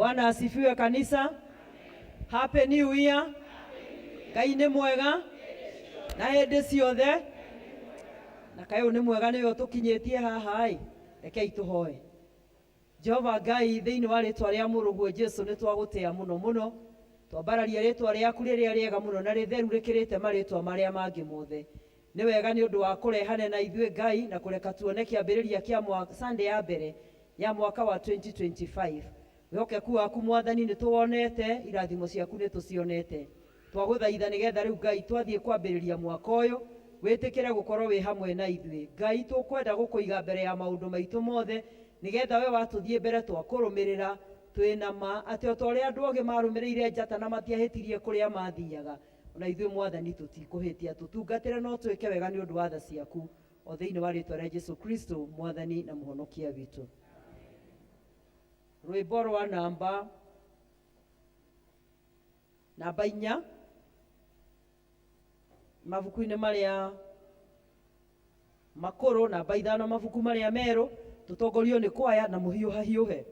Bwana asifiwe kanisa. Happy New Year. Ngai nĩ mwega na hĩndĩ ciothe, na kaĩ ũyũ nĩ mwega nĩwe ũtũkinyĩtie haha ĩ. Rekei tũhoe. Jehova Ngai, thĩinĩ wa rĩtwa rĩa Mũrũguo Jesu, nĩ twagũtĩa mũno mũno. Twambararia rĩtwa rĩaku rĩrĩa rĩega mũno na rĩtheru rĩkĩrĩte marĩtwa marĩa mangĩ mothe. Nĩ wega nĩ ũndũ wa kũrehane na ithuĩ Ngai na kũreka tuone kĩambĩrĩria kĩa mwaka, Sunday ya mbere ya mwaka wa 2025. Wĩhokeku waku Mwathani nĩ tũwonete, irathimo ciaku nĩ tũcionete. Twagũthaitha nĩgetha rĩu Ngai twathiĩ kwambĩrĩria mwaka ũyũ, wĩtĩkĩre gũkorwo wĩ hamwe na ithuĩ. Ngai tũkwenda gũkũiga mbere ya maũndũ maitũ mothe, nĩgetha we watũthiĩ mbere twakũrũmĩrĩra, twĩ na ma atĩ o ta ũrĩa andũ ogĩ marũmĩrĩire njata na matiahĩtirie kũrĩa mathiaga, o na ithuĩ Mwathani tũtikũhĩtia. Tũtungatĩre na ũtwĩke wega nĩ ũndũ wa tha ciaku, o thĩinĩ wa rĩtwa rĩa Jesu Kristo, Mwathani na Mũhonokia witũ. Rwĩmbo rwa namba namba 4 mabuku-inĩ marĩa makũrũ, namba 5 mabuku marĩa merũ, tũtongorio nĩ kwaya na mũhiũhahiũhe.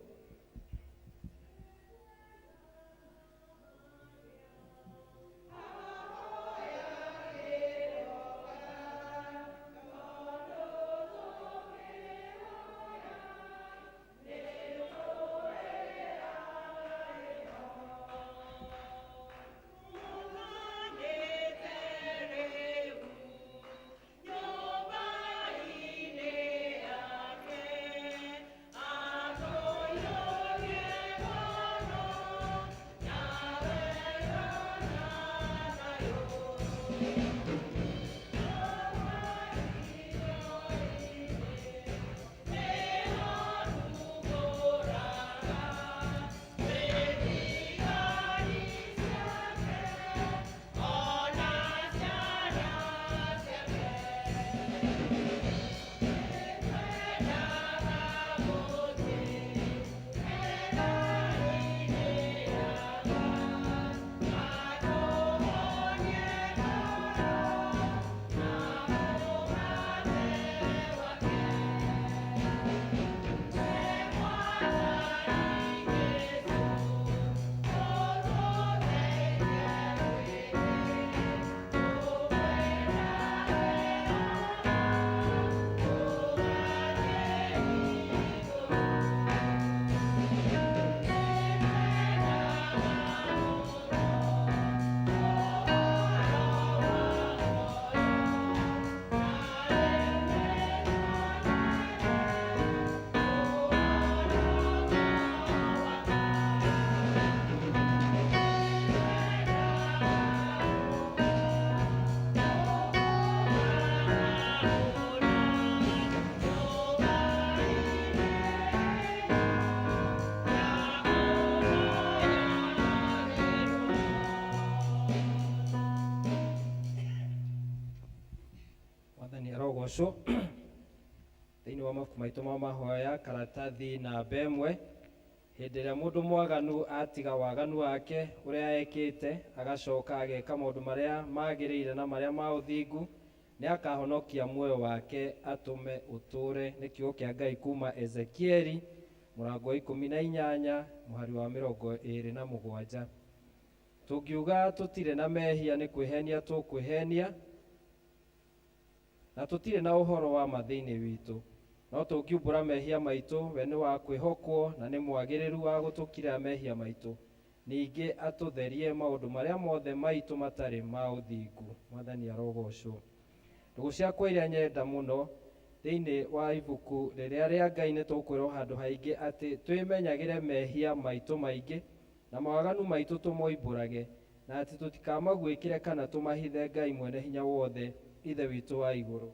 Mwathani arogocwo. Thĩinĩ wa mabuku maitũ ma mahoya karatathi namba 1, hĩndĩ ĩrĩa mũndũ mwaganu atiga waganu wake ũrĩa ekĩte, agacoka ageka maũndũ marĩa magĩrĩire na marĩa ma ũthingu, nĩ akahonokia muoyo wake atũme ũtũũre. Nĩ kiugo kĩa Ngai kuma Ezekieli mũrango wa 18 mũhari wa 27. Tũngiuga tũtirĩ na mehia nĩ kwĩhenia tũkwĩhenia, na tũtirĩ na ũhoro wa ma thĩinĩ witũ. No tũngiumbũra mehia maitũ, we nĩ wa kwĩhokwo na nĩ mwagĩrĩru wa gũtũkirĩra mehia maitũ, ningĩ atũtherie maũndũ marĩa mothe maitũ matarĩ ma ũthingu. Mwathani arogocwo. Ndũgũ ciakwa iria nyenda mũno, thĩinĩ wa ibuku rĩrĩa rĩa Ngai nĩ tũkwĩrwo handũ haingĩ atĩ twĩmenyagĩre mehia maitũ maingĩ na mawaganu maitũ tũmoimbũrage, na atĩ tũtikamaguĩkĩre kana tũmahithe Ngai mwene hinya wothe, Ithe witũ wa igũrũ.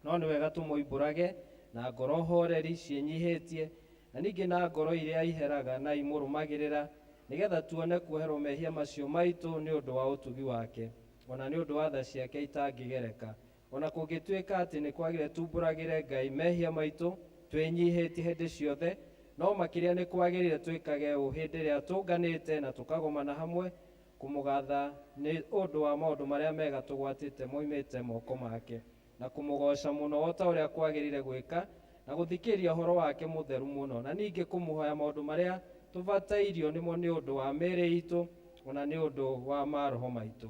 No nĩ wega tũmoimbũrage na ngoro horeri ciĩnyihĩtie, na ningĩ na ngoro iria iheraga na imũrũmagĩrĩra, nĩgetha tuone kuoherwo mehia macio maitũ nĩ ũndũ wa ũtugi wake, ona nĩ ũndũ wa tha ciake itangĩgereka. Ona kũngĩtuĩka atĩ nĩ kwagĩrĩire tumbũragĩre Ngai mehia maitũ twĩnyihĩtie hĩndĩ ciothe, no makĩria nĩ kwagĩrĩire twĩkage ũũ hĩndĩ ĩrĩa tũnganĩte na tũkagomana hamwe kũmũgatha nĩ ũndũ wa maũndũ marĩa mega tũgwatĩte moimĩte moko make, na kũmũgoca mũno o ta ũrĩa kwagĩrĩire gwĩka, na gũthikĩrĩria ũhoro wake mũtheru mũno, na ningĩ kũmũhoya maũndũ marĩa Tũbatairio nĩmo nĩ ũndũ wa mĩĩrĩ itũ ona nĩ ũndũ wa maroho maitũ.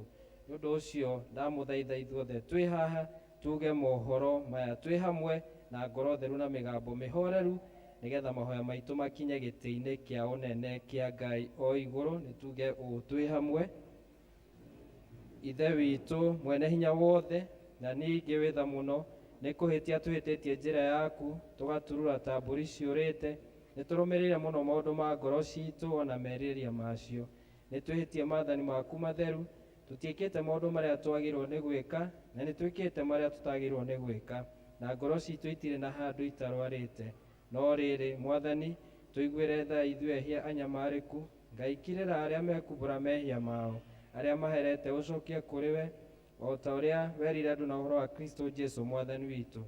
Nĩ ũndũ ũcio ndamũthaitha ithuothe twĩ haha tuge mohoro maya twĩ hamwe na ngoro theru na mĩgambo mĩhoreru, nĩgetha mahoya maitũ makinye gĩtĩ-inĩ kĩa ũnene kĩa Ngai o igũrũ. Nĩ tuge ũũ twĩ hamwe: Ithe witũ mwene hinya wothe na ningĩ wĩ tha mũno, nĩ kũhĩtia tũhĩtĩtie njĩra yaku, tũgaturura ta mbũri ciũrĩte. Nĩ tũrũmĩrĩire mũno maũndũ ma ngoro citũ ona merirĩria macio. Nĩ twĩhĩtie maathani maku matheru, tũtiĩkĩte maũndũ marĩa twagĩrĩirwo nĩ gwĩka, na nĩ twĩkĩte marĩa tũtagĩrĩirwo nĩ gwĩka, na ngoro citũ itirĩ na handũ itarwarĩte. No rĩrĩ, Mwathani, tũiguĩre tha ithuĩ ehia anyamarĩku. Ngai, kirĩra arĩa mekumbũra mehia mao, arĩa maherete ũcokie kũrĩ we, o ta ũrĩa werire andũ na ũhoro wa Kristo Jesu Mwathani witũ.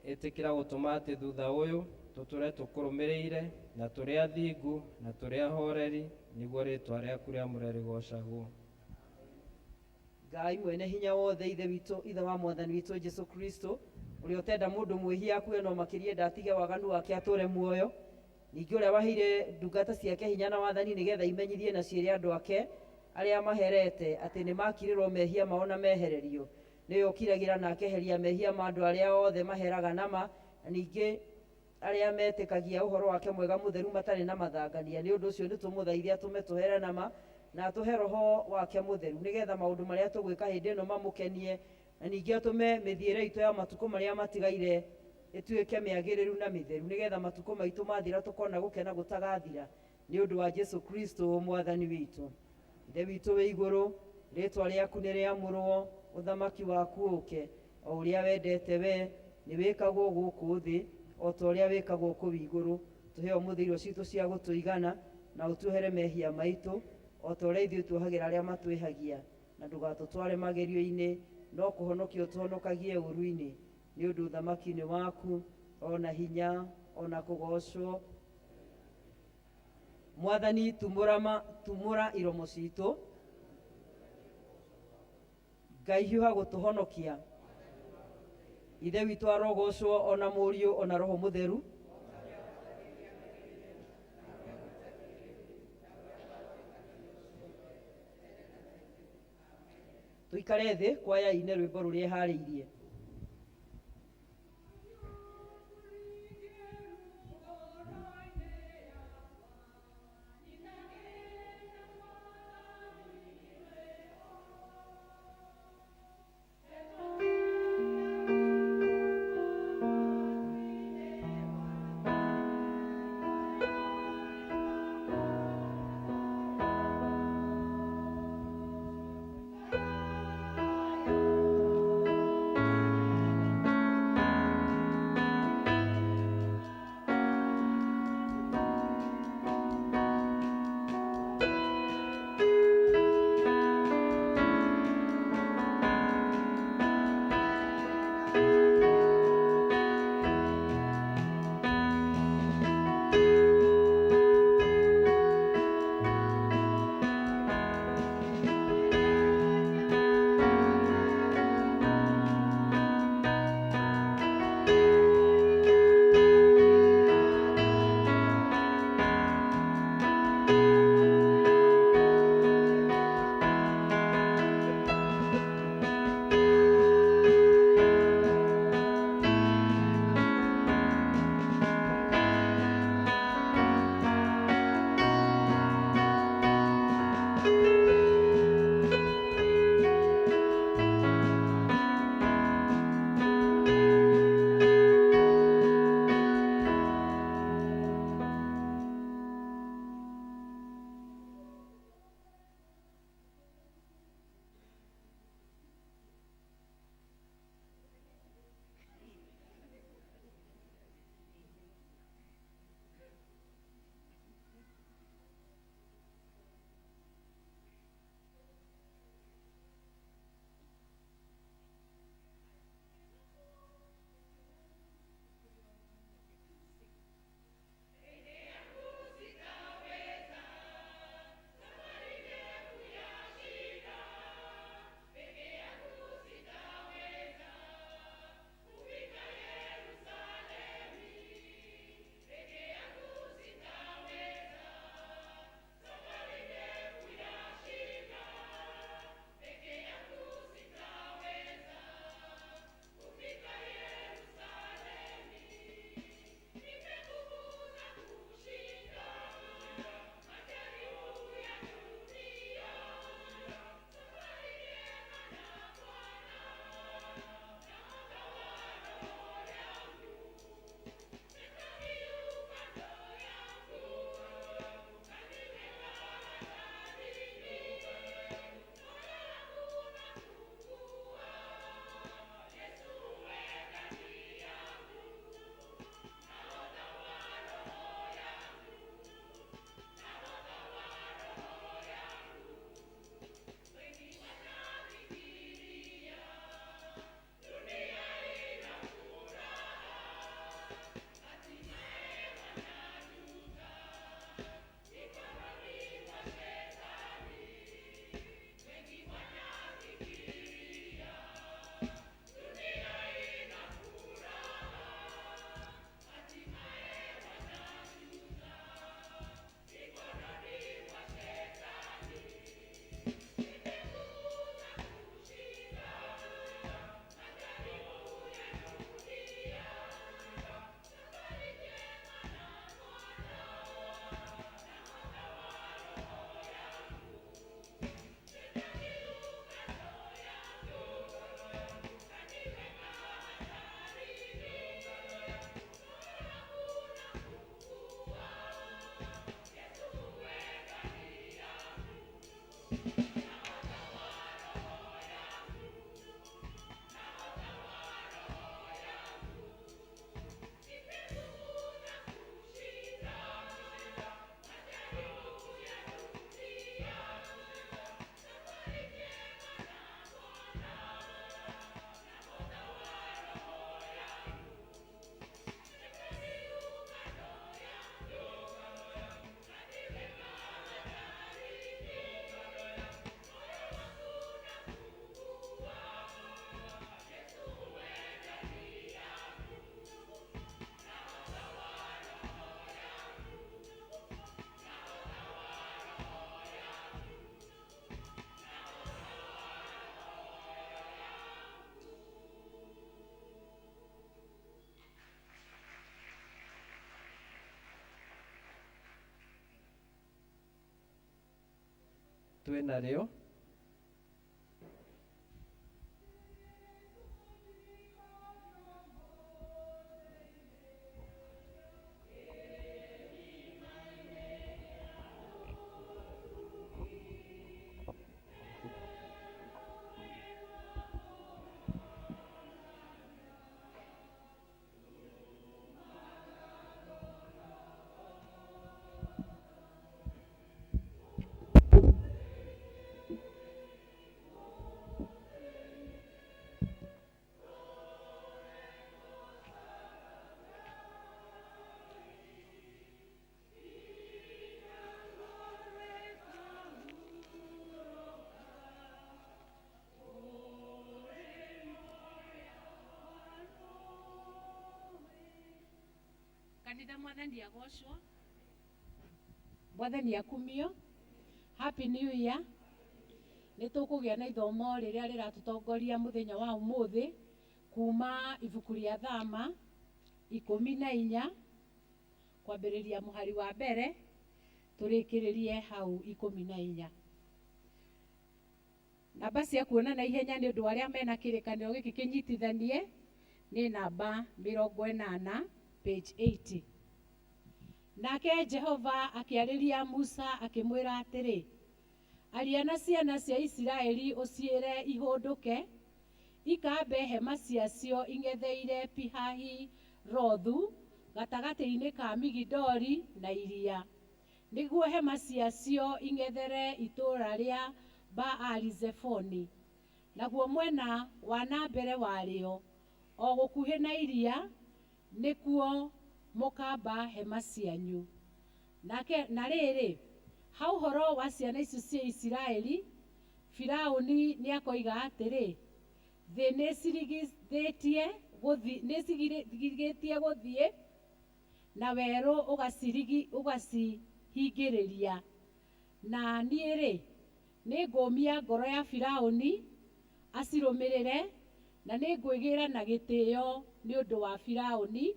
Ĩtĩkĩra gũtũma atĩ thutha ũyũ tũtũre tũkũrũmĩrĩire, na tũrĩ athingu na tũrĩ ahoreri, nĩguo rĩtwa rĩaku rĩamũre rĩgoocagwo. Ngai mwene hinya wothe, Ithe witũ, Ithe wa Mwathani witũ Jesu Kristo, ũrĩa ũtenda mũndũ mwĩhia akue no makĩria enda atige waganu wake atũre muoyo, ningĩ ũrĩa waheire ndungata ciake hinya na wathani nĩgetha imenyithie na ciĩre andũ ake arĩa maherete atĩ nĩ makirĩrwo mehia mao na mehererio, nĩwe ũkiragĩra na akeheria mehia ma andũ arĩa othe maheraga nama, na ningĩ arĩa metĩkagia ũhoro wake mwega mũtheru matarĩ na mathangania. Nĩ ũndũ ũcio nĩtũmũthaithe atũme tũhere nama na atũhe roho wake mũtheru, nĩgetha maũndũ marĩa tũgwĩka hĩndĩ ĩno mamũkenie, na ningĩ atũme mĩthiĩre itũ ya matukũ marĩa matigaire ĩtuĩke mĩagĩrĩru na mĩtheru, nĩgetha matukũ maitũ mathira tũkona gũkena gũtagathira, nĩ ũndũ wa Jesu Kristo Mwathani witũ. Ithe witũ wĩ igũrũ, rĩtwa rĩaku nĩ rĩamũrwo, ũthamaki waku ũke, o ũrĩa wendete we nĩ wĩkagwo gũkũ thĩ o ta ũrĩa wĩkagwo kũu igũrũ. Tũhe ũmũthĩ irio citũ cia gũtũigana, na ũtuohere mehia maitũ o ta ũrĩa ithuĩ tuohagĩra arĩa matwĩhagia, na ndũgatũtware magerio-inĩ, no kũhonokia ũtũhonokagie ũũru-inĩ, nĩ ũndũ ũthamaki nĩ waku, o na hinya, o na kũgoocwo. Mwathani, tumũra iromo citũ. Ngai, hiũha gũtũhonokia. Ithe witũ arogocwo, ona Mũriũ, ona Roho Mũtheru. Tũikare thĩ, kwaya ine rwĩmbo rũrĩa ĩharĩirie. Twĩ narĩo. Kanitha, Mwathani agocwo, Mwathani akumio. Happy New Year. Nĩ tũkũgĩa na ithomo rĩrĩa rĩratũtongoria mũthenya wa ũmũthĩ kuma ibuku rĩa Thama 14, kwambĩrĩria mũhari wa mbere tũrĩkĩrĩrie hau 14. Namba cia kuona na ihenya nĩ ũndũ wa arĩa mena kĩrĩkanĩro gĩkĩ kĩnyitithanie nĩ namba 80, page 80. Nake Jehova akĩarĩria Musa akĩmwĩra atĩrĩ, aria na ciana cia Isiraeli ũciĩre ihũndũke ikambe hema ciacio ing'etheire Pi-Hahirothu, gatagatĩ-inĩ ka Migidoli na iria, nĩguo hema ciacio ing'ethere itũũra rĩa Baali-Zefoni, naguo mwena wa na mbere warĩo, o gũkuhĩ na iria, nĩkuo mũkamba hema cianyu. Nake na rĩrĩ, ha ũhoro wa ciana icio cia Isiraeli, Firaũni nĩakoiga atĩrĩ, thĩ nĩcigirĩtie gũthiĩ, na werũ ũgacihingĩrĩria. Na niĩ-rĩ, nĩngũmia ngoro ya Firaũni acirũmĩrĩre, na nĩngwĩgĩra na gĩtĩo nĩ ũndũ wa Firaũni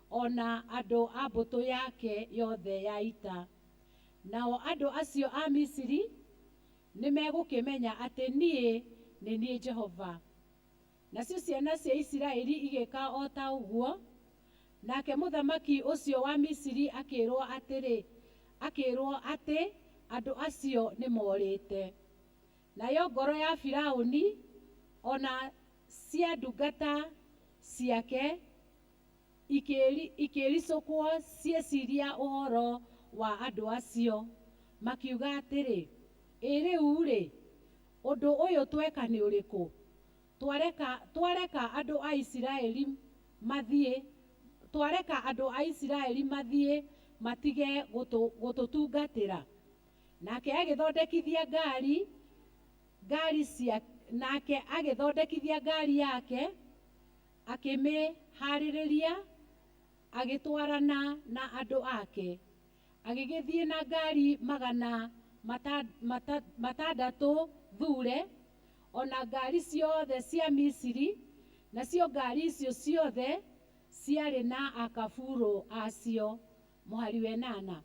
o na andũ a mbũtũ yake yothe ya ita. Nao andũ acio a Misiri nĩmegũkĩmenya atĩ niĩ nĩ niĩ Jehova. Nacio ciana cia Isiraeli igĩka o ta ũguo. Nake mũthamaki ũcio wa Misiri akĩĩrwo atĩrĩ, akĩĩrwo atĩ andũ acio nĩmorĩte. Nayo ngoro ya Firaũni o na cia ndungata ciake ikĩricũkwo cieciria ũhoro wa andũ acio, makiuga atĩrĩ, ĩ rĩu-rĩ, ũndũ ũyũ tweka nĩ ũrĩkũ? Twareka andũ a Isiraeli mathiĩ, twareka andũ a Isiraeli mathiĩ matige gũtũtungatĩra. Nake agĩthondekithia ngari cia nake agĩthondekithia ngari yake, akĩmĩharĩrĩria, agĩtwarana na andũ ake. Agĩgĩthiĩ na ngari 600 thure, o na ngari ciothe cia Misiri, nacio ngari icio ciothe ciarĩ na akaburu acio. Mũhari wa 8.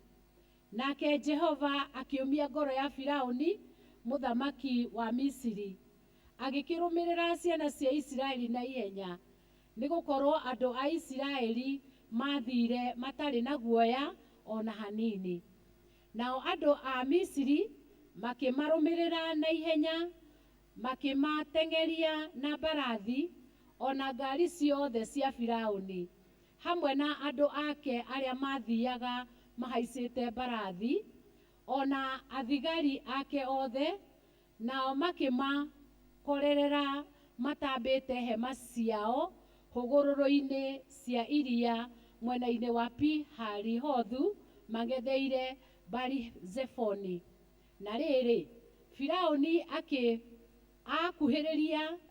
Nake Jehova akĩũmia ngoro ya Firaũni mũthamaki wa Misiri, agĩkĩrũmĩrĩra ciana cia Isiraeli na ihenya, nĩgũkorwo andũ a Isiraeli maathire matarĩ na guoya o na hanini. Nao andũ a Misiri makĩmarũmĩrĩra na ihenya, makĩmateng'eria na mbarathi o na ngari ciothe cia Firaũni, hamwe na andũ ake arĩa maathiiaga mahaicĩte mbarathi, o na athigari ake othe, nao makĩmakorerera matambĩte hema ciao hũgũrũrũ-inĩ cia iria mwena-inĩ wa Pi-Hahirothu mang'etheire Baali-Zefoni. Na rĩrĩ, Firaũni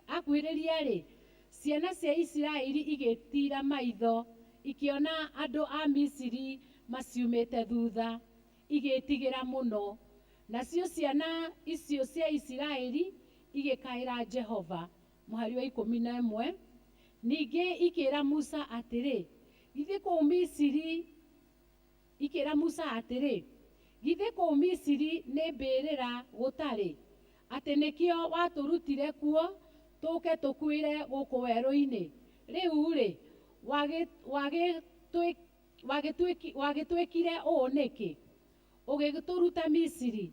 akuhĩrĩria-rĩ, ciana cia Isiraeli igĩtiira maitho, ikĩona andũ a Misiri maciumĩte thutha, igĩĩtigĩra mũno. Nacio ciana icio cia Isiraeli igĩkaĩra Jehova. Mũhari wa 11. Ningĩ ikĩĩra Musa atĩrĩ, githĩ kũu Misiri, ikĩĩra Musa atĩrĩ, Githĩ kũu Misiri nĩ mbĩrĩra gũtarĩ, atĩ nĩkĩo watũrutire kuo tũũke tũkuĩre gũkũ werũ-inĩ? Rĩu-rĩ, wagĩtwĩkire ũũ nĩkĩ, ũgĩtũruta Misiri?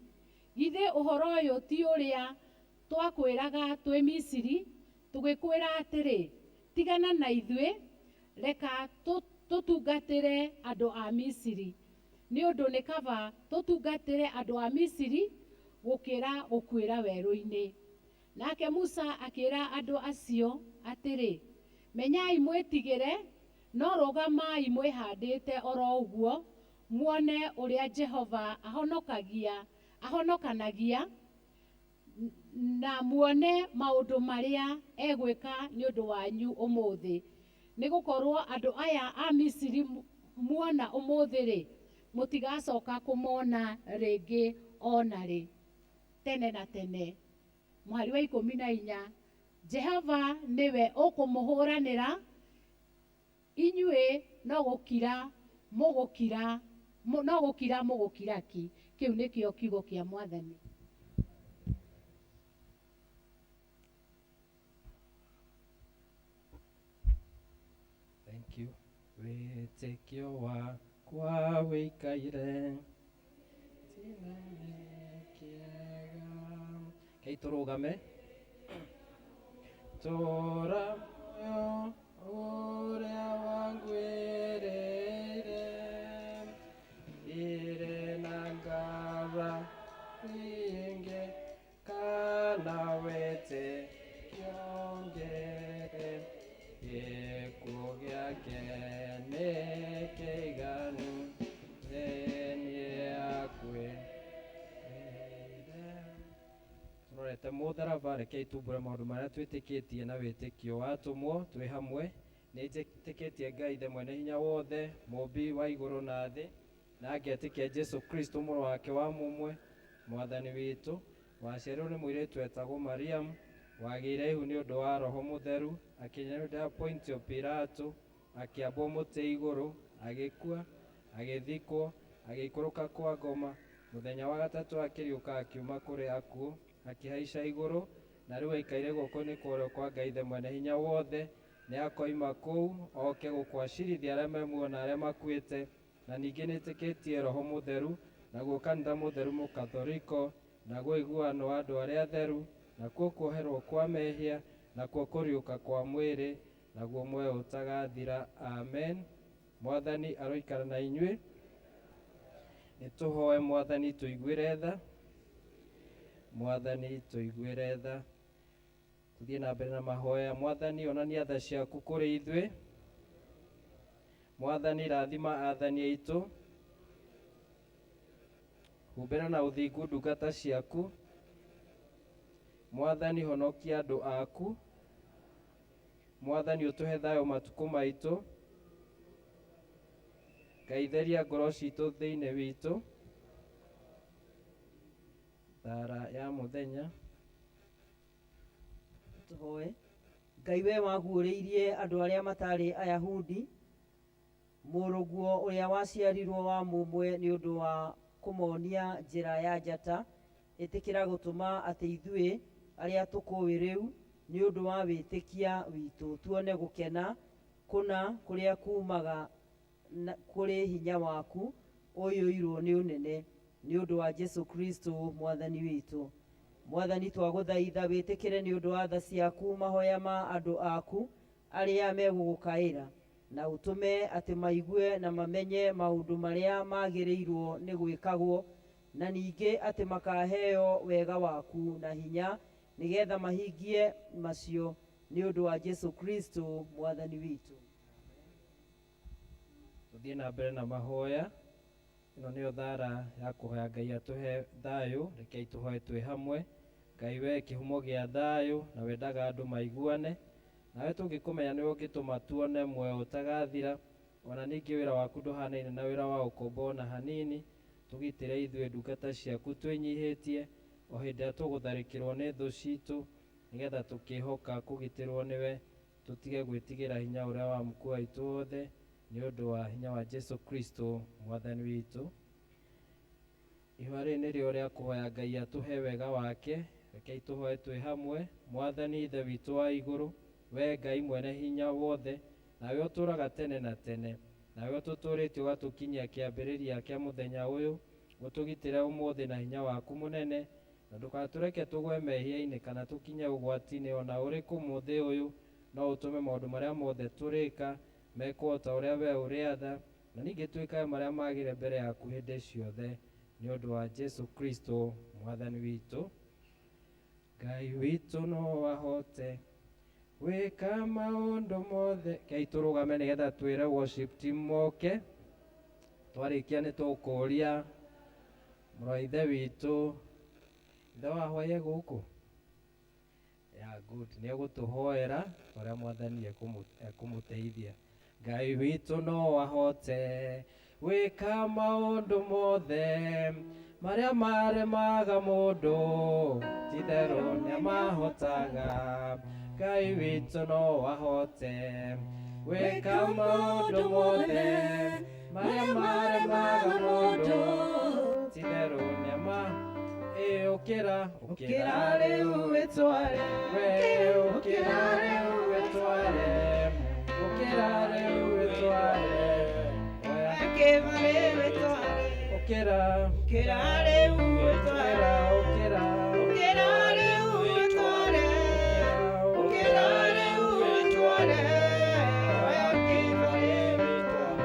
Githĩ ũhoro ũyũ ti ũrĩa twakwĩraga twĩ Misiri, tũgĩkwĩra atĩrĩ, 'Tigana na ithuĩ, reka tũtungatĩre andũ a Misiri'? Nĩ ũndũ nĩ kaba tũtungatĩre andũ a Misiri gũkĩra gũkuĩra werũ-inĩ. Nake Musa akĩĩra andũ acio atĩrĩ, Menyai mwĩtigĩre, no rũgamai mwĩhaandĩte o ro ũguo, muone ũrĩa Jehova ahonokagia ahonokanagia, na muone maũndũ marĩa egwĩka nĩ ũndũ wanyu ũmũthĩ. Nĩ gũkorũo andũ aya a Misiri muona ũmũthĩ-rĩ, mũtigacoka kũmona rĩngĩ o na rĩ, tene na tene. Mũhari wa 14, Jehova nĩwe ũkũmũhũranĩra, inyuĩ no gũkira mũgũkira, no gũkira mũgũkira ki. Kĩu nĩkĩo kiugo kĩa Mwathani. Thank you. Wĩtĩkio wakwa wĩikaire kĩega. Kei tũrũgame. Tũra muoyo ũrĩa wangwĩrĩire, irĩ na ngara nyingĩ kana wĩtĩkio ngĩrĩ, gĩkuũ gĩake nĩ kĩiganu, nĩ niĩ akuĩrĩire. Tũrorete mũtharaba, rekei tumbũre maũndũ marĩa twĩtĩkĩtie na wĩtĩkio wa atũmwo twĩ hamwe. Nĩ njĩtĩkĩtie Ngai Ithe mwene hinya wothe, mũũmbi wa igũrũ na thĩ, na ngetĩkia Jesu Kristo mũrũ wake wa mũmwe, Mwathani witũ, waciarirwo nĩ mũirĩtu wetagwo Mariamu, wagĩire ihu nĩ ũndũ wa Roho Mũtheru, akĩnyarirwo Pontio Pilato, akĩambwo mũtĩ igũrũ, agĩkua, agĩthikwo, agĩikũrũka kwa ngoma, mũthenya wa gatatũ akĩriũka akiuma kũrĩ akuũ, akĩhaica igũrũ, na rĩu aikaire guoko-inĩ kwa ũrĩo kwa Ngai Ithe mwene hinya wothe. Nĩ akoima kũu oke gũkwacirithia arĩa me muoyo na arĩa makuĩte. Na ningĩ nĩtĩkĩtie Roho Mũtheru, naguo kanitha mũtheru mũkathoriko, naguo ũiguano wa andũ arĩa atheru, nakuo kuoherwo kwa mehia, nakuo kũriũka kwa mwĩrĩ, naguo muoyo ũtagathira. Amen. Mwathani aroikara na inyuĩ. Nĩtũhoe Mwathani tũiguĩre tha. Mwathani tũiguĩre tha. Tũthiĩ na mbere na mahoya. Mwathani onania tha ciaku kũrĩ ithuĩ. Mwathani rathima athani aitũ. Humbĩra na ũthingu ndungata ciaku. Mwathani honokia andũ aku. Mwathani ũtũhe thayũ matukũ maitũ. Ngai theria ngoro citũ thĩinĩ witũ. Thara ya mũthenya. Tũhoe. Ngai we waguũrĩirie andũ arĩa matarĩ Ayahudi mũrũguo ũrĩa waciarirwo wa mũmwe nĩ ũndũ wa kũmonia njĩra ya njata, ĩtĩkĩra gũtũma atĩ ithuĩ arĩa tũkũũĩ rĩu nĩ ũndũ wa wĩtĩkia witũ tuone gũkena kũna kũrĩa kuumaga kũrĩ hinya waku ũiyũirwo nĩ ũnene, nĩ ũndũ wa Jesu Kristo Mwathani witũ. Mwathani twagũthaitha wĩtĩkĩre nĩ ũndũ wa tha ciaku mahoya ma andũ aku arĩa megũgũkaĩra, na ũtũme atĩ maigue na mamenye maũndũ marĩa magĩrĩirwo nĩ gwĩkagwo, na ningĩ atĩ makaheo wega waku na hinya nĩgetha mahingie macio, nĩ ũndũ wa Jesu Kristo Mwathani witũ. Tũthiĩ na mbere na mahoya. Ĩno nĩyo thara ya kũhoya Ngai atũhe thayũ. Rekei tũhoe twĩ hamwe. Ngai we kĩhumo gĩa thayũ na wendaga andũ maiguane. Nawe tũngĩkũmenya nĩwe ũngĩtũma tuone muoyo ũtagathira. Ona ningĩ wĩra waku ndũhanaine na wĩra wa ũkombo ona hanini. Tũgitĩre ithuĩ ndungata ciaku twĩnyihĩtie o hĩndĩ ĩrĩa tũgũtharĩkĩrwo nĩ thũ citũ, nĩgetha tũkĩhoka kũgitĩrwo nĩwe, tũtige gwĩtigĩra hinya ũrĩa wa muku waitũ wothe, nĩ ũndũ wa hinya wa Jesu Kristo Mwathani witũ. Ihoya rĩrĩ nĩrĩo rĩa kũhoya Ngai atũhe wega wake. Rekei tũhoe twĩ hamwe. Mwathani Ithe witũ wa igũrũ, we Ngai mwene hinya wothe, nawe ũtũũraga tene na tene, nawe ũtũtũũrĩtie ũgatũkinyia kĩambĩrĩria kĩa mũthenya ũyũ, ũtũgitĩre ũmũthĩ na hinya waku mũnene, na ndũgatũreke tũgwe mehia-inĩ kana tũkinye ũgwati-inĩ o na ũrĩkũ mũthĩ ũyũ, no ũtũme maũndũ marĩa mothe tũrĩka mekwo o ta ũrĩa we ũrĩatha, na ningĩ twĩkage marĩa magĩrĩire mbere yaku hĩndĩ ciothe, nĩ ũndũ wa Jesu Kristo Mwathani witũ. Ngai witũ no ahote gwĩka maũndũ mothe. Rekei tũrũgame nĩgetha twĩre worship team moke. Twarĩkia nĩ tũkũria mũrũ wa ithe witũ, ithe wa hwaĩ gũkũ? Yeah, good. Nĩ egũtũhoera ũrĩa Mwathani ekũmũteithia. Ngai witũ no ahote gwĩka maũndũ mothe marĩa maremaga mũndũ, ti-itherũ nĩamahotaga. Ngai witũ no ahote gwĩka maũndũ mothe marĩa maremaga mũndũ, ti-itherũ nĩama ĩ ũkĩra Ũkĩra rĩu wĩtware. We ũkĩra rĩu wĩtware, ũkĩra rĩu wĩtware. Oya. Kĩbarĩ wĩtware. Ũkĩra. Ũkĩra rĩu wĩtware. Ũkĩra. Ũkĩra rĩu wĩtware. Ũkĩra rĩu wĩtware. Oya kĩbarĩ wĩtware.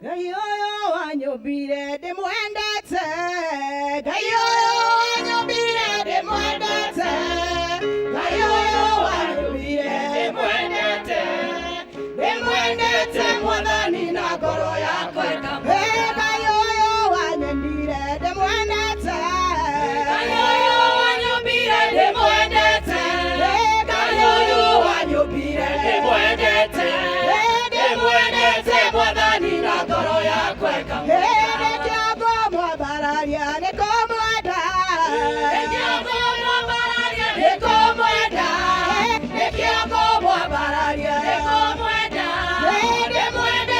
Ngai ũyũ wanyũmbire ndĩmwendete. Ngai ũyũ wanyũmbire ndĩmwendete. Ngai ũyũ wanyũmbire ndĩmwendete. Ndĩmwendete Mwathani na ngoro yakwa. Hey, Ngai ũyũ wanyendire ndĩmwendete. Ngai ũyũ wanyũmbire ndĩmwendete. Ngai ũyũ wanyũmbire ndĩmwendete. Ndĩmwendete Mwathani na ngoro yakwa. Nĩkĩo ngũmwambararia nĩkũmwenda. Nĩkĩo ngũmwambararia nĩkũmwenda. Nĩkĩo ngũmwambararia nĩkũmwenda. Ndĩmwendete.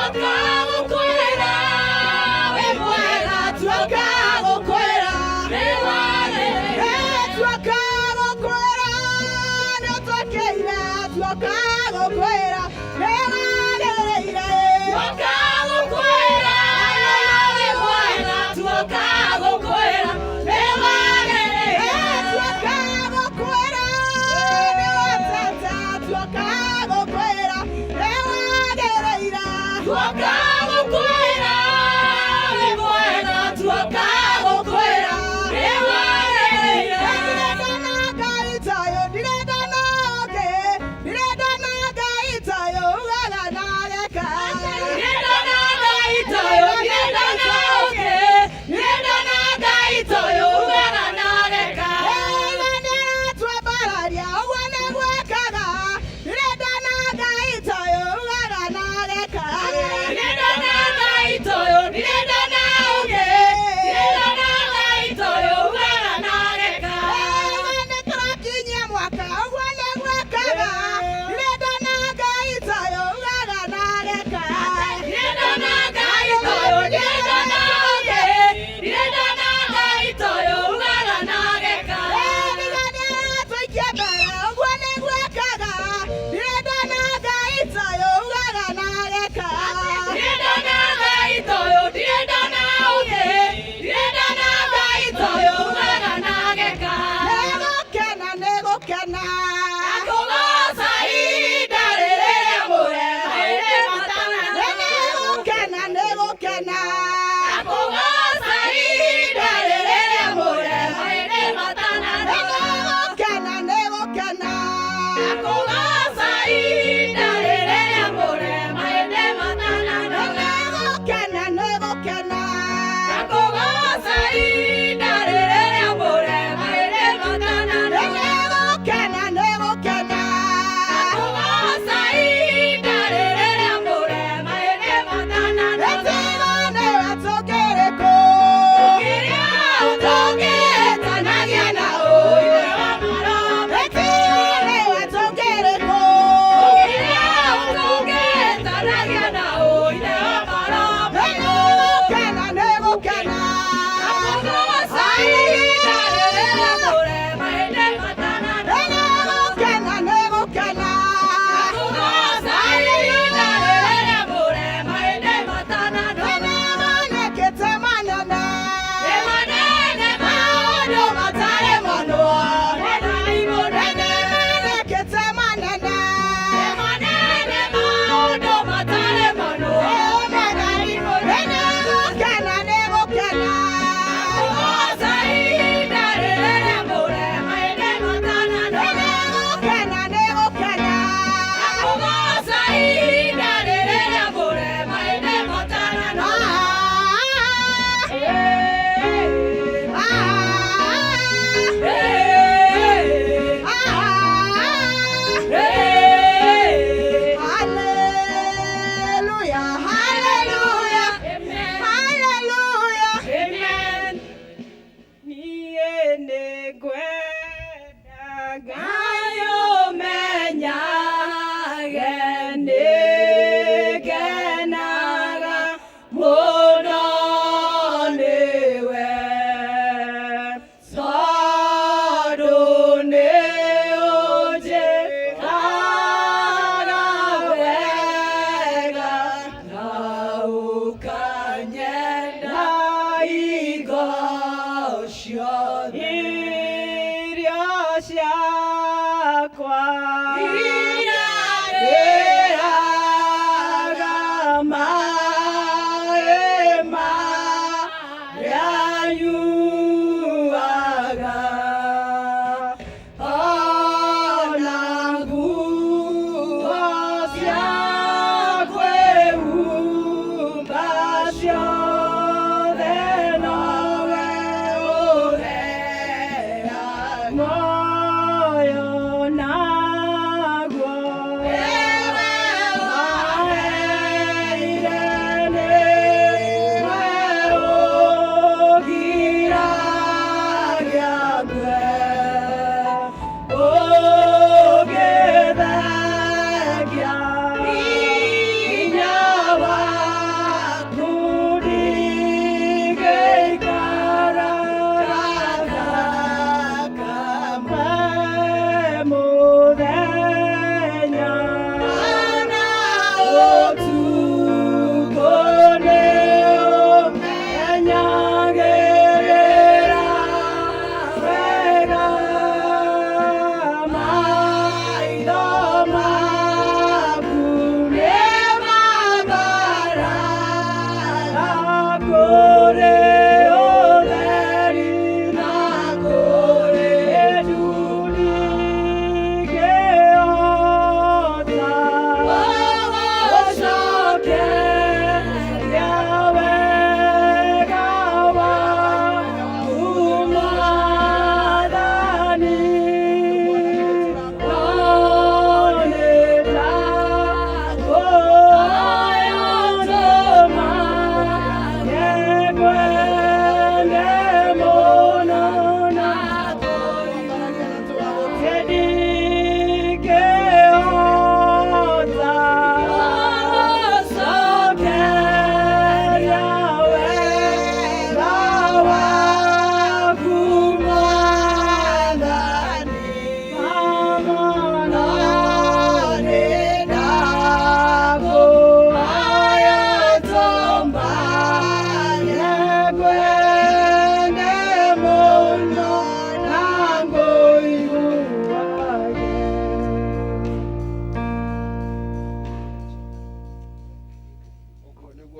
Tuoka gũkwĩra wĩ mwega, tuoka gũkwĩra nĩ wagĩrĩire. Tuoka gũkwĩra nĩ ũtwakĩire, tuoka gũkwĩra nĩ wagĩrĩire. Tuoka gũkwĩra wĩ mwega, tuoka gũkwĩra nĩ wagĩrĩire. Tuoka gũkwĩra nĩ watata, tuoka gũkwĩra nĩ wagĩrĩire. Tuoka gũkwĩra wĩ mwega, tuoka gũkwĩra nĩ wagĩrĩire. Ndirenda na Ngai tayo, ndirenda na ũngĩ, ndirenda na Ngai tayo, ugaga na geka. Ndirenda na Ngai tayo, ndirenda na ũngĩ, ndirenda na Ngai tayo, ugaga na geka. Ĩwe nĩaratwambararia, ũguo nĩguo ekaga. Ndirenda na Ngai tayo, ugaga na geka. Ndirenda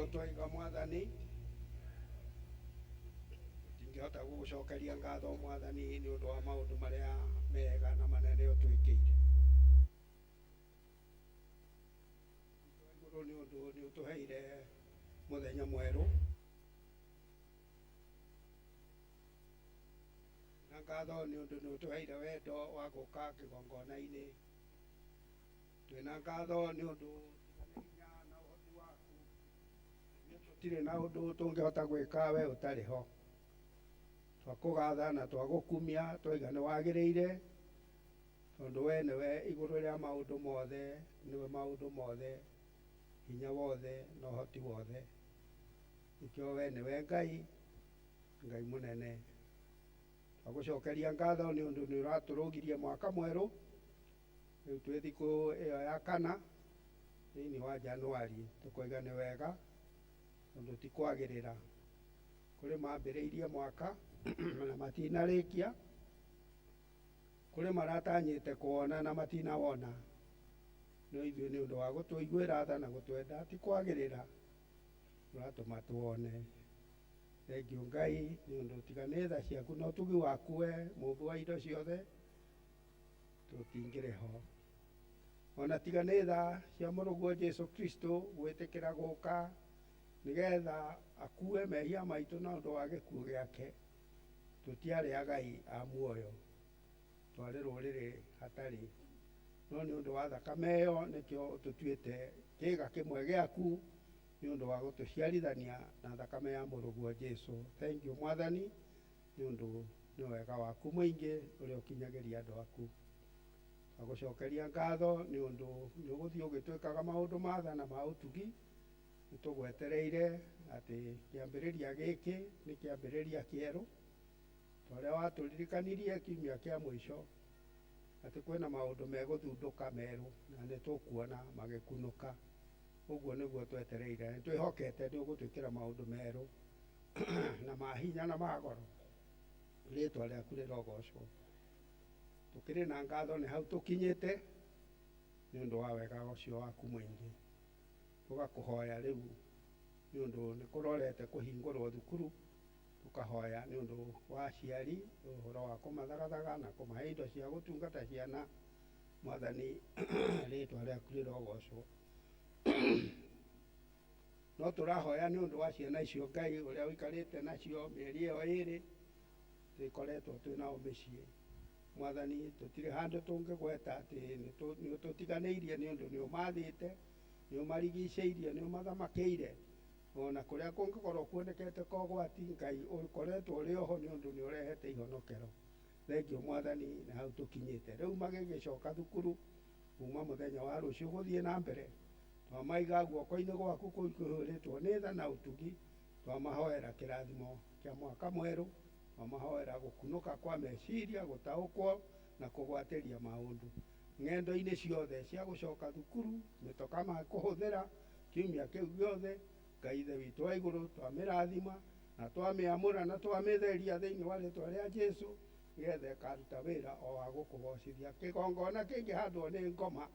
Ũguo twaiga Mwathani, tũtingĩhota gũgũcokeria ngatho Mwathani nĩ ũndũ wa maũndũ marĩa mega na manene ũtwĩkĩire. Igũrũ nĩ ũndũ nĩ ũtũheire mũthenya mwerũ. Na ngatho nĩ ũndũ nĩ ũtũheire wendo wa gũka kĩgongona-inĩ. Twĩna ngatho nĩ ũndũ nĩ hinya na ũhoti waku. Tũtirĩ na ũndũ tũngĩhota gwĩka we ũtarĩ ho. Twakũgatha na twagũkumia twaiga nĩ wagĩrĩire tondũ we nĩwe igũrũ rĩa maũndũ mothe, nĩwe maũndũ mothe, hinya wothe na ũhoti wothe. Nĩkĩo we nĩwe Ngai, Ngai mũnene. Twagũcokeria ngatho nĩ ũndũ nĩ ũratũrũgirie mwaka mwerũ, rĩu twĩ thikũ ĩyo ya kana thĩinĩ wa Januari, tũkoiga nĩ wega tondũ ti kwagĩrĩra. Kũrĩ mambĩrĩirie mwaka na matinarĩkia, kũrĩ maratanyĩte kuwona na matinawona, no ithuĩ nĩ ũndũ wa gũtũiguĩra tha na gũtwenda ti kwagĩrĩra ũratũma tuwone. Thengiũ Ngai nĩ ũndũ tiga nĩ tha ciaku na ũtugi waku we mũmbi wa indo ciothe tũtingĩrĩ ho. Ona tiga nĩ tha cia mũrũguo Jesu Kristo gwĩtĩkĩra gũka nĩgetha akue mehia maitũ na ũndũ wa gĩkuũ gĩake, tũtiarĩ agai a muoyo, twarĩ rũrĩrĩ hatarĩ. No nĩ ũndũ wa thakame ĩyo nĩkĩo ũtũtuĩte kĩĩga kĩmwe gĩaku nĩ ũndũ wa gũtũciarithania na thakame ya mũrũguo Jesu. Thank you Mwathani nĩ ũndũ nĩ wega waku mũingĩ ũrĩa ũkinyagĩria andũ aku. Twagũcokeria ngatho nĩ ũndũ nĩ ũgũthiĩ ũgĩtwĩkaga maũndũ ma tha na ma ũtugi. Nĩ tũgwetereire atĩ kĩambĩrĩria gĩkĩ nĩ kĩambĩrĩria kĩerũ, ta ũrĩa watũririkanirie kiumia kĩa mũico atĩ kwĩna maũndũ megũthundũka merũ na nĩ tũkuona magĩkunũka. Ũguo nĩguo twetereire, nĩ twĩhokete nĩ ũgũtwĩkĩra maũndũ merũ na ma hinya na ma goro. Rĩtwa rĩaku rĩrogocwo. Tũkĩrĩ na ngatho nĩ hau tũkinyĩte nĩ ũndũ wa wega ũcio waku mũingĩ. Tũgakũhoya rĩu nĩ ũndũ nĩ kũrorete kũhingũrwo thukuru, tũkahoya nĩ ũndũ wa aciari ũhoro wa kũmathagathaga na kũmahe indo cia gũtungata ciana. Mwathani rĩtwa rĩaku rĩrogocwo. No tũrahoya nĩ ũndũ wa ciana icio Ngai ũrĩa ũikarĩte nacio mĩeri ĩyo ĩrĩ twĩkoretwo twĩ nao mĩciĩ. Mwathani tũtirĩ handũ tũngĩgweta atĩ nĩ ũtũtiganĩirie nĩ ũndũ nĩ ũmathĩte, nĩ ũmarigicĩirie, nĩ ũmathamakĩire. Ona kũrĩa kũngĩkorwo kuonekete ka ũgwati Ngai ũkoretwo ũrĩ oho nĩ ũndũ nĩ ũrehete ihonokero. Thengiũ Mwathani nĩ hau tũkinyĩte. Rĩu magĩgĩcoka thukuru kuma mũthenya wa rũciũ gũthiĩ na mbere, twamaiga guoko-inĩ gwaku kũu kũihũrĩtwo nĩ tha na ũtugi, twamahoera kĩrathimo kĩa mwaka mwerũ, twamahoera gũkunũka kwa meciria, gũtaũkwo na kũgwatĩria maũndũ. Ng'endo-inĩ ciothe cia gũcoka thukuru, mĩtoka makũhũthĩra kiumia kĩu gĩothe, Ngai Ithe witũ wa igũrũ twamĩrathima na twamĩamũra na twamĩtheria thĩinĩ wa rĩtwa rĩa Jesu nĩgetha ĩkaruta wĩra o wa gũkũgocithia. Kĩgongona kĩngĩhandwo nĩ ngoma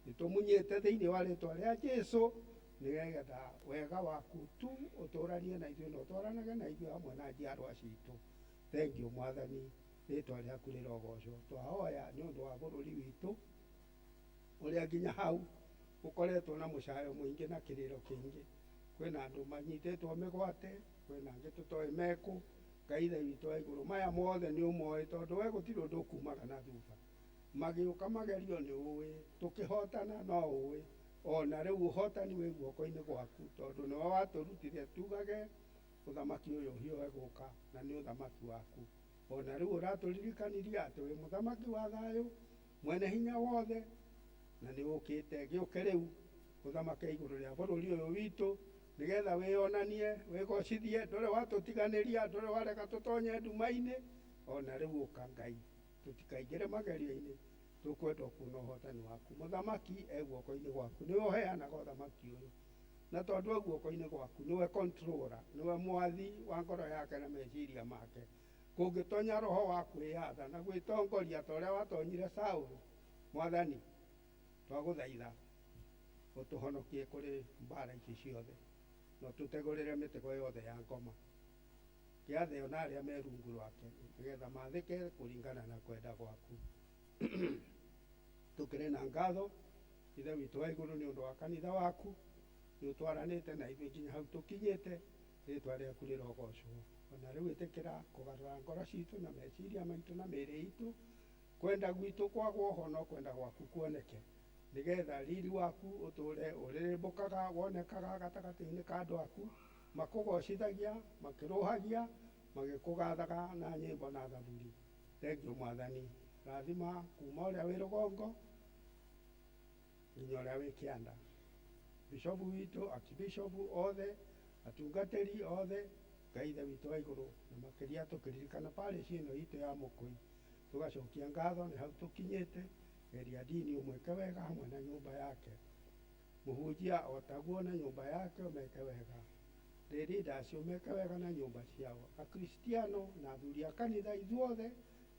nĩtũmunyĩte thĩinĩ wa rĩtwa rĩa Jesu nĩgetha wega waku tu ũtũranie na ithuĩ na ũtwaranage na ithuĩ hamwe na njiarwa citũ. Thengiũ Mwathani, rĩtwa rĩaku rĩrogocwo. Twahoya nĩ ũndũ wa bũrũri witũ ũrĩa nginya hau ũkoretwo na mũcayo mũingĩ na kĩrĩro kĩingĩ. Kwĩna andũ manyitĩtwo mĩgwate, kwĩna angĩ tũtoĩ mekũ. Ngai Ithe witũ wa igũrũ, maya mothe nĩ ũmoĩ tondũ we gũtirĩ ũndũ ũkumaga na thutha. Magĩũka magerio nĩ ũĩ, tũkĩhotana no ũĩ, ona rĩu ũhotani wĩ guoko-inĩ gwaku tondũ nĩwe watũrutire tugage ũthamaki ũyũ ũhiũhe gũka na nĩ ũthamaki waku. Ona rĩu ũratũririkanirie atĩ wĩ mũthamaki wa thayũ, mwene hinya wothe, na nĩ ũkĩte. Gĩũke rĩu ũthamake igũrũ rĩa bũrũri ũyũ witũ nĩgetha wĩyonanie, wĩgocithie, ndũrĩ watũtiganĩria, ndũrĩ wareka tũtonye nduma-inĩ. Ona rĩu ũka Ngai, tũtikaingĩre magerio-inĩ, tũkwenda kuona ũhotani waku. Mũthamaki e guoko-inĩ gwaku, nĩwe ũheanaga ũthamaki ũyũ, na tondũ e guoko-inĩ gwaku nĩwe controller, nĩwe mwathi wa ngoro yake na meciria make. Kũngĩtonya roho wa kwĩyatha na gwĩtongoria ta ũrĩa watonyire Saũlũ, Mwathani twagũthaitha ũtũhonokie kũrĩ mbara ici ciothe. Na ũtũtegũrĩre mĩtego yothe ya ngoma. Gĩathe ona arĩa me rungu rwake nĩgetha mathĩke kũringana na kwenda gwaku. Tũkĩrĩ na ngatho Ithe witũ wa igũrũ nĩ ũndũ wa kanitha waku, nĩ ũtwaranĩte na ithuĩ nginya hau tũkinyĩte, rĩtwa rĩaku rĩrogocwo. Ona rĩu ĩtĩkĩra kũgarũra ngoro citũ na meciria maitũ na mĩĩrĩ itũ, kwenda gwitũ kwagwo ho no kwenda gwaku kuoneke, nĩgetha riri waku ũtũre ũrĩrĩmbũkaga wonekaga gatagatĩ-inĩ ka andũ aku, makũgocithagia, makĩrũhagia, magĩkũgathaga na nyĩmbo na thaburi. Thengiũ Mwathani, rathima kuma ũrĩa wĩ rũgongo nginya ũrĩa wĩ kĩanda. Bishobu witũ, akibishobu othe, atungatĩri othe, Ngai Ithe witũ wa igũrũ, na makĩria tũkĩririkana parish ĩno itũ ya Mũkũi, tũgacokia ngatho nĩ hau tũkinyĩte. Geria dini ũmwĩke wega hamwe na nyũmba yake. Mũhunjia o taguo na nyũmba yake ũmeke wega. Lay leaders ũmeke wega na nyũmba ciao. Akristiano na athuri a kanitha ithuothe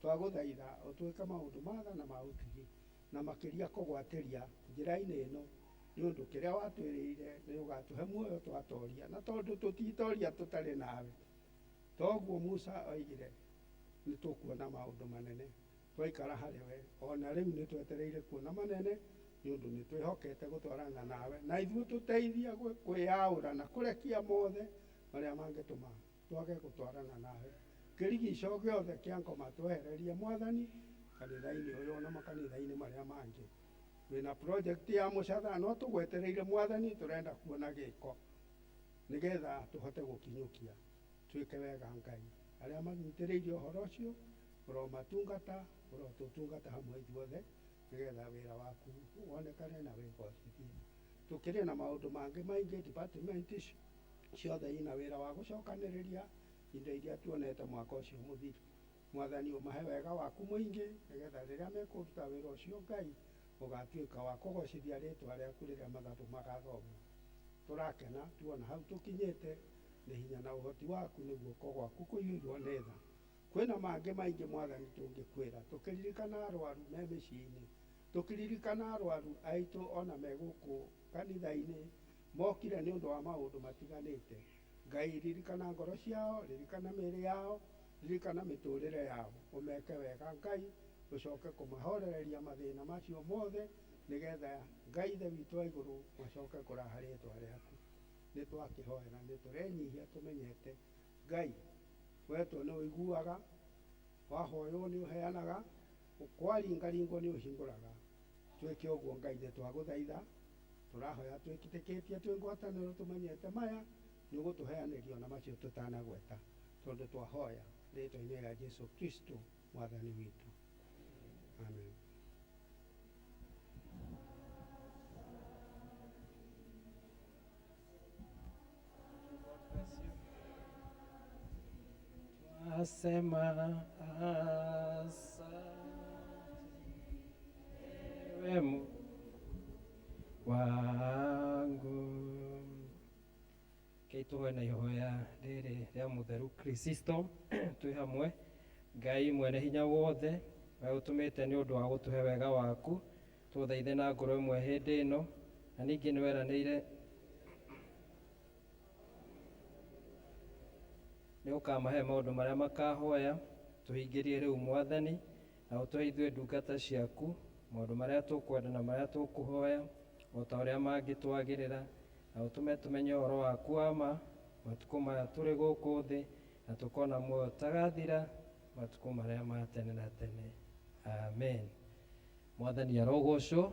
twagũthaitha ũtwĩke maũndũ ma tha na ma ũtugi, na makĩria kũgwatĩria njĩra-inĩ ĩno, nĩ ũndũ kĩrĩa watwĩrĩire nĩ ũgatũhe muoyo twatoria, na tondũ tũtitoria tũtarĩ nawe. Toguo Musa oigire, nĩ tũkuona maũndũ manene twaikara harĩ we. O na rĩu nĩ twetereire kuona manene, nĩ ũndũ nĩ twĩhokete gũtwarana nawe, na ithuĩ tũteithie kwĩyaũra na kũrekia mothe marĩa mangĩtũma twage gũtwarana nawe. Kĩrigico gĩothe kĩa ngoma twehererie Mwathani kanitha-inĩ ũyũ ona makanitha-inĩ marĩa mangĩ. Twĩna project ya mũcatha no tũgwetereire Mwathani, tũrenda kuona gĩko nĩgetha tũhote gũkinyũkia. Twĩke wega Ngai. Arĩa manyitĩrĩire ũhoro ũcio ũromatungata, ũrotũtungata hamwe ithuothe nĩgetha wĩra waku wonekane na wĩgocithie. Tũkĩrĩ na maũndũ mangĩ maingĩ, department ciothe ina wĩra wa gũcokanĩrĩria indo iria tuonete mwaka ũcio mũthiru. Mwathani ũmahe wega waku mũingĩ nĩgetha rĩrĩa mekũruta wĩra ũcio Ngai ũgatuĩka wa kũgocithia rĩtwa rĩaku rĩrĩa mathabu magathomwo. Tũrakena tuona hau tũkinyĩte nĩ hinya na ũhoti waku nĩ guoko gwaku kũiyũirwo nĩ tha. Kwĩna mangĩ maingĩ Mwathani tũngĩkwĩra, tũkĩririkana arwaru me mĩciĩ-inĩ, tũkĩririkana arwaru aitũ ona me gũkũ kanitha-inĩ mokire nĩ ũndũ wa maũndũ matiganĩte. Ngai ririkana ngoro ciao, ririkana mĩĩrĩ yao, ririkana mĩtũrĩre yao, ũmeke wega Ngai, ũcoke kũmahorereria mathĩna macio mothe nĩgetha Ngai Ithe witũ wa igũrũ macoke kũraha rĩtwa rĩaku. Nĩ twakĩhoera, nĩ tũrenyihia tũmenyete Ngai wetwo nĩ ũiguaga, wahoywo nĩ ũheanaga, kwaringaringwo nĩ ũhingũraga. Twĩke ũguo Ngai nĩ twagũthaitha, tũrahoya twĩtĩkĩtie twĩ ngwatanĩro tũmenyete maya nĩ ũgũtũheanĩria ona macio tũtanagweta, tondũ twahoya rĩtwa-inĩ rĩa Jesu Kristo Mwathani witũ. Amen. God bless you. Twasema asante ewe Mungu wangu. Rekei tũhoe na ihoya rĩrĩ rĩa mũtheru Chrysostom twĩ hamwe. Ngai mwene hinya wothe, we ũtũmĩte nĩ ũndũ wa gũtũhe wega waku, tũthaithe na ngoro ĩmwe hĩndĩ ĩno, na ningĩ nĩ weranĩire nĩ ũkamahe maũndũ marĩa makahoya. Tũhingĩrie rĩu Mwathani, na ũtũhe ithuĩ ndungata ciaku maũndũ marĩa tũkwenda na marĩa tũkũhoya o ta ũrĩa mangĩtwagĩrĩra, na ũtũme tũmenye ũhoro waku wa ma matukũ maya tũrĩ gũkũ thĩ, na tũkona muoyo ũtagathira matukũ marĩa ma tene na tene. Amen. Mwathani arogocwo.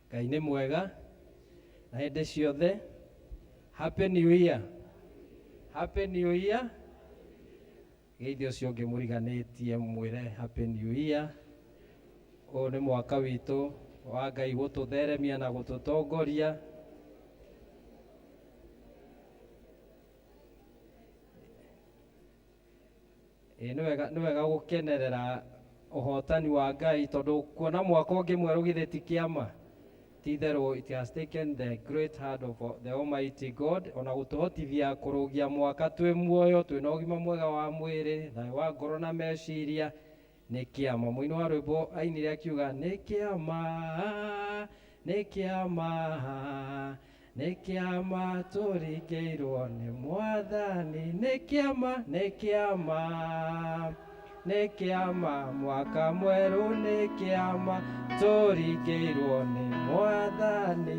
Ngai nĩ mwega na hĩndĩ ciothe. Happy New Year. Happy New Year. Geithio ũcio ũngĩ mũriganĩtie mwĩre Happy New Year. Ũyũ nĩ mwaka witũ wa Ngai gũtũtheremia na gũtũtongoria. Ĩĩ nĩ wega gũkenerera ũhotani wa Ngai tondũ kuona mwaka ũngĩ mwerũ githĩ ti kĩama. Ti itherũ it has taken the great hand of the Almighty God ona gũtũhotithia kũrũgia mwaka twĩ muoyo, twĩna ũgima mwega wa mwĩrĩ, thayũ wa ngoro na meciria nĩ kĩama. Mũini wa rwĩmbo ainire akiuga nĩ kĩama, nĩ kĩama, Nĩ kĩama tũringĩirwo nĩ Mwathani, nĩ kĩama, nĩ kĩama, nĩ kĩama, mwaka mwerũ nĩ kĩama tũringĩirwo nĩ Mwathani.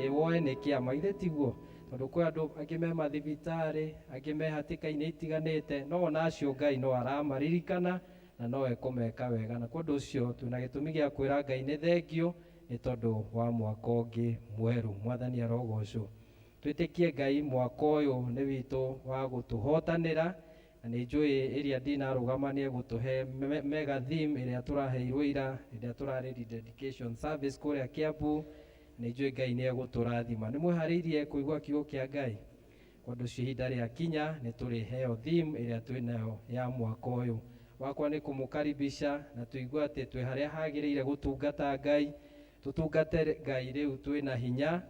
Ĩ woe nĩ kĩama, githĩ tiguo? Tondũ kwĩ andũ angĩ me mathibitarĩ, angĩ me hatĩka-inĩ itiganĩte, no ona acio Ngai no aramaririkana na no ekũmeka wega. Na kwa ũndũ ũcio twĩna gĩtũmi gĩa kwĩra Ngai nĩ thengiũ nĩ tondũ wa mwaka ũngĩ mwerũ. Mwathani arogocwo. Twĩtĩkie Ngai mwaka ũyũ nĩ witũ wa gũtũhotanĩra, na nĩ njũĩ ĩrĩa ndinarũgama nĩ egũtũhe mega theme ĩrĩa tũraheirwo ira ĩrĩa tũrarĩ rededication service kũrĩa Kiambu. Nĩ njũĩ Ngai nĩ egũtũrathima. Nĩ mwĩharĩirie kũigua kiugo kĩa Ngai? Kwa ũndũ ũcio ihinda rĩakinya nĩ tũrĩheo theme ĩrĩa twĩnayo ya mwaka ũyũ. Wakwa nĩ kũmũkaribisha na tũigue atĩ twĩ harĩa hagĩrĩire gũtungata Ngai, tũtungate Ngai rĩu twĩna hinya.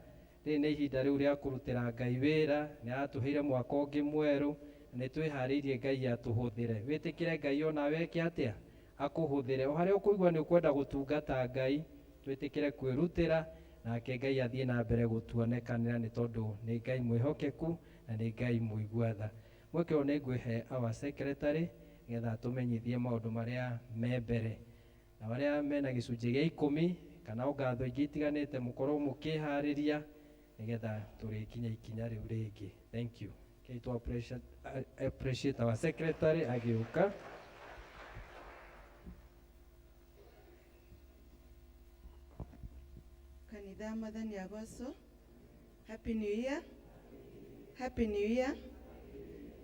Rĩrĩ nĩ ihinda rĩu rĩa kũrutĩra Ngai wĩra, nĩ aratũheire mwaka ũngĩ mwerũ, na nĩ twĩharĩirie Ngai atũhũthĩre. Wĩtĩkĩre Ngai onawe eke atĩa? Akũhũthĩre. O harĩa ũkũigua nĩ ũkwenda gũtungata Ngai, twĩtĩkĩre kwĩrutĩra, nake Ngai athiĩ na mbere gũtuonekanĩra nĩ tondũ nĩ Ngai mwĩhokeku na nĩ Ngai mũigua tha. Mweke ũyũ nĩ ngwĩhe our secretary nĩgetha atũmenyithie maũndũ marĩa me mbere. Na arĩa mena gĩcunjĩ gĩa ikũmi kana o ngatho ingĩ itiganĩte mũkorwo mũkĩharĩria nĩgetha tũrĩkinya ikinya rĩu rĩngĩ. Thank you. Okay, to appreciate our secretary agĩũka. Kanitha, Mwathani agocwo. Happy New Year. Happy New Year.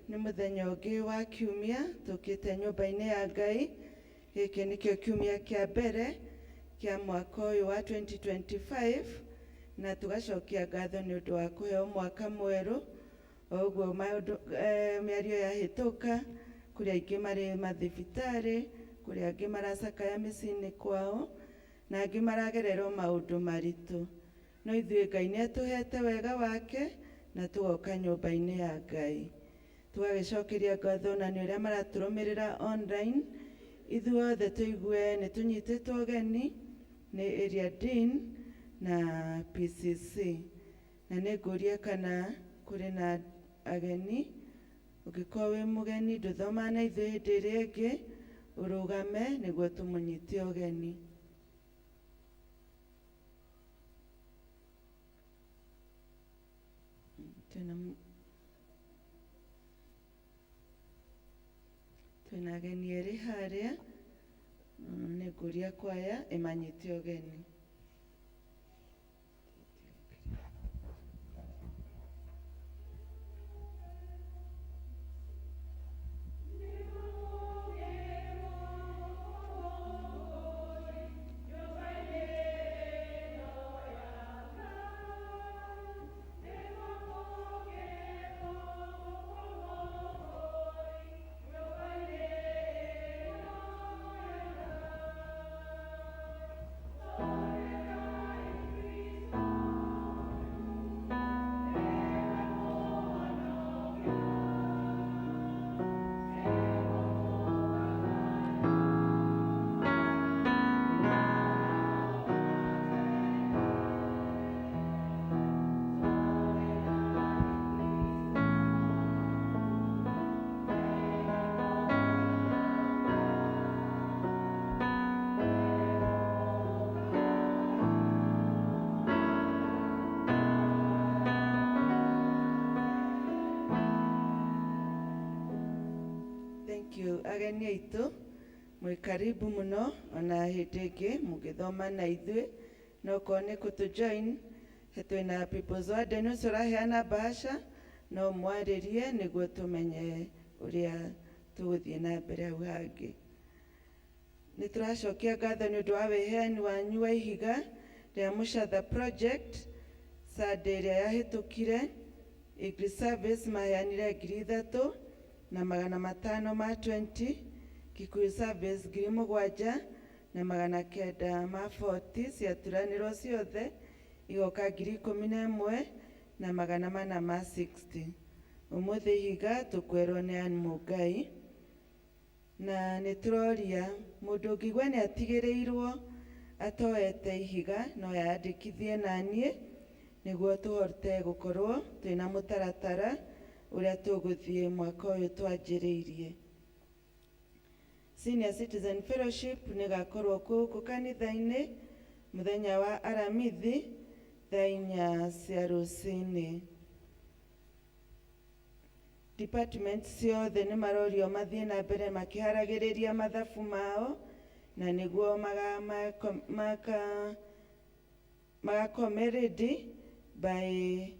Nĩ mũthenya ũngĩ wa kiumia tũkĩte nyũmba-inĩ ya Ngai. Gĩkĩ nĩkĩo kiumia kĩa mbere kĩa mwaka ũyũ wa 2025, na tũgacokia ngatho nĩ ũndũ wa kũheo mwaka mwerũ. O ũguo maũndũ mĩario yahĩtũka, kũrĩ aingĩ marĩ mathibitarĩ, kũrĩ angĩ maracakaya mĩciĩ-inĩ kwao, na angĩ maragerera maũndũ maritũ. No ithuĩ Ngai nĩ atũhete wega wake na tũgoka nyũmba-inĩ ya Ngai. Tũgagĩcokeria ngatho na nĩ ũrĩa maratũrũmĩrĩra online. Ithuothe tũigue nĩ tũnyitĩtwo ũgeni nĩ Area Dean na PCC. Na nĩ ngũrie kana kũrĩ na ageni. Ũngĩkorwo wĩ mũgeni ndũthomaga na ithuĩ hĩndĩ ĩrĩa ĩngĩ, ũrũgame nĩguo tũmũnyite ũgeni. Twĩna ageni erĩ harĩa, nĩ ngũria kwaya ĩmanyite ũgeni. Thank you. Ageni aitũ, mwĩ karibu mũno ona hĩndĩ ĩngĩ mũgĩthoma na ithuĩ, no korwo nĩ kũtũ join twĩna People's Warden ũcio ũraheana bahasha, no mwarĩrie nĩguo tũmenye ũrĩa tũgũthiĩ na mbere hau hangĩ. Nĩ tũracokia ngatho nĩ ũndũ wa wĩheani wanyu wa ihiga rĩa Mũcatha Project. Sunday ĩrĩa yahĩtũkire, English Service maheanire 3,520, Kikuyu Service 7,940, ciaturanĩrwo ciothe igoka 11,460. Ũmũthĩ ihiga tũkwerwo nĩ Ann Mũngai, na nĩ tũroria mũndũ ũngĩigua nĩ atigĩrĩirwo atoete ihiga no yandĩkithie na niĩ Nĩguo tũhote gũkorwo twĩna mũtaratara ũrĩa tũgũthiĩ mwaka ũyũ twanjĩrĩirie. Senior Citizen Fellowship nĩgakorwo gũkũ kanitha-inĩ mũthenya wa Aramithi thaa 4 cia rũcinĩ. Department ciothe nĩ marorio mathiĩ na mbere makĩharagĩrĩria mathabu mao na nĩguo magakorwo ready by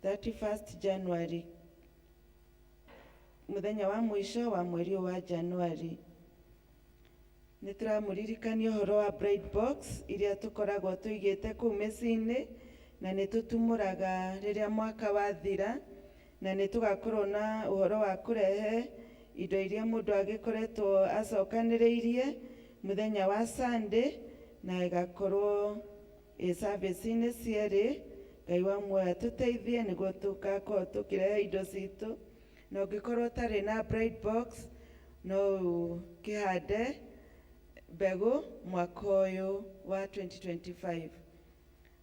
31st January, mũthenya wa mũico wa mweri ũyũ wa January. Nĩ tũramũririkania ũhoro wa bright box iria tũkoragwo tũigĩte kũu mĩciĩ-inĩ na nĩ tũtumũraga rĩrĩa mwaka wathira, na nĩ tũgakorwo na ũhoro wa kũrehe indo iria mũndũ agĩkoretwo acokanĩrĩirie mũthenya wa Sunday, na ĩgakorwo ĩ service-inĩ cierĩ. Ngai wa muoyo atũteithie nĩguo tũgakorwo tũkĩrehe indo citũ, na ũngĩkorwo ũtarĩ na bright box no ũkĩhande mbegũ mwaka ũyũ wa 2025.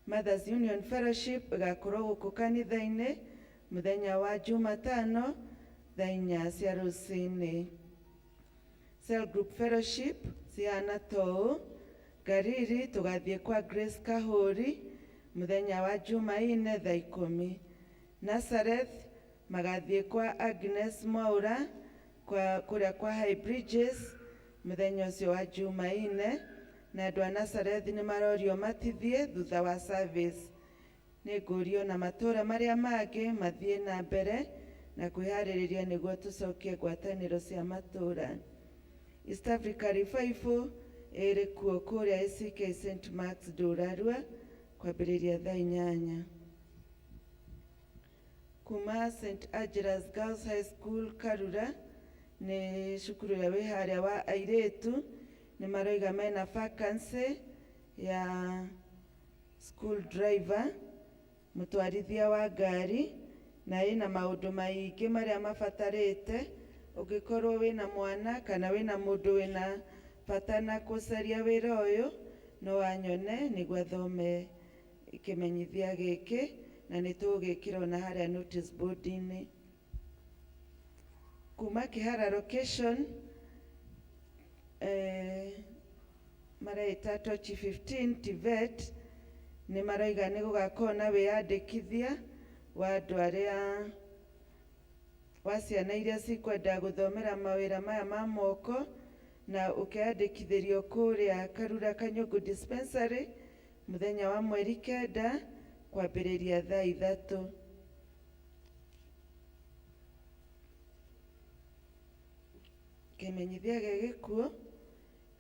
Mothers Union Fellowship ĩgakorwo gũkũ kanitha-inĩ mũthenya wa Jumatano thaa 4 cia rũcinĩ. Cell Group Fellowship cihana ta ũũ: Ngariri tũgathiĩ kwa Grace Kahũri mũthenya wa Jumaine thaa 10. Nazareth magathiĩ kwa Agnes Mwaura kwa kũrĩa kwa High Bridges mũthenya ũcio wa Jumaine, na andũ a Nazareth nĩ marorio matithie thutha wa service. Nĩ ngũrio na matũra marĩa mangĩ mathiĩ na mbere na kwĩharĩrĩria nĩguo tũcokie ngwatanĩro cia matũra. East Africa Revival ĩrĩ kuo kũrĩa ACK St Mark's Ndũrarua kwambĩrĩria thaa 8. Kuma St Angela's Girls High School Karura, nĩ cukuru ũrĩa wĩ harĩa wa airĩtu, nĩ maroiga mena vacancy ya school driver, mũtwarithia wa ngari, na ĩna maũndũ maingĩ marĩa mabatarĩte. Ũngĩkorwo wĩna mwana kana wĩna mũndũ wĩna bata na gũcaria wĩra ũyũ, no anyone nĩguo athome kĩmenyithia gĩkĩ, na nĩ tũgũgĩkĩra ona harĩa notice board-inĩ. Kuma Kĩhara location mareita Tochi 15 TVET nĩ maroiga nĩ gũgakorwo na wĩyandĩkithia wa andũ arĩa wa ciana iria cikwenda gũthomera mawĩra maya ma moko, na ũkeyandĩkithĩrio kũrĩa Karura Kanyũngũ Dispensary mũthenya wa mweri 9 kwambĩrĩria thaa 3. Kĩmenyithia gĩa gĩkuũ: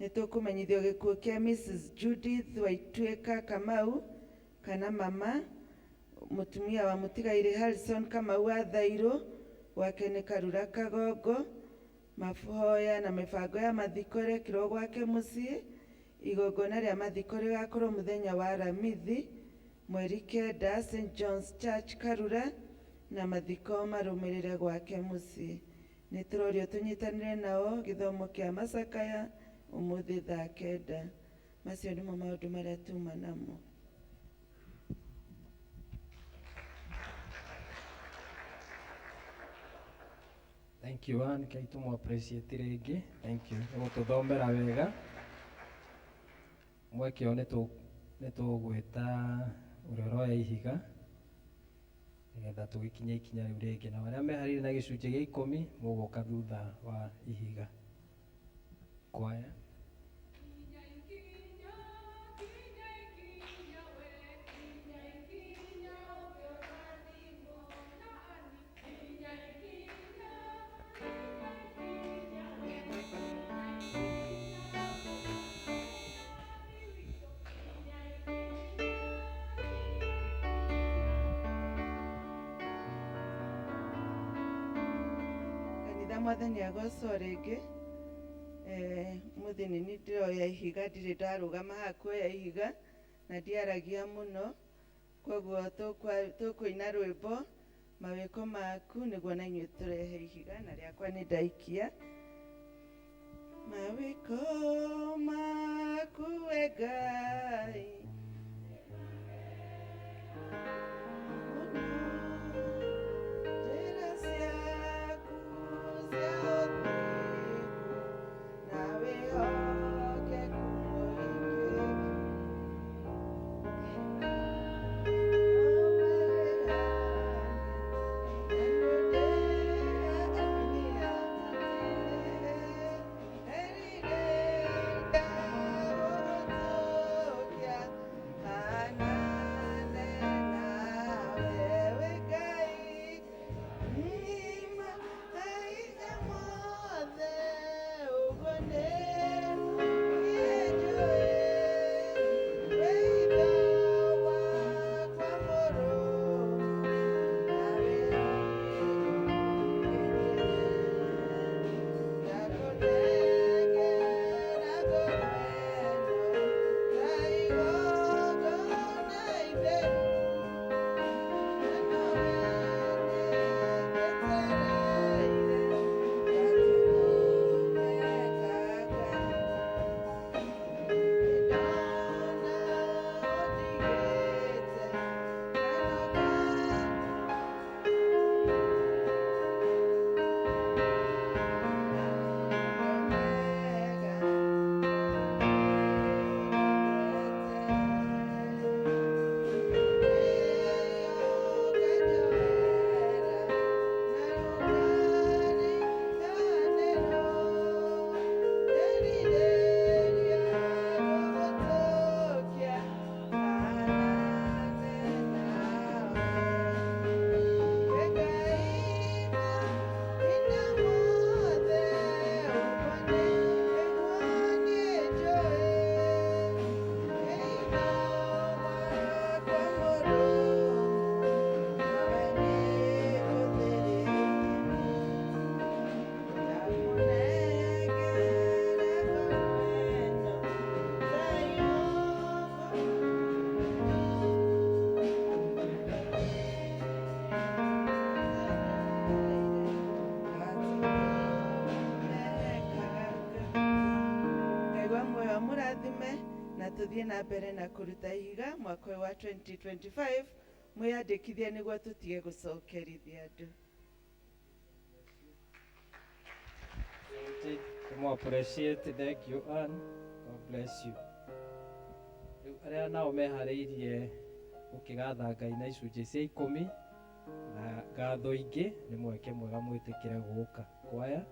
nĩ tũkũmenyithio gĩkuũ kĩa Mrs Judith Waituĩka Kamau, kana mama, mũtumia wa mũtigairĩ Harrison Kamau wa Thairũ, gwake nĩ Karura Kagongo. Mahoya na mĩbango ya mathiko ĩrekĩrwo gwake mũciĩ. Igongona rĩa mathiko rĩgakorwo mũthenya wa Aramithi mweri 9, St John's Church Karura, na mathiko marũmĩrĩre gwake mũciĩ. Nĩ tũrorio tũnyitanĩre nao gĩthomo kĩa macakaya ũmũthĩ thaa 9. Macio nĩmo maũndũ marĩa tuma namo. Thank you, Ann. Kai tũmũ appreciate rĩngĩ. Thank you. Nĩ gũtũthomera wega. Mweke ũyũ nĩ tũgwĩta ũrĩa ũroya ihiga nĩgetha tũgĩkinye ikinya rĩu rĩngĩ, na arĩa meharĩirie na gĩcunjĩ gĩa 10 mũgũka thutha wa ihiga. Kwaya. Kanitha, Mwathani agocwo rĩngĩ. Mũthĩ nĩ niĩ ndĩroya ihiga, ndirĩ ndarũgama haha kuoya ihiga na ndiaragia mũno, koguo tũkũina rwĩmbo mawĩko maku nĩguo na inyuĩ tũrehe ihiga, na rĩakwa nĩ ndaikia. Mawĩko maku we Ngai. Njĩra ciaku cia ũthingu na wĩhokeku mũingĩ. Ngai muoyo amũrathime na tũthiĩ na mbere na kũruta ihiga mwaka ũyũ wa 2025 mwĩyandĩkithie nĩguo tũtige gũcokerithia andũ. Tũmũ appreciate, thank you Ann. God bless you. Rĩu arĩa nao meharĩirie gũkĩgatha Ngai na icunjĩ cia ikũmi na ngatho ingĩ nĩ mweke mwega mwĩtĩkĩre gũka kwaya.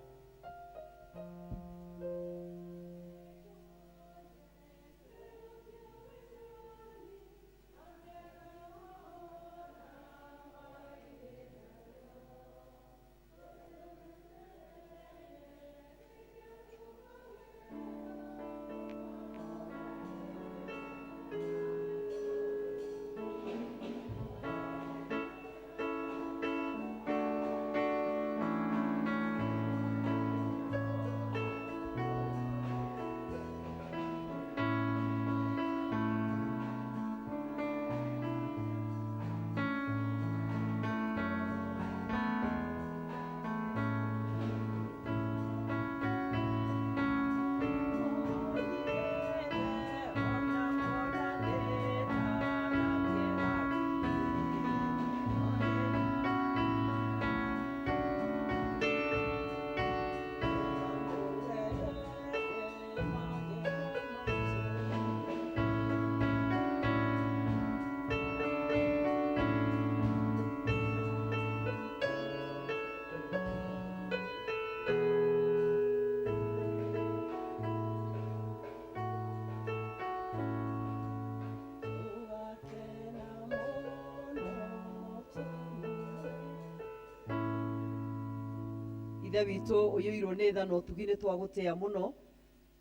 Ithe witũ ũiyũirwo nĩ tha na ũtugi nĩ twagũtĩa mũno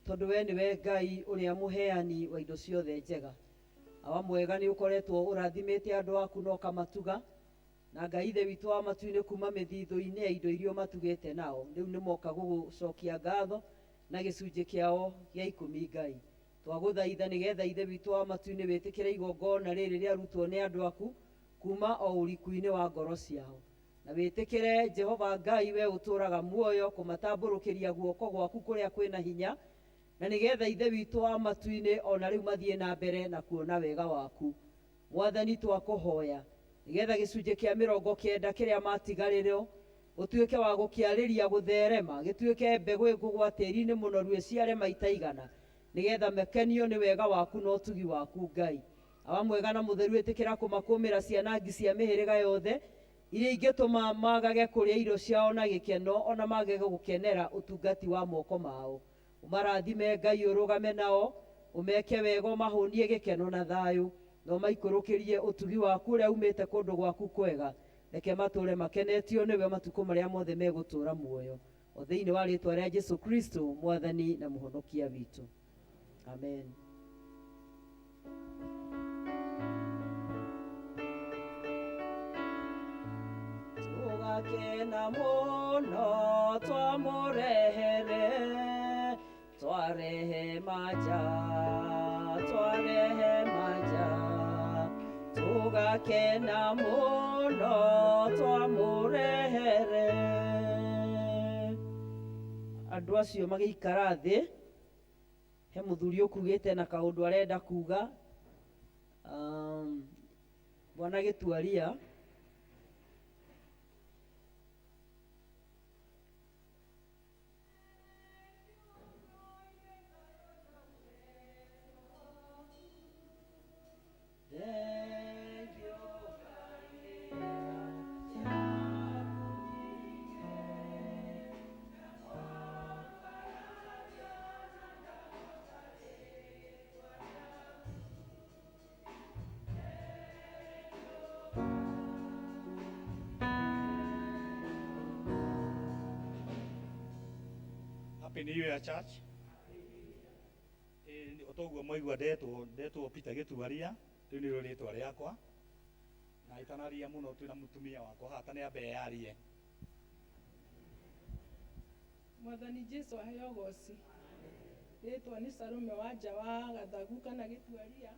tondũ we nĩwe Ngai ũrĩa mũheani wa indo ciothe njega. Awa mwega nĩ ũkoretwo ũrathimĩte andũ aku na ũkamatuga, na Ngai Ithe witũ wa matu-inĩ kuma mĩthithũ-inĩ ya indo iria ũmatugĩte nao rĩu nĩ moka gũgũcokia ngatho na gĩcunjĩ kĩao gĩa ikũmi. Ngai twagũthaitha nĩgetha Ithe witũ wa matu-inĩ wĩtĩkĩre igongona rĩrĩ rĩarutwo nĩ andũ aku kuma o ũriku-inĩ wa ngoro ciao, na wĩtĩkĩre Jehova Ngai we ũtũũraga muoyo kũmatambũrũkĩria guoko gwaku kũrĩa kwĩna hinya, na nĩgetha Ithe witũ wa matu-inĩ ona rĩu mathiĩ na mbere na kuona wega waku. Mwathani twakũhoya nĩgetha gĩcunjĩ kĩa 90 kĩrĩa matigarĩrwo ũtuĩke wa gũkĩarĩria gũtherema, gĩtuĩke mbegũ ĩkũgwa tĩri-inĩ mũnoru ĩciare maita igana, nĩgetha makenio nĩ wega waku na ũtugi waku Ngai. Awa mwega na mũtheru, ĩtĩkĩra kũmakũmĩra ciana ngi cia mĩhĩrĩga yothe iria ingĩtũma magage kũrĩa irio ciao na gĩkeno, ona magage gũkenera ũtungati wa moko mao. Ũmarathime Ngai, ũrũgame nao, ũmeke wega, ũmahũnie gĩkeno na thayũ, na ũmaikũrũkĩrie ũtugi waku ũrĩa umĩte kũndũ gwaku kwega. Reke matũre makenetio nĩwe matukũ marĩa mothe megũtũũra muoyo, o thĩinĩ wa rĩtwa rĩa Jesu Kristo Mwathani na Mũhonokia witũ, amen. Tũgakena mũno twamũrehere, twarehe maja, twarehe maja, tũgakena mũno twamũrehere. Andũ acio magĩikara thĩ, he mũthuri ũkugĩte na kaũndũ arenda kuga. Bwana Gĩtuaria. Happy New Year, church. Otoguo mwaigua ndetwo Peter Gĩtuaria, rĩu nĩrĩo rĩtwa rĩakwa. Na itanaria mũno twĩna mũtumia wakwa haha, ta nĩ ambe yarie. Mwathani Jesu aheo goci. Rĩtwa nĩ Salome wa nja wa Gathagu kana Gĩtuaria,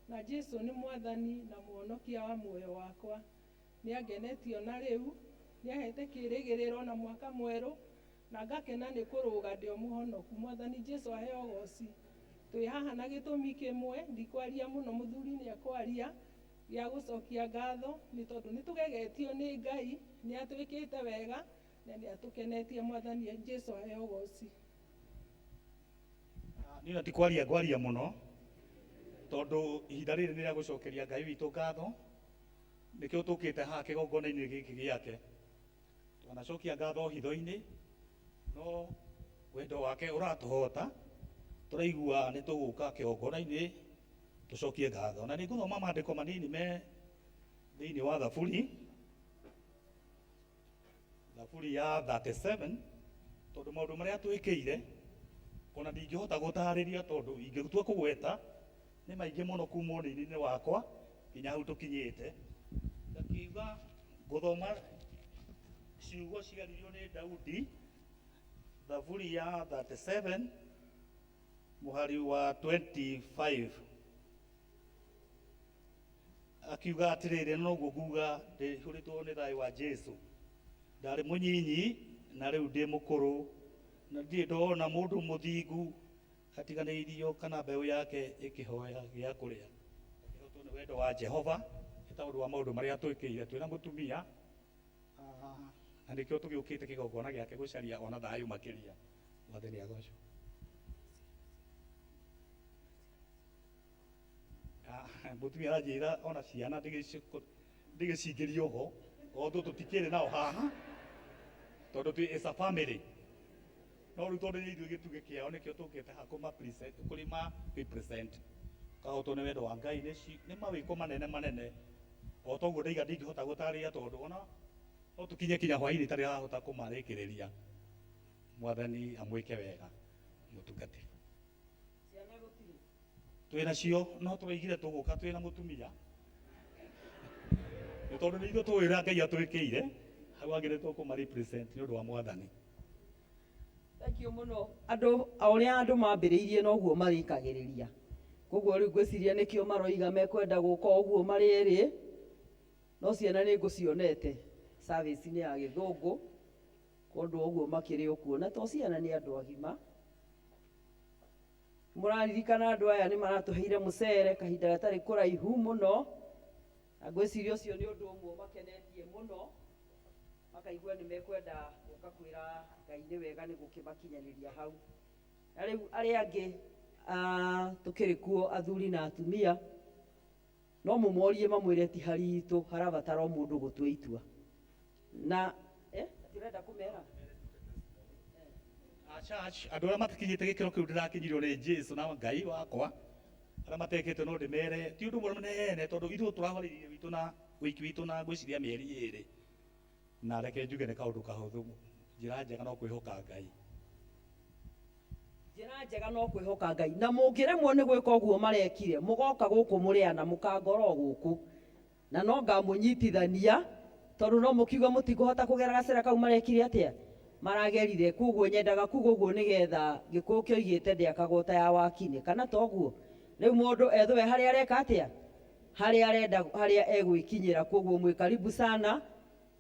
na Jesu nĩ Mwathani na Mũhonokia wa muoyo wakwa. Nĩ angenetio na rĩu, nĩ ahete kĩĩrĩgĩrĩro na mwaka mwerũ, na ngakena nĩ kũrũga ndĩ o mũhonoku. Mwathani Jesu aheo goci. Twĩ haha na gĩtũmi kĩmwe, ndikwaria mũno, mũthuri nĩ ekwaria, gĩa gũcokia ngatho nĩ tondũ nĩ tũgegetio nĩ Ngai, nĩ atwĩkĩte wega na nĩ atũkenetie. Mwathani Jesu aheo goci. Niĩ na ti kwaria ngwaria mũno, tondũ ihinda rĩrĩ nĩ rĩa gũcokeria Ngai witũ ngatho, nĩkĩo tũkĩte haha kĩgongona-inĩ gĩkĩ gĩake. Twanacokia ngatho hitho-inĩ, no wendo wake ũratũhota, tũraigua nĩ tũgũka kĩgongona-inĩ tũcokie ngatho. Na nĩ ngũthoma maandĩko manini me thĩinĩ wa Thaburi, Thaburi ya 37, tondũ maũndũ marĩa twĩkĩire ona ndingĩhota gũtarĩria, tondũ ingĩtua kũgweta nĩ maingĩ mũno kuma ũnini-inĩ wakwa nginya hau tũkinyĩte. Ngakiuga ngũthoma ciugo ciaririo nĩ Daudi, Thaburi ya 37 mũhari wa 25, akiuga atĩrĩrĩ, noguo nguga ndĩihũrĩtwo nĩ thayũ wa Jesu. Ndarĩ mũnyinyi na rĩu ndĩ mũkũrũ, na ndirĩ ndona mũndũ mũthingu atiganĩirio kana mbeũ yake ĩkĩhoya gĩa kũrĩa. Akĩhotwo nĩ wendo wa Jehova nĩ tondũ wa maũndũ marĩa twĩkĩire twĩna mũtumia, na nĩkĩo tũgĩũkĩte kĩgongona gĩake gũcaria ona thayũ makĩria. Mwathani agocwo. Mũtumia aranjĩra ona ciana ndigĩcingĩrio ho, although tũtikĩrĩ nao haha tondũ twĩ is a family, no rĩu tondũ nĩ ithuĩ gĩtugĩ kĩao, nĩkĩo tũkĩte haha kũma present, kũrĩ ma represent. Kahotwo nĩ wendo wa Ngai nĩ mawĩko manene manene, o toguo ndaiga ndingĩhota gũtarĩria, tondũ ona no tũkinye kinya hwaĩ-inĩ itarĩ rahota kũmarĩkĩrĩria. Mwathani amwĩke wega mũtungati. Ciana gũtirĩ? Twĩ nacio, no tũraigire tũgũka twĩna mũtumia, nĩ tondũ nĩ ithuĩ tũĩ ũrĩa Ngai atwĩkĩire, hau hangĩ nĩ tũkũma represent nĩ ũndũ wa Mwathani. Thank you mũno. Andũ o ũrĩa andũ mambĩrĩirie noguo marĩkagĩrĩria, koguo rĩu ngwĩciria nĩkĩo maroiga mekwenda gũka ũguo marĩ erĩ, no ciana nĩ ngũcionete service-inĩ ya gĩthũngũ kũndũ ũguo makĩrĩ o kuo, na to ciana, nĩ andũ agima. Mũraririkana andũ aya nĩ maratũheire mũcere kahinda gatarĩ kũraihu mũno. Na ngwĩciria ũcio nĩ ũndũ ũmwe ũmakenetie mũno, makaigua nĩ mekwenda gũka kwĩra Ngai nĩ wega nĩ gũkĩmakinyanĩria hau. Na rĩu arĩa angĩ tũkĩrĩ kuo athuri na atumia, no mũmorie mamwĩre ti haritũ, harabatara o mũndũ gũtua itua. Na atĩ ũrenda kũmera? A church, andũ arĩa matakinyĩte gĩkĩro kĩu ndĩrakinyirio nĩ Jesu na Ngai wakwa, arĩa matekĩte no ndĩmere ti ũndũ mũnene, tondũ ithuĩ tũrabarĩrĩire witũ na wĩiki witũ na ngwĩciria mĩeri ĩrĩ, na reke njuge nĩ kaũndũ kahũthũ. Njĩra njega no kwĩhoka Ngai. Njĩra njega no kwĩhoka Ngai. Na mũngĩremwo nĩ gwĩka ũguo marekire, mũgoka gũkũ mũrĩ ana, mũkangora o gũkũ, na no ngamũnyitithania, tondũ no mũkiuga mũtikũhota kũgera gacĩra kau marekire atĩa, maragerire. Koguo nyendaga kuga ũguo nĩgetha Gĩkũyũ kĩoigĩte ndĩakagwo ta ya wakinĩ, kana toguo? Rĩu mũndũ ethwe harĩa areka atĩa, harĩa arenda, harĩa egwĩkinyĩra. Koguo mwĩ karibu sana,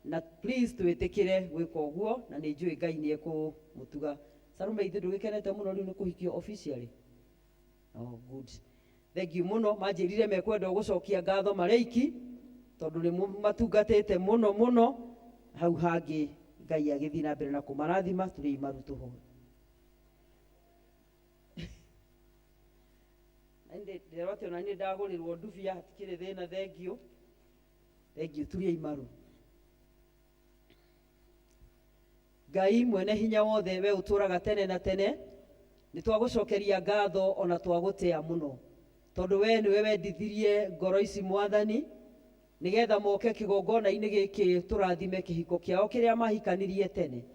na please twĩtĩkĩre gwĩka ũguo, na nĩ njũĩ Ngai nĩ ekũmũtuga. Sarume, ithuĩ ndũgĩkenete mũno rĩu nĩ kũhikio officially? Oh, good, thank you mũno. Manjĩrire mekwenda gũcokia ngatho marĩ aiki, tondũ nĩ matungatĩte mũno mũno. Hau hangĩ Ngai agĩthiĩ na mbere na kũmarathima. Tũrĩ imaru tũhoe. Ndĩrerwo atĩ ona niĩ ndagũrĩrwo ndubia, hatikĩrĩ thĩna. Thank you, thank you. Turia imaru. Ngai mwene hinya wothe, we ũtũraga tene na tene, nĩ twagũcokeria ngatho ona twagũtĩa mũno, tondũ we nĩwe wendithirie ngoro ici, Mwathani, nĩgetha moke kĩgongona-inĩ gĩkĩ tũrathime kĩhiko kĩao kĩrĩa mahikanirie tene,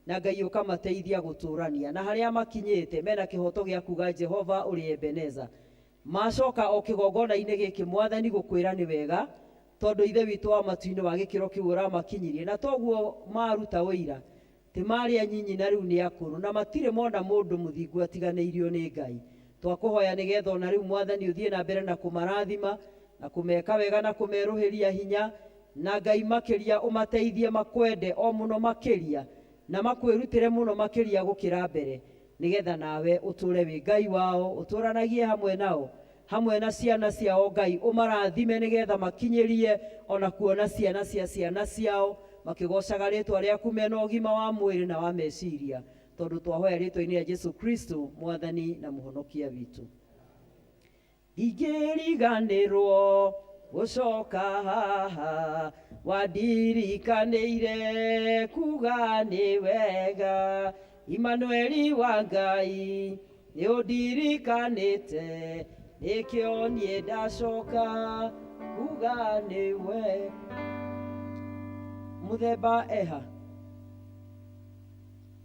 na Ngai ũkamateithia gũtũrania na harĩa makinyĩte mena kĩhoto gĩa kuga Jehova ũrĩ Ebeneza. Macoka o kĩgongona-inĩ gĩkĩ, Mwathani, gũkwĩra nĩ wega, tondũ Ithe witũ wa matu-inĩ wa gĩkĩro kĩu ũramakinyirie, na toguo maruta ũira ti marĩ anyinyi na rĩu nĩ akũrũ, na matirĩ mona mũndũ mũthingu atiganĩirio nĩ Ngai. Twakũhoya nĩgetha ona rĩu, Mwathani, ũthiĩ na mbere na kũmarathima na kũmeka wega na kũmerũhĩria hinya, na Ngai makĩria ũmateithie makwende o mũno makĩria na makwĩrutĩre mũno makĩria gũkĩra mbere, nĩgetha nawe ũtũre wĩ Ngai wao, ũtũranagie hamwe nao, hamwe na ciana ciao. Ngai ũmarathime nĩgetha makinyĩrie ona kuona ciana cia ciana ciao makĩgocaga rĩtwa rĩaku mena ũgima wa mwĩrĩ na wa meciria, tondũ twahoya rĩtwa-inĩ rĩa Jesu Kristo, Mwathani na Mũhonokia witũ. Ndingĩriganĩrwo gũcoka haha, wandirikanĩire kuga nĩ wega. Imanueli wa Ngai, nĩ ũndirikanĩte, nĩkĩo niĩ ndacoka kuga nĩ we. Mũthemba eha,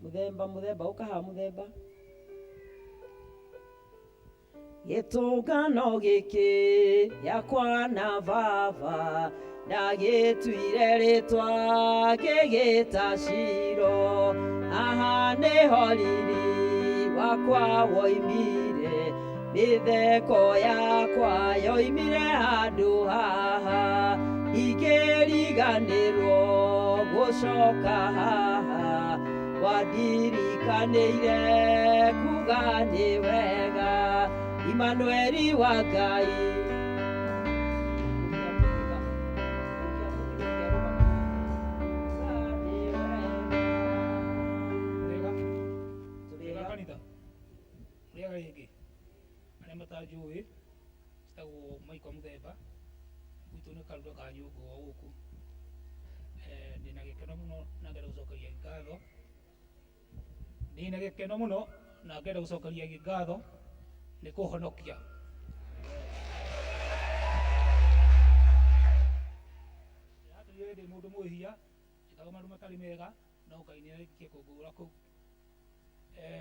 mũthemba, mũthemba, ũkaha mũthemba. Gĩtũngano gĩkĩ gĩakwa na baba ndagĩtuire rĩtwa ngĩgĩta Ciro, haha nĩho riri wakwa woimire, mĩtheko yakwa yoimire handũ haha. Ndingĩriganĩrwo gũcoka haha, wandirikanĩire kuga nĩ wega. Imanueli wa Ngai. Wega wega kanitha, wega rĩngĩ. Arĩa matanjũĩ, njĩtagwo Michael Mũthemba, gwitũ nĩ Karura ka Nyũngũ o gũkũ. Ndĩna gĩkeno mũno na ngenda gũcokeria ngatho, ndĩna gĩkeno mũno na ngenda gũcokeria ngatho nĩ kũhonokia. Ndĩratũire ndĩ mũndũ mwĩhia, njĩkaga maũndũ matarĩ mega, no Ngai nĩ arĩkirie kũngũra kũu.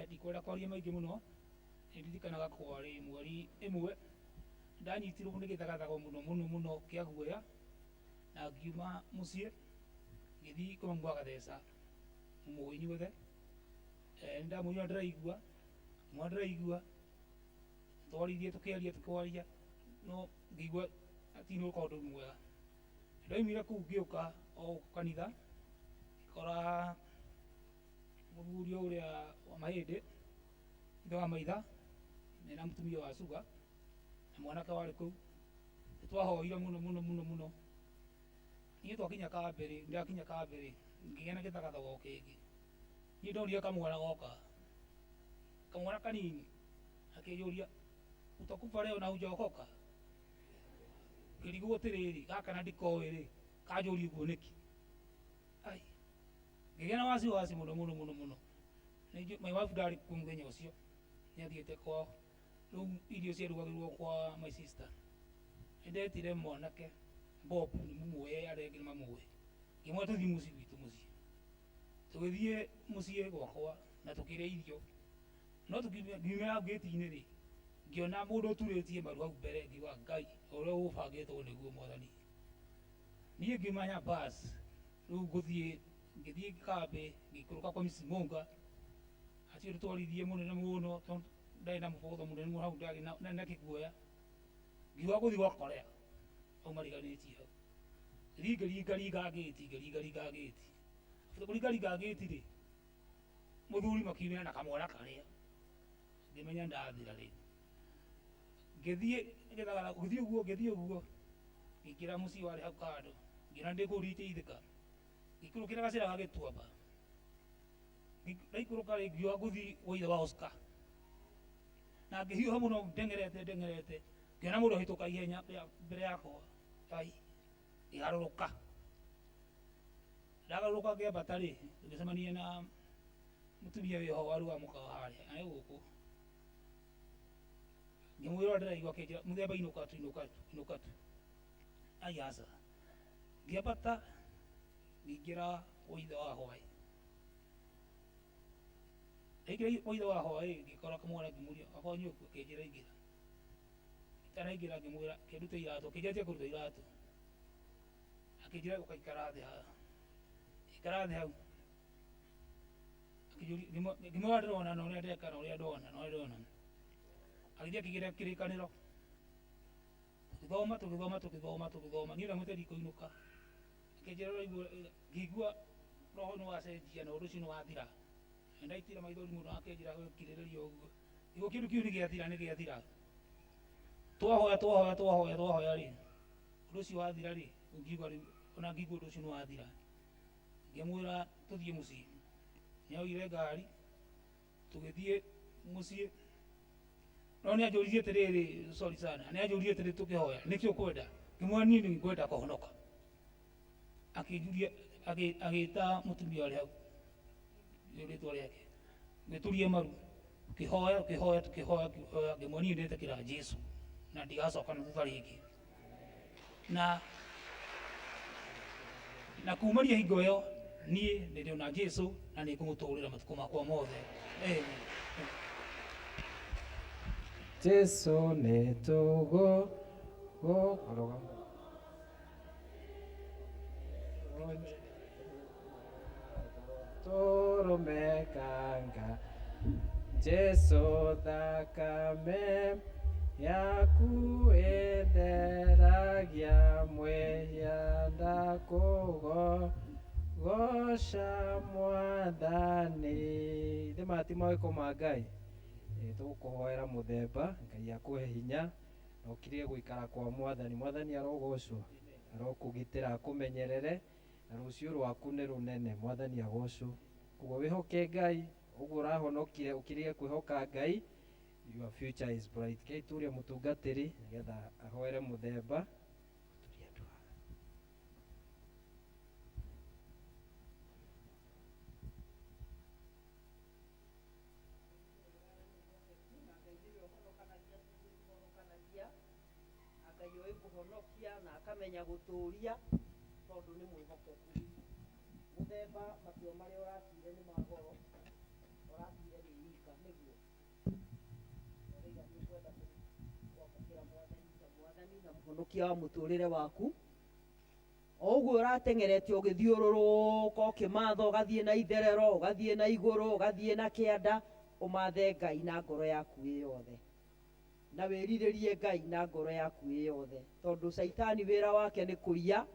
Ndikwenda kwaria maingĩ mũno. Nĩ ndirikanaga kwarĩ mweri ĩmwe ndanyitirwo nĩ gĩthagathago mũno mũno mũno kĩa guoya, na ngiuma mũciĩ ngĩthiĩ kwa mamu wa Gatheca, mũmũĩ inyuothe. Nĩ ndamwĩrire ndĩraigua, mwa ndĩraigua, twaririe tũkĩaria tũkĩaria, no ngĩigua atinũka ũndũ mwega. Ndoimire kũu ngĩũka o gũkũ kanitha, ngĩkora mũthuri ũrĩa wa mahĩndĩ, ithe wa maitha, mena mũtumia wa Suga na mwanake warĩ kũu. Nĩ twahoire mũno mũno mũno mũno. Niĩ twakinya kambĩ rĩ, ndakinya kambĩ rĩ, ngĩgĩa na gĩthagathago kĩngĩ. Niĩ ndonire kamwana goka, kamwana kanini, akĩnjũria utakufa leo na hujaokoka? Ngĩrigwo atĩrĩrĩ, gaka na ndikoĩ rĩ, kanjũria ũguo nĩkĩ? Ai, ngĩgĩa na wasiwasi mũno mũno mũno mũno. Nĩ my wife ndarĩ kuo mũthenya ũcio, nĩ athiĩte kwao. Rĩu irio ciarugagĩrwo kwa my sister. Nĩ ndetire mwanake Bob, nĩ mũmũĩ arĩa angĩ nĩ mamũĩ. Ngĩmwĩra tũthiĩ mũciĩ gwitũ mũciĩ. Tũgĩthiĩ mũciĩ gwakwa na tũkĩrĩa irio. No tũkiumĩra ngĩti-inĩ rĩ, ngĩona mũndũ ũturĩtie maru hau mbere, ngiuga Ngai, ũrĩa ũbangĩtwo nĩguo Mwathani. Niĩ ngĩmanya bas, rĩu ngũthiĩ, ngĩthiĩ kambĩ, ngĩikũrũka kwa Mrs. Monga, acio tũtwarithie mũnene mũno, tondũ ndarĩ na mũbotho mũnene mũno hau ndarĩ na ndarĩ na kĩguoya. Ngiuga ngũthiĩ gwa Korea, hau mariganĩtie hau. Ngĩthiĩ ngĩringaringa ngĩti, ngĩringaringa ngĩti. After kũringaringa ngĩti rĩ, mũthuri makiumĩra na kamwana karĩa, ngĩmenya ndathira rĩu. Ngĩthiĩ gĩthagara, ngĩthiĩ ũguo, ngĩthiĩ ũguo, ngĩingĩra mũciĩ warĩ hau kando, ngĩona ndĩ kũu nditeithĩka. Ngĩikũrũkĩra gacĩra ga gĩtuamba. Ndaikũrũka rĩ, ngiuga ngũthiĩ gwa ithe wa Oscar. Na ngĩhiũha mũno ndeng'erete ndeng'erete, ngĩona mũndũ ahĩtũka ihenya mbere yakwa, ai, ngĩgarũrũka. Ndagarũrũka ngĩambata rĩ, ngĩcemania na mũtumia wĩho warugaga mũkawa harĩa, na nĩ gũkũ. Ngĩmwĩra ũrĩa ndĩraigua akĩnjĩra mũthemba inũka tu inũka tu inũka tu. Ai aca. Ngĩambata ngĩingĩra kwa ithe wa hwaĩ. Ndaingĩra kwa ithe wa hwaĩ ngĩkora kamwana ngĩmũria baba wanyu ekũ? Akĩnjĩra ingĩra. Itanaingĩra ngĩmwĩra kĩndute iratũ, akĩnjĩra tiga kũruta iratũ. Akĩnjĩra ũka ikara thĩ haha. Ikara thĩ hau. Akĩnjũria ngĩmwĩra ndĩrona na ũrĩa ndeka na ũrĩa ndona na ũrĩa ndona. Agĩthiĩ akĩgĩra kĩrĩkanĩro. Tũgĩthoma tũgĩthoma tũgĩthoma tũgĩthoma. Niĩ ndamwĩte ndikũinũka. Akĩnjĩra ũraigua ngĩigua roho nĩ wacenjia na ũndũ ũcio nĩ wathira. Na ndaitire maithori mũno akĩnjĩra we kirĩrĩria ũguo. Nĩguo kĩndũ kĩu nĩ gĩathira nĩ gĩathira. Twahoya twahoya twahoya twahoya rĩ, ũndũ ũcio wathira rĩ, ngiuga rĩu ona ngĩigua ũndũ ũcio nĩ wathira. Ngĩmwĩra tũthiĩ mũciĩ. Nĩ oire ngari tũgĩthiĩ mũciĩ. No nĩ anjũririe atĩrĩrĩ, sorry sana, nĩ anjũririe atĩrĩ tũkĩhoya, nĩkĩ ũkwenda? Ngĩmwĩra niĩ nĩ ngwenda kũhonoka. Akĩnjũria, agĩta mũtumia ũrĩa hau, rĩtwa rĩake, ngĩturia maru, tũkĩhoya, tũkĩhoya, tũkĩhoya, tũkĩhoya, ngĩmwĩra niĩ ndetĩkĩra Jesu na ndigacoka na thutha rĩngĩ. Na na kumaria hingo ĩyo niĩ nĩ ndĩ na Jesu na nĩ ngũmũtũrĩra matukũ makwa mothe. Amen. Jesu nĩ tũgũ gũ Tũrũmekanga Jesu thakame yaku ĩtheragia mwĩhia ndakũgo goca mwathani. Ithe maya ti mawĩko ma Ngai. Tũgũkũhoera mũthemba Ngai akũhe hinya na ũkirie gũikara kwa mwathani. Mwathani arogocwo, arokũgitĩra akũmenyerere na rũciũ rwaku nĩ rũnene. Mwathani agocwo. Koguo wĩhoke Ngai, ũguo ũrahonokire ũkirie kwĩhoka Ngai, your future is bright. Kei turie mũtungatĩri nĩgetha ahoere mũthemba. Turie andũ haha. Na Ngai ũĩ kũhonokia na akamenya gũtũria tondũ nĩ mwĩhokeku. Mũthemba matua marĩa ũratuire nĩ ma goro, ũratuire wĩ wika nĩguo. Ũroiga nĩ ũkwenda kwamũkĩra mwathani ta mwathani na mũhonokia wa mũtũrĩre waku. O ũguo ũrateng'erete ũgĩthiũrũrũka ũkĩmatha ũgathiĩ na itherero, ũgathiĩ na igũrũ, ũgathiĩ na kĩanda, ũmathe Ngai na ngoro yaku ĩ yothe. Na wĩrirĩrie Ngai na ngoro yaku ĩ yothe. Tondũ caitani wĩra wake nĩ kũiya,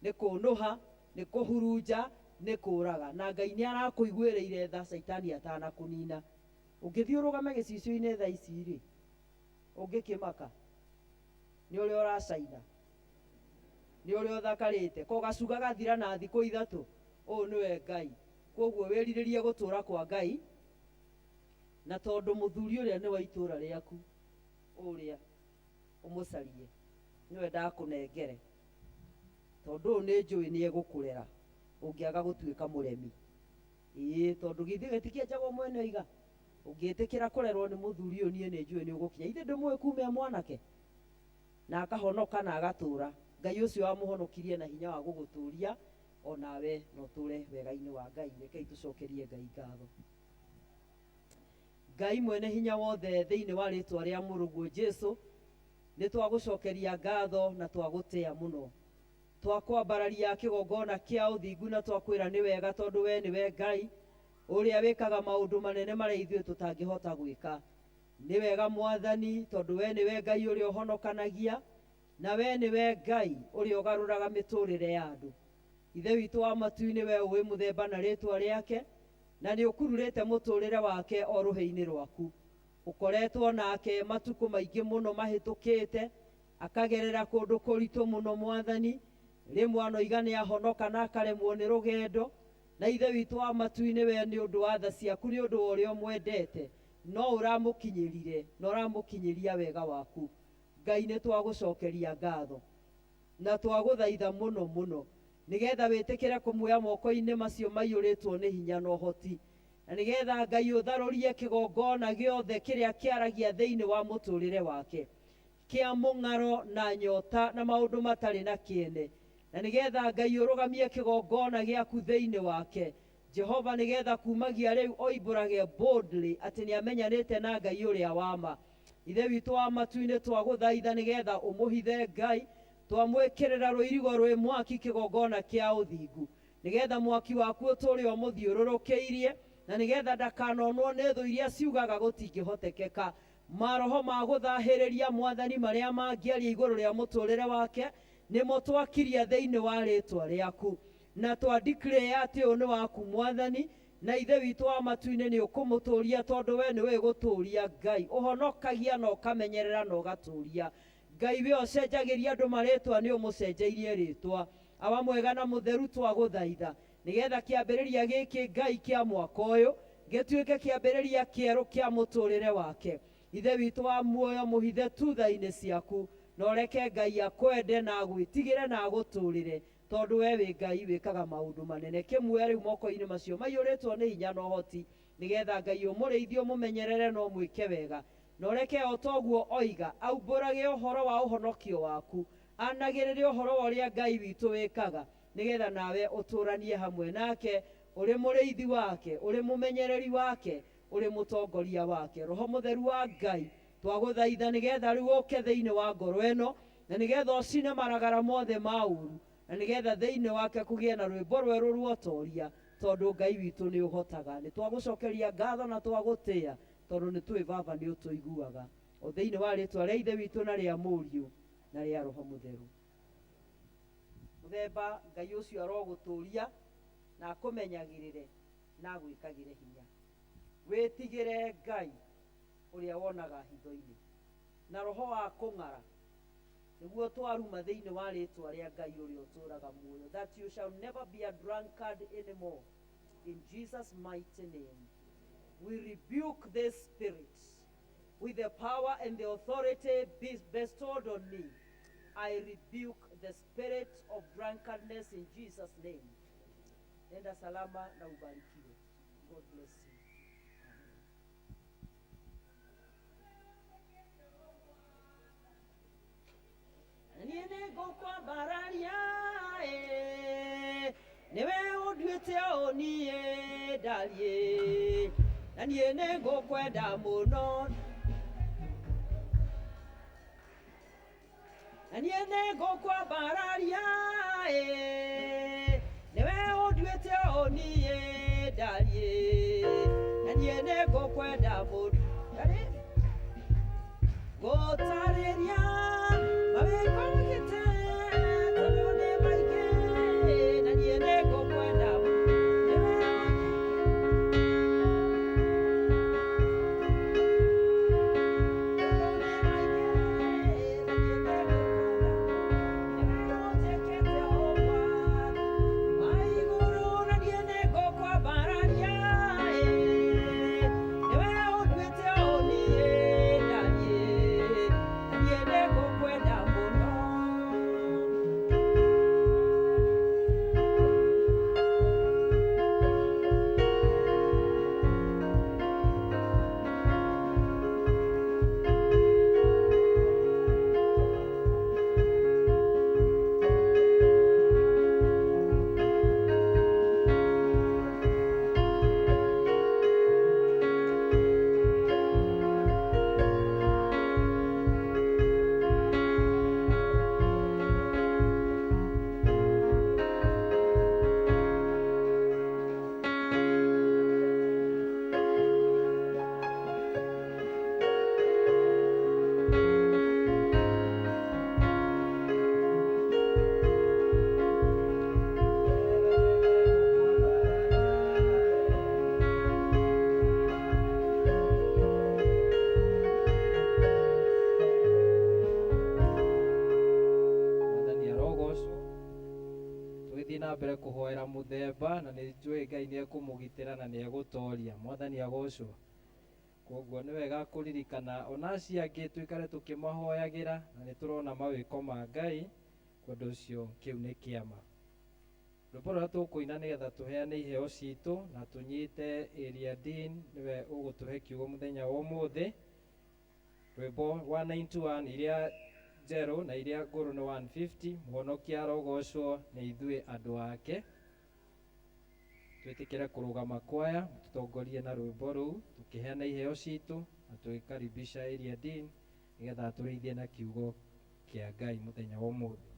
nĩ kũnũha, nĩ kũhurunja, nĩ kũraga. Na Ngai nĩ arakũiguĩrĩire tha caitani atanakũnina. Ũngĩthiĩ ũrũgame gĩcicio-inĩ thaa ici rĩ, ũngĩkĩmaka nĩ ũrĩa ũracaina. Nĩ ũrĩa ũthakarĩte. Ko gacuga gathira na thikũ ithatũ. Ũũ nĩwe Ngai. Koguo wĩrirĩrie gũtũra kwa Ngai, na tondũ mũthuri ũrĩa nĩ wa itũra rĩaku, ũrĩa ũmũcarie nĩwe ndakũnengere, tondũ ũyũ nĩ njũĩ nĩ egũkũrera ũngĩaga gũtuĩka mũremi. Ĩĩ, tondũ githĩ gĩtikĩenjagwo mwene oiga, ũngĩtĩkĩra kũrerwo nĩ mũthuri ũyũ niĩ nĩ njũĩ nĩ ũgũkinya. Ithe ndũmũĩ kuma e mwanake na akahonoka na agatũra. Ngai ũcio wamũhonokirie na hinya wa gũgũtũria onawe no ũtũre wega-inĩ wa Ngai. Rekei tũcokerie Ngai ngatho. Ngai mwene hinya wothe, thĩinĩ wa rĩtwa rĩa mũrũguo Jesu, nĩ twagũcokeria ngatho na twagũtĩa mũno. Twakwambararia kĩgongona kĩa ũthingu na twakwĩra nĩ wega, tondũ we nĩwe Ngai ũrĩa wĩkaga maũndũ manene marĩa ithuĩ tũtangĩhota gwĩka. Nĩ wega Mwathani, tondũ we nĩwe Ngai ũrĩa ũhonokanagia, na we nĩwe Ngai ũrĩa ũgarũraga mĩtũrĩre ya andũ. Ithe witũ wa matu-inĩ, we ũĩ mũthemba na rĩtwa rĩake, na nĩ ũkururĩte mũtũrĩre wake o rũhĩ-inĩ rwaku. Ũkoretwo nake matukũ maingĩ mũno mahĩtũkĩte, akagerera kũndũ kũritũ mũno Mwathani, rĩmwe anoiga nĩ ahonoka na akaremwo nĩ rũgendo. Na Ithe witũ wa matu-inĩ, we nĩ ũndũ wa tha ciaku, nĩ ũndũ wa ũrĩa ũmwendete, no ũramũkinyĩrire na ũramũkinyĩria wega waku. Ngai, nĩ twagũcokeria ngatho na twagũthaitha mũno mũno, nĩgetha wĩtĩkĩre kũmuoya moko-inĩ macio maiyũrĩtwo nĩ hinya na ũhoti, na nĩgetha Ngai ũtharũrie kĩgongona gĩothe kĩrĩa kĩaragia thĩinĩ wa mũtũrĩre wake, kĩa mũng'aro na nyota na maũndũ matarĩ na kĩene, na nĩgetha Ngai ũrũgamie kĩgongona gĩaku thĩinĩ wake, Jehova, nĩgetha kumagia rĩu oimbũrage boldly atĩ nĩamenyanĩte na Ngai ũrĩa wa ma. Ithe witũ wa matu-inĩ, twagũthaitha nĩgetha ũmũhithe Ngai, twamwĩkĩrĩra rũirigo rwĩ mwaki kĩgongona kĩa ũthingu, nĩgetha mwaki waku ũtũre ũmũthiũrũrũkĩirie, na nĩgetha ndakanonwo nĩ thũ iria ciugaga gũtingĩhotekeka. Maroho ma gũthahĩrĩria Mwathani marĩa mangĩaria igũrũ rĩa mũtũrĩre wake, nĩmo twakiria thĩinĩ wa rĩtwa rĩaku, na twa declare atĩ ũyũ nĩ waku Mwathani, na Ithe witũ wa matu-inĩ nĩ ũkũmũtũria, tondũ we nĩwe gũtũria Ngai ũhonokagia na ũkamenyerera na ũgatũria. Ngai we ũcenjagĩria andũ marĩtwa, nĩ ũmũcenjeirie rĩtwa. Awa mwega na mũtheru, twagũthaitha nĩgetha kĩambĩrĩria gĩkĩ Ngai kĩa mwaka ũyũ gĩtuĩke kĩambĩrĩria kĩerũ kĩa mũtũrĩre wake. Ithe witũ wa muoyo, mũhithe tutha-inĩ ciaku, na ũreke Ngai akwende na agwĩtigĩre na agũtũrĩre, tondũ we wĩ Ngai wĩkaga maũndũ manene. Kĩmuoya rĩu moko-inĩ macio maiyũrĩtwo nĩ hinya na ũhoti, nĩgetha Ngai ũmũrĩithie, ũmũmenyerere na ũmwĩke wega, na ũreke o toguo oiga aumbũrage ũhoro wa ũhonokio waku, anagĩrĩre ũhoro wa ũrĩa Ngai witũ wĩkaga, nĩgetha nawe ũtũranie hamwe nake, ũrĩ mũrĩithi wake, ũrĩ mũmenyereri wake, ũrĩ mũtongoria wake. Roho mũtheru wa Ngai, twagũthaitha nĩgetha rĩu ũke thĩinĩ wa ngoro ĩno, na nĩgetha ũcine maragara mothe ma ũru, na nĩgetha thĩinĩ wake kũgĩe na rwĩmbo rwerũ rwotoria, tondũ Ngai witũ nĩ ũhotaga. Nĩ twagũcokeria ngatho na twagũtĩa, tondũ nĩ tũĩ Baba nĩ ũtũiguaga. O thĩinĩ wa rĩtwa rĩa Ithe witũ na rĩa Mũriũ na rĩa Roho Mũtheru. Mũthemba, Ngai ũcio arogũtũria na akũmenyagĩrĩre na agwĩkagĩre hinya. Wĩtigĩre Ngai ũrĩa wonaga hitho-inĩ, na roho wa kũng'ara nĩguo twaruma thĩinĩ wa rĩtwa rĩa Ngai ũrĩa ũtũraga muoyo, that you shall never be a drunkard anymore. In Jesus' mighty name, we rebuke this spirit with the power and the authority bestowed on me. I rebuke the spirit of drunkenness in Jesus' name. Nenda salama na ubarikiwe. God bless you. Amen. Niĩ nĩngũkwambararia ĩ, nĩwe ũnduĩte ũũ niĩ ndariĩ, na niĩ nĩngũkwenda mũno, na niĩ nĩngũkwambararia ĩ, nĩwe ũnduĩte ũũ niĩ ndariĩ, na niĩ nĩngũkwenda mũno. Gũtarĩria mawĩko wĩkĩte, tondũ nĩ maingĩ, na niĩ nĩngũkwenda nĩwe. Tondũ nĩ maingĩ, na niĩ nĩngũkwenda nĩwe ũnjĩkĩte. njamba na nĩ njũĩ Ngai nĩ ekũmũgitĩra na nĩ egũtoria. Mwathani agocwo. Koguo nĩ wega kũririkana ona acio angĩ tũikare tũkĩmahoyagĩra na nĩ tũrona mawĩko ma Ngai, ũndũ ũcio kĩu nĩ kĩama. Rwĩmbo rũrĩa tũkũina nĩgetha tũheane iheo citũ na tũnyite Area Dean nĩwe ũgũtũhe kiugo mũthenya wa ũmũthĩ. Rwĩmbo 191 iria njerũ na iria ngũrũ nĩ 150, Mũhonokia arogocwo nĩ ithuĩ andũ ake. Twĩtĩkĩre kũrũgama kwaya tũtongorie na rwĩmbo rũu tũkĩheana iheo citũ na tũgĩkaribisha Area Dean nĩgetha atũrĩithie na kiugo kĩa Ngai mũthenya wa ũmũthĩ.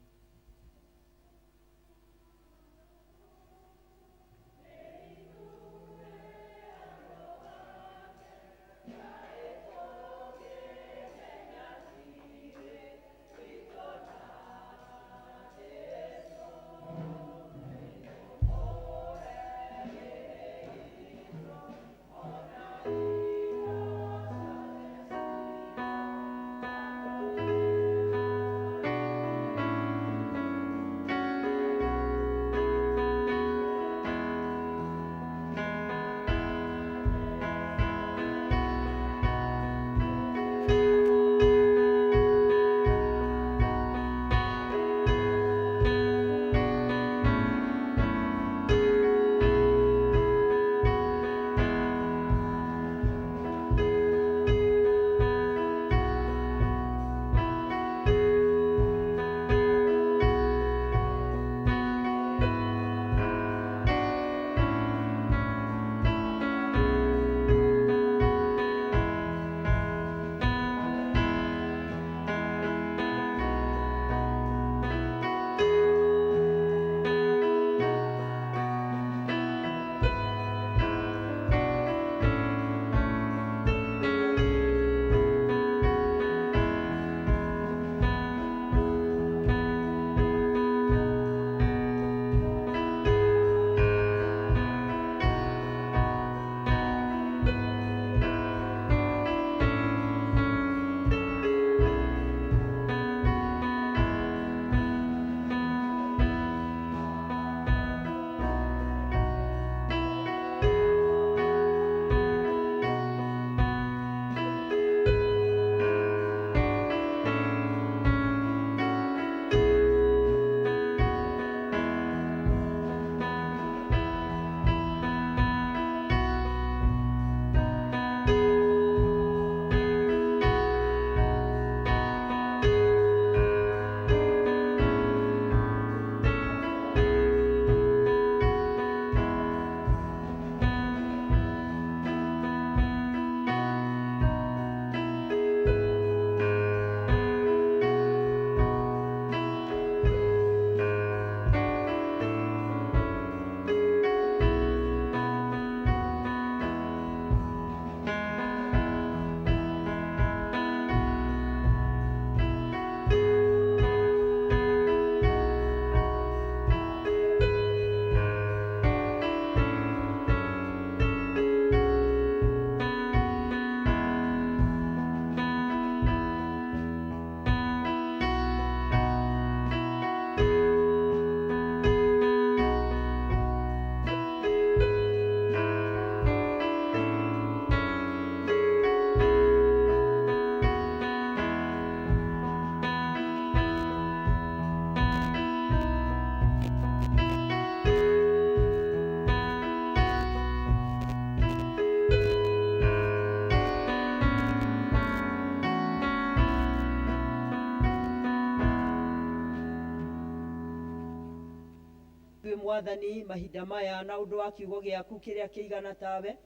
Ithuĩ Mwathani mahinda maya na ũndũ wa kiugo gĩaku kĩrĩa kĩigana tawe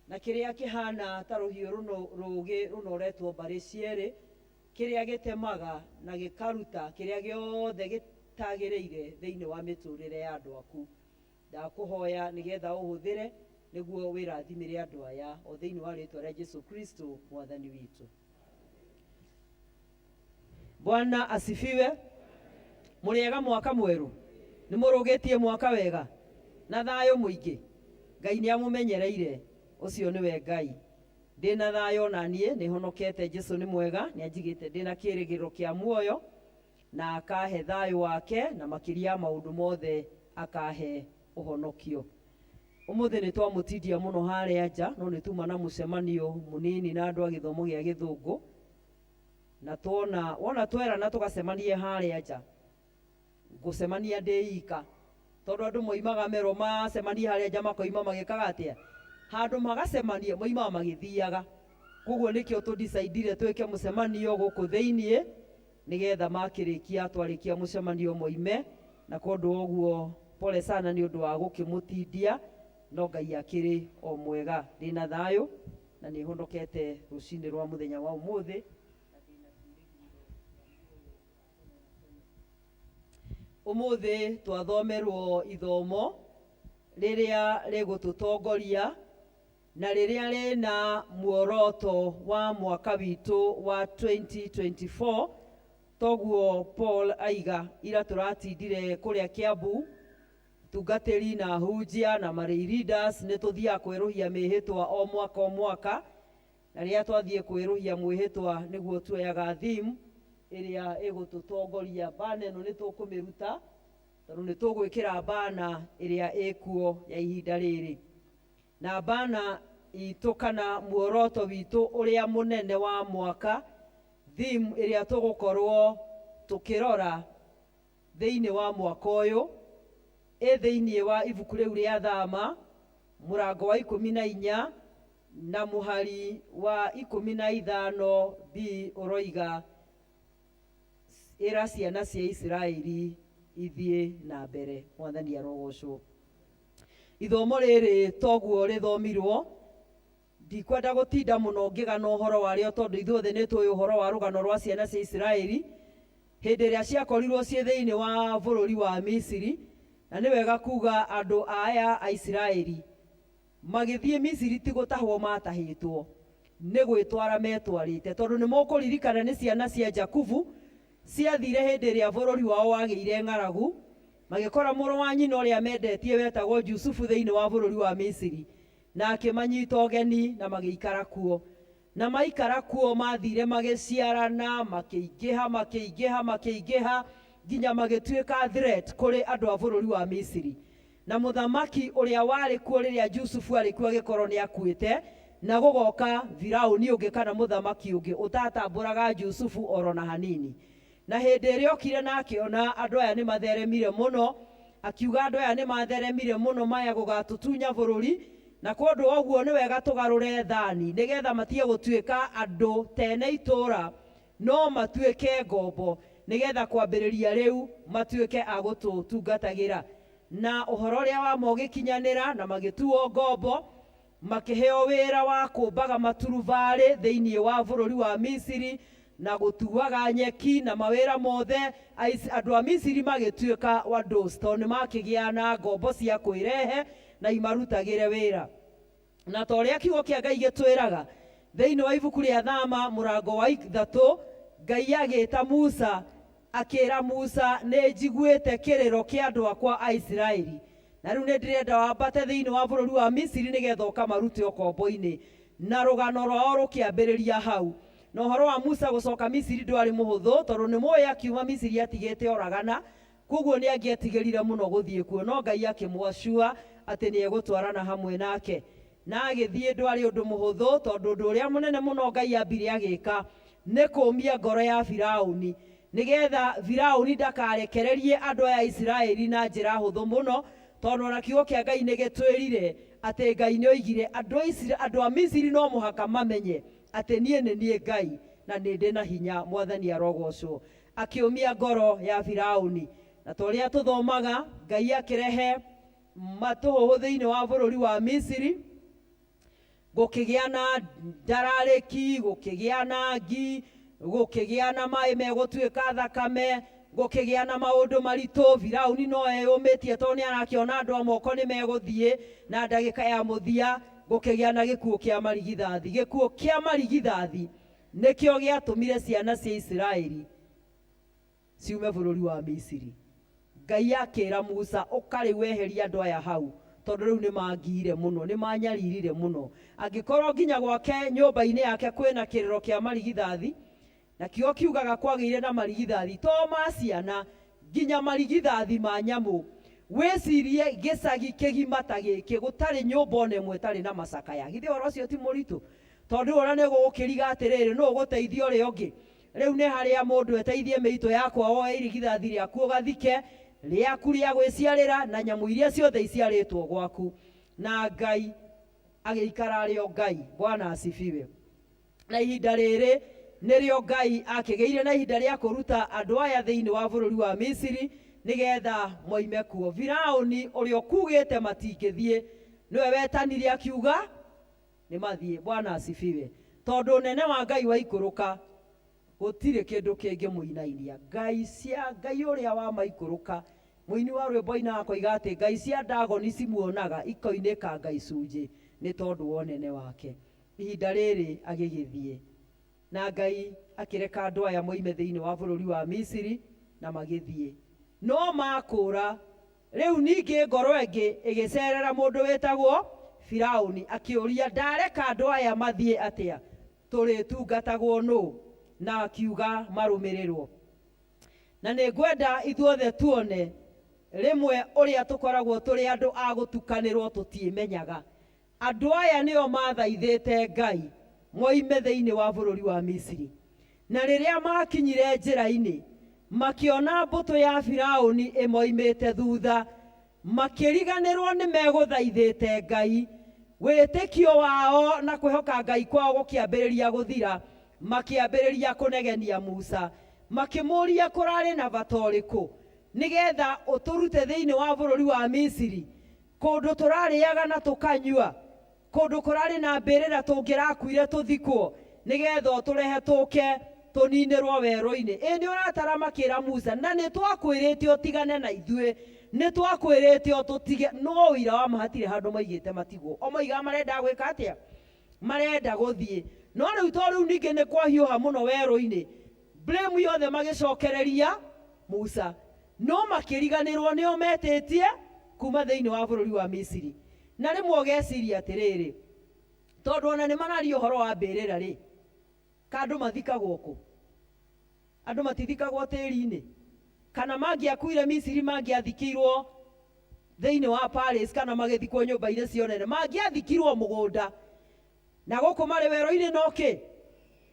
na kĩrĩa kĩhana ta rũhiũ rũũgĩ rũnoretwo mbarĩ cierĩ, kĩrĩa gĩtemaga na gĩkaruta kĩrĩa gĩothe gĩtagĩrĩire thĩinĩ wa mĩtũrĩre ya andũ aku. Ndakũhoya nĩgetha ũhũthĩre nĩguo wĩrathimĩre andũ aya o thĩinĩ wa rĩtwa rĩa Jesu Kristo Mwathani witũ. Bwana asifiwe. Mũrĩega mwaka mwerũ, nĩ mũrũgĩtie mwaka wega na thayũ mũingĩ. Ngai nĩ amũmenyereire, ũcio nĩwe Ngai. Ndĩna thayũ na niĩ nĩ honokete, Jesu nĩ mwega, nĩ anjigĩte ndĩna kĩĩrĩgĩrĩro kĩa muoyo na akahe thayũ wake, na makĩria ya maũndũ mothe akahe Ũhonokio. Ũmũthĩ nĩ twamũtindia mũno harĩa nja, no nĩ tuma na mũcemanio mũnini na andũ a gĩthomo gĩa gĩthũngũ, na tuona wona twerana tũgacemanie harĩa nja, ngũcemania ndĩ ika, tondũ andũ moimaga merwo macemanie harĩa nja makoima magĩkaga atĩa? Handũ magacemania moimaga magĩthiaga. Koguo nĩkĩo tũ decide-ire twĩke mũcemanio gũkũ thĩiniĩ, nĩgetha makĩrĩkia twarĩkia mũcemanio moime, na kwondũ wa ũguo pole sana nĩ ũndũ wa gũkĩmũtindia, no Ngai akĩrĩ o mwega. Ndĩna thayũ na nĩ honokete rũcinĩ rwa mũthenya wa ũmũthĩ, na ndĩna kĩĩrĩgĩrĩro kĩa muoyo wa tene na tene. Ũmũthĩ twathomerwo ithomo rĩrĩa rĩgũtũtongoria na rĩrĩa rĩna muoroto wa mwaka witũ wa 2024, toguo Paul aiga, ira tũratindire kũrĩa Kiambu, tungatĩri na ahunjia na ma lay leaders nĩ tũthiaga kwerũhia mĩhĩtwa o mwaka o mwaka, na rĩrĩa twathiĩ kwĩrũhia mwĩhĩtwa nĩguo tuoyaga theme ĩrĩa ĩgũtũtongoria. Bana ĩno nĩ tũkũmĩruta tondũ nĩ tũgwĩkĩra bana ĩrĩa ĩkuo ya ihinda rĩrĩ. Na bana itũ kana muoroto witũ ũrĩa mũnene wa mwaka, theme ĩrĩa tũgũkorwo tũkĩrora thĩinĩ wa mwaka ũyũ, ĩ thĩinĩ wa ibuku rĩu rĩa Thama, mũrango wa 14 na mũhari wa 15 b ũroiga, Ĩra ciana cia Isiraeli ithiĩ na mbere. Mwathani arogocwo. Ithomo rĩrĩ toguo rĩthomirwo, ndikwenda gũtinda mũno ngĩgana ũhoro warĩo tondũ ithuothe nĩ tũĩ ũhoro wa rũgano rwa ciana cia Isiraeli hĩndĩ ĩrĩa ciakorirwo ciĩ thĩinĩ wa bũrũri wa Misiri, na nĩ wega kuga andũ aya a Isiraeli Magĩthiĩ Misiri ti gũtahwo maatahĩtwo, nĩ gwĩtwara meetwarĩte, tondũ nĩmũkũririkana nĩ ciana cia Jakubu ciathiire hĩndĩ ĩrĩa bũrũri wao wagĩire ng'aragu, magĩkora mũrũ wa nyina ũrĩa mendetie wetagwo Jusufu thĩinĩ wa bũrũri wa Misiri, na akĩmanyita ũgeni na magĩikara kuo. Na maikara kuo maathiire magĩciarana, makĩingĩha, makĩingĩha, makĩingĩha, nginya magĩtuĩka threat kũrĩ andũ a bũrũri wa Misiri. Na mũthamaki ũrĩa warĩ kuo rĩrĩa Jusufu aarĩ kuo agĩkorwo nĩ akuĩte, na gũgoka Firauni ũngĩ kana mũthamaki ũngĩ ũtatambũraga Jusufu oro na hanini. Na hĩndĩ ĩrĩa okire na akĩona andũ aya nĩ matheremire mũno, akiuga andũ aya nĩ matheremire mũno maya gũgatũtunya bũrũri, na kwondũ wa ũguo nĩ wega tũgarũre thani nĩgetha matige gũtuĩka andũ tene itũũra no matuĩke ngombo, nĩgetha kwambĩrĩria rĩu matuĩke a gũtũtungatagĩra. Na ũhoro ũrĩa wa ma ũgĩkinyanĩra, na magĩtuo ngombo, makĩheo wĩra wa kũũmbaga maturubarĩ thĩinĩ wa bũrũri wa Misiri, na gũtuaga nyeki, na mawĩra mothe. Andũ a Misiri magĩtuĩka andũ tondũ nĩmakĩgĩa na ngombo cia kwĩrehe na imarutagĩre wĩra. Na ta ũrĩa kiugo kĩa Ngai gĩtwĩraga thĩinĩ wa ibuku rĩa Thama mũrango wa 3, Ngai agĩta Musa akĩra Musa, nĩ njiguĩte kĩrĩro kĩa andũ akwa a Isiraeli, na rĩu nĩ ndĩrenda wambate thĩinĩ wa bũrũri wa Misiri nĩgetha ũkamarute ũkombo-inĩ. Na rũgano rwao rũkĩambĩrĩria hau. Na ũhoro wa Musa gũcoka Misiri ndwarĩ mũhũthũ, tondũ nĩ mũĩ akiuma Misiri atigĩte oragana, Kwoguo nĩ angĩetigĩrire mũno gũthiĩ kuo, no Ngai akĩmũ-assure atĩ nĩ egũtwarana hamwe nake. Na agĩthiĩ. Ndwarĩ ũndũ mũhũthũ, tondũ ũndũ ũrĩa mũnene mũno Ngai ambire agĩka nĩ kũũmia ngoro ya Firauni, nĩgetha Firauni ndakarekererie andũ aya a Isiraeli na njĩra hũthũ mũno, tondũ o na kiugo kĩa Ngai nĩ gĩtwĩrire atĩ Ngai nĩ oigire andũ a Misiri no mũhaka mamenye atĩ niĩ nĩ niĩ Ngai na nĩ ndĩ na hinya. Mwathani arogocwo. Akĩũmia ngoro ya Firauni. Na ta ũrĩa tũthomaga, Ngai akĩrehe matũhũhũ thĩinĩ wa bũrũri wa Misiri, gũkĩgĩa na ndararĩki, gũkĩgĩa na ngi, gũkĩgĩa na maĩ megũtuĩka thakame, gũkĩgĩa na maũndũ maritũ. Firauni no eyũmĩtie tondũ nĩ arakĩona andũ a moko nĩ megũthiĩ, na ndagĩka ya mũthia gũkĩgĩa na gĩkuũ kĩa marigithathi. Gĩkuũ kĩa marigithathi Nĩkĩo gĩatũmire ciana cia Isiraeli ciume bũrũri wa Misiri. Ngai akĩĩra Musa, Ũka rĩu weherie andũ aya hau, tondũ rĩu nĩmangiire mũno, nĩmanyaririre mũno. Angĩkorwo nginya gwake nyũmba-inĩ yake kwĩ na kĩrĩro kĩa marigithathi, na kiugo kiugaga kwagĩire na marigithathi to ma ciana, nginya marigithathi ma nyamũ. Wĩcirie gĩcagi kĩgima ta gĩkĩ gũtarĩ nyũmba ona ĩmwe ĩtarĩ na macakaya. Githĩ ũhoro ũcio ti mũritũ? Tondũ ũrĩa nĩ gũgũkĩriga atĩrĩrĩ, nũ ũgũteithia ũrĩa ũngĩ? Rĩu nĩ harĩa mũndũ eteithie mĩitũ yakwa woe irigithathi rĩaku ũgathike, rĩaku rĩa gwĩciarĩra na nyamũ iria ciothe iciarĩtwo gwaku. Na Ngai agĩikara arĩ o Ngai. Bwana asifiwe. Na ihinda rĩrĩ nĩrĩo Ngai aakĩgĩire na ihinda rĩa kũruta andũ aya thĩinĩ wa bũrũri wa Misiri, nĩ getha moime kuo. Firauni, ũrĩa ũkuugĩte matingĩthiĩ, nĩwe wetanire akiuga nĩmathiĩ. Bwana asifiwe. Tondũ ũnene wa Ngai waikũrũka, gũtirĩ kĩndũ kĩngĩmũinainia. Ngai cia Ngai ũrĩa wa maikũrũka, mũini wa rwĩmbo ainaga akoiga atĩ ngai cia Dagoni cimuonaga ikoinĩkanga icunjĩ nĩ tondũ wa ũnene wake. Ihinda rĩrĩ agĩgĩthiĩ, na Ngai akĩreka andũ aya moime thĩinĩ wa bũrũri wa Misiri, na magĩthiĩ. No maakũũra, rĩu ningĩ ngoro ĩngĩ ĩgĩceerera mũndũ wĩtagwo Firauni, akĩũria, Ndareka andũ aya mathiĩ atĩa? Tũrĩtungatagwo nũ? Na akiuga marũmĩrĩrwo. Na nĩ ngwenda ithuothe tuone rĩmwe ũrĩa tũkoragwo tũrĩ andũ a gũtukanĩrwo tũtiĩmenyaga. Andũ aya nĩo maathaithĩte Ngai moime thĩinĩ wa bũrũri wa Misiri. Na rĩrĩa maakinyire njĩra-inĩ, makĩona mbũtũ ya Firauni ĩmoimĩte thutha, makĩriganĩrwo nĩ megũthaithĩte Ngai. Wĩtĩkio wao na kwĩhoka Ngai kwao gũkĩambĩrĩria gũthira, makĩambĩrĩria kũnegenia Musa. Makĩmũũria, Kũrarĩ na bata ũrĩkũ nĩgetha ũtũrute thĩinĩ wa bũrũri wa Misiri? Kũndũ tũrarĩaga na tũkanyua, kũndũ kũrarĩ na mbĩrĩra tũngĩrakuire tũthikwo, nĩgetha ũtũrehe tũke tũninĩrwo werũ-inĩ. Ĩ nĩ ũratara makĩra Musa, na nĩ twakwĩrĩte ũtigane na ithuĩ, nĩ twakwĩrĩte ũtũtige. No ũira wa ma hatirĩ handũ moigĩte matigwo. O moigaga marenda gwĩka atĩa? Marenda gũthiĩ. No rĩu to rĩu ningĩ nĩ kwahiũha mũno werũ-inĩ, blame yothe magĩcokereria Musa. No makĩriganĩrwo nĩo metĩtie kuma thĩinĩ wa bũrũri wa Misiri. Na rĩmwe ũgeciria atĩrĩrĩ, tondũ ona nĩ mararia ũhoro wa mbĩrĩra-rĩ, ka andũ mathikagwo kũ? Andũ matithikagwo tĩri-inĩ? Kana mangĩakuire Misiri mangĩathikirwo thĩinĩ wa Paris kana magĩthikwo nyũmba-inĩ cio nene? Mangĩathikirwo mũgũnda. Na gũkũ marĩ werũ-inĩ no kĩ?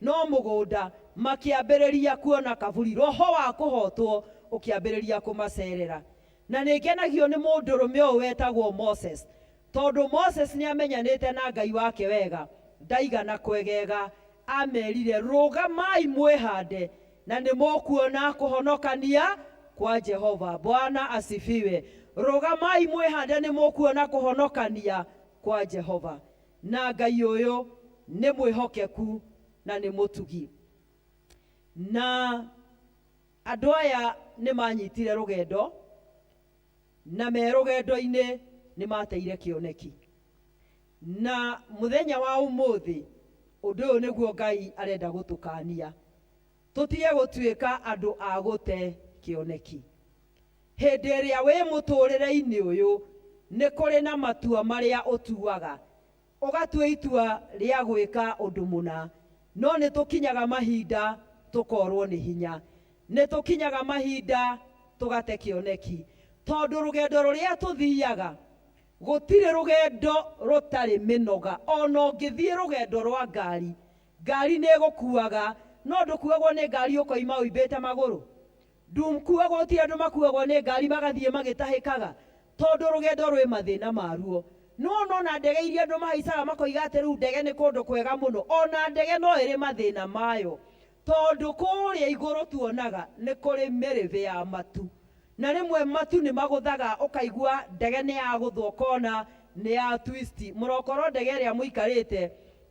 No mũgũnda. Makĩambĩrĩria kuona kaburi. Roho wa kũhotwo ũkĩambĩrĩria kũmacerera. Na nĩ ngenagio nĩ mũndũrũme ũyũ wetagwo Moses. Tondũ Moses nĩ amenyanĩte na Ngai wake wega, ndaigana kwegega. Amerire, Rũgamai mwĩhande, na nĩ mũkuona kũhonokania kwa Jehova. Bwana asifiwe. Rũgamai mwĩhande, nĩ mũkuona kũhonokania kwa Jehova. Na Ngai ũyũ nĩ mwĩhokeku na nĩ mũtugi. Na andũ aya nĩ manyitire rũgendo, na me rũgendo-inĩ nĩ mateire kĩoneki. Na mũthenya wa ũmũthĩ, ũndũ ũyũ nĩguo Ngai arenda gũtũkania, tũtige gũtuĩka andũ a gũte kĩoneki. Hĩndĩ ĩrĩa wĩ mũtũrĩre-inĩ ũyũ, nĩ kũrĩ na matua marĩa ũtuaga. Ũgatua itua rĩa gwĩka ũndũ mũna, no nĩ tũkinyaga mahinda tũkorwo nĩ hinya. Nĩ tũkinyaga mahinda tũgate kĩoneki. Tondũ rũgendo rũrĩa tũthiaga, gũtirĩ rũgendo rũtarĩ mĩnoga. Ona ũngĩthiĩ rũgendo rwa ngari, ngari nĩ ĩgũkuaga, no ndũkuagwo nĩ ngari ũkoima ũimbĩte magũrũ. Ndũkuagwo, ti andũ makuagwo nĩ ngari magathiĩ magĩtahĩkaga, tondũ rũgendo rwĩ mathĩna maruo. Nĩwona ona ndege iria andũ mahaicaga makoiga atĩ rĩu ndege nĩ kũndũ kwega mũno, ona ndege no ĩrĩ mathĩna mayo, tondũ kũrĩa igũrũ tuonaga nĩ kũrĩ mĩrĩbĩ ya matu, na rĩmwe matu nĩ magũthaga ũkaigua ndege nĩ yagũthwo ũkona nĩ ya twist. Mũrokorwo ndege ĩrĩa mũikarĩte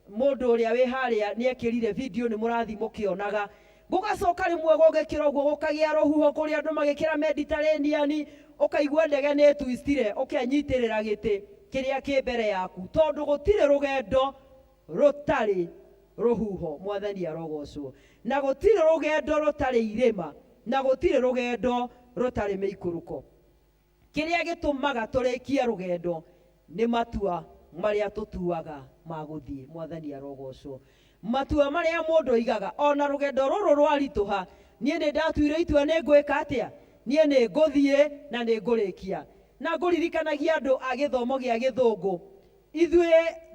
Mũndũ ũrĩa wĩ harĩa nĩekĩrire video nĩ mũrathiĩ mũkĩonaga. Gũgacoka rĩmwe gũgĩkĩra ũguo gũkagĩa rũhuho kũrĩa andũ magĩkĩra Mediterranean, ũkaigua ndege nĩ ĩtwistire ũkenyitĩrĩra gĩtĩ kĩrĩa kĩ mbere yaku tondũ gũtirĩ rũgendo rũtarĩ rũhuho. Mwathani arogocwo. Na gũtirĩ rũgendo rũtarĩ irĩma, na gũtirĩ rũgendo rũtarĩ mĩikũrũko. Kĩrĩa gĩtũmaga tũrĩkie rũgendo nĩ matua marĩa tũtuaga ma gũthiĩ. Mwathani arogocwo. Matua marĩa mũndũ oigaga, o na rũgendo rũrũ rwaritũha, niĩ nĩ ndatuire itua nĩ ngwĩka atĩa? Niĩ nĩ ngũthiĩ na nĩ ngũrĩkia. Na ngũririkanagia andũ a gĩthomo gĩa gĩthũngũ, ithuĩ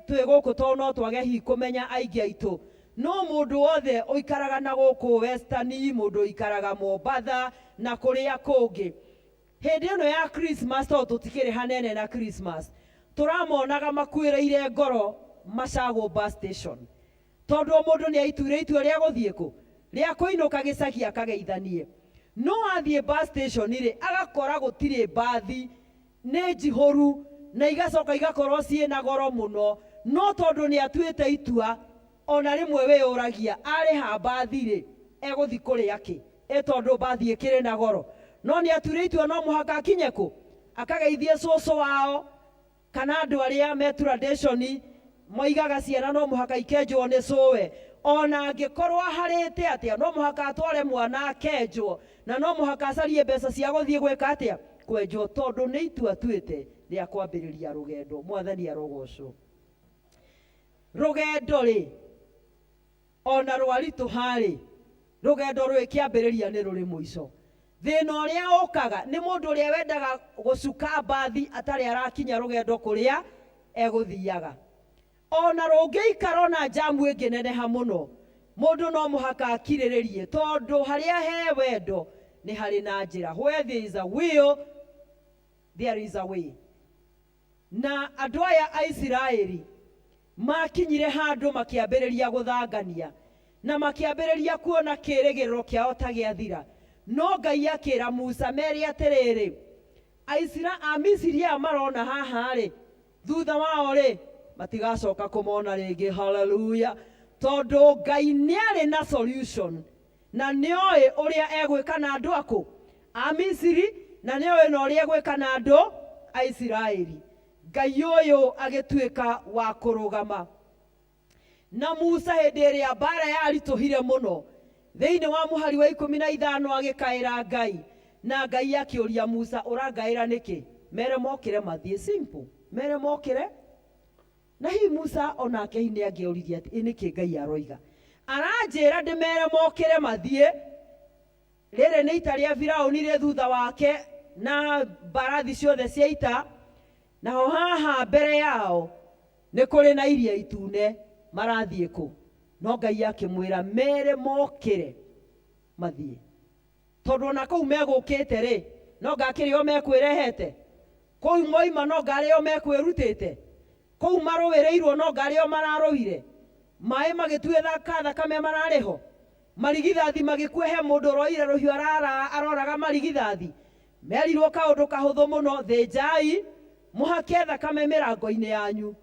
twĩ gũkũ tondũ no twage hihi kũmenya aingĩ aitũ, no mũndũ wothe ũikaraga na gũkũ Western, mũndũ ũikaraga Mombatha na kũrĩa kũngĩ, hĩndĩ ĩno ya Christmas, tondũ tũtikĩrĩ hanene na Christmas, tũramonaga makuĩrĩire ngoro Machagwo bus station, tondũ o mũndũ nĩ aituire itua rĩa gũthiĩ kũ? Rĩa kũinũka gĩcagi akageithanie. No athiĩ bus station rĩ, agakora gũtirĩ mbathi, nĩ njihũru na igacoka igakorwo ciĩ na goro mũno. No tondũ nĩ atuĩte itua, ona rĩmwe wĩyũragia arĩha mbathi rĩ, egũthiĩ kũrĩa kĩ? Ĩ tondũ mbathi ĩkĩrĩ na goro. No nĩ atuire itua no mũhaka akinye kũ? Akageithie cũcũ wao, kana andũ arĩa me tradition moigaga ciana no mũhaka ikenjwo nĩ cũwe, ona angĩkorwo aharĩte atĩa no mũhaka atware mwana akenjwo, na no mũhaka acarie mbeca cia gũthiĩ gwĩka atĩa? Kwenjwo, tondũ nĩ itua atuĩte rĩa kwambĩrĩria rũgendo. Mwathani arogocwo. Rũgendo rĩ, ona rwaritũha-rĩ, rũgendo rwĩ kĩambĩrĩria nĩ rũrĩ mũico. Thĩna ũrĩa ũkaga nĩ mũndũ ũrĩa wendaga gũcuka mbathi atarĩ arakinya rũgendo kũrĩa egũthiaga. Ona rũngĩikara ona njamu ĩngĩneneha mũno, mũndũ no mũhaka akirĩrĩrie, tondũ harĩa he wendo nĩ harĩ na njĩra. Where there is a will, there is a way. Na andũ aya a Isiraeli maakinyire handũ makĩambĩrĩria gũthangania, na makĩambĩrĩria kuona kĩĩrĩgĩrĩro kĩao ta gĩathira. No Ngai akĩĩra Musa, Meere atĩrĩrĩ, 'Aisira, Amisiri aya marona haha-rĩ, thutha wao-rĩ, matigacoka kũmona rĩngĩ. Haleluya! Tondũ Ngai nĩarĩ na solution, na nĩoĩ ũrĩa egwĩka na andũ a kũ? A Misiri, na nĩoĩ na ũrĩa egwĩka na andũ a Isiraeli. Ngai ũyũ agĩtuĩka wa kũrũgama na Musa hĩndĩ ĩrĩa mbaara yaritũhire mũno. Thĩinĩ wa mũhari wa 15 agĩkaĩra Ngai, na Ngai akĩũria Musa, ũrangaĩra nĩkĩ? Mere mokĩre mathiĩ. Simple. Mere mokĩre. Na hihi Musa o nake hihi nĩ angĩoririe atĩ, ĩ nĩkĩ Ngai aroiga? Aranjĩra ndĩmere mokĩre mathiĩ. Rĩrĩ nĩ ita rĩa Firauni rĩ thutha wake na mbarathi ciothe cia ita, naho haha mbere yao nĩ kũrĩ na Iria Itune. Marathiĩ kũ? No Ngai akĩmwĩra, Mere mokĩre mathiĩ. Tondũ o na kũu megũkĩte-rĩ, no anga akĩrĩ o mekwĩrehete? Kũu moima no anga arĩ o mekwĩrutĩte? Kũu marũĩrĩirwo no anga arĩ o mararũire? Maĩ magĩtuĩka thakame mararĩ ho? Marigithathi magĩkua he mũndũ ũroire rũhiũ aroraga marigithathi? Merirwo kaũndũ kahũthũ mũno, thĩnjai, mũhake thakame mĩrango-inĩ yanyu.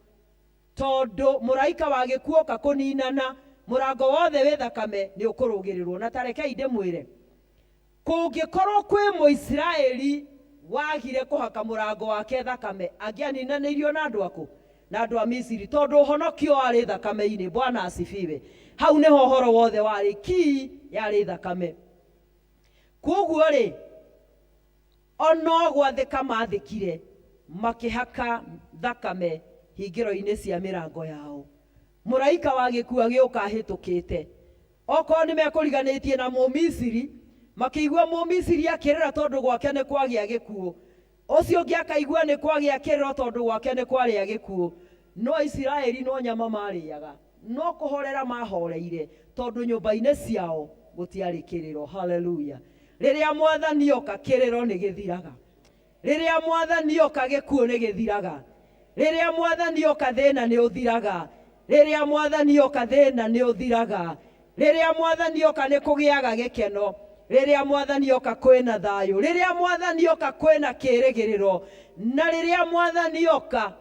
Tondũ mũraika wa gĩkuũ oka kũninana, mũrango wothe wĩ thakame nĩũkũrũgĩrĩrwo. Na ta rekei ndĩmwĩre, kũngĩkorwo kwĩ Mũisiraeli wagire kũhaka mũrango wake thakame, angĩaninanĩirio na andũ a kũ? Na andũ a Misiri, tondũ ũhonokio warĩ thakame-inĩ. Bwana asifiwe. Hau nĩho ũhoro wothe warĩ, key yarĩ thakame. Kwoguo-rĩ, O no gwathĩka maathĩkire, makĩhaka thakame hingĩro-inĩ cia mĩrango yao. Mũraika wa gĩkuũ agĩũka ahĩtũkĩte. Okorwo nĩmekũriganĩtie na Mũmisiri, makĩigua Mũmisiri akĩrĩra tondũ gwake nĩ kwagĩa gĩkuũ. Ũcio ũngĩ akaigua nĩ kwagĩa kĩrĩro tondũ gwake nĩ kwarĩa gĩkuũ. No Aisiraeli no nyama maarĩaga. No kũhorera maahoreire tondũ nyũmba-inĩ ciao gũtiarĩ kĩrĩro. Haleluya! Rĩrĩa Mwathani oka, kĩrĩro nĩ gĩthiraga. Rĩrĩa Mwathani oka, gĩkuũ nĩ gĩthiraga. Rĩrĩa Mwathani oka, thĩna nĩ ũthiraga. Rĩrĩa Mwathani oka, thĩna nĩ ũthiraga. Rĩrĩa Mwathani oka, nĩ kũgĩaga gĩkeno. Rĩrĩa Mwathani oka, kwĩna thayũ. Rĩrĩa Mwathani oka, kwĩna kĩrĩgĩrĩro. Na rĩrĩa Mwathani oka,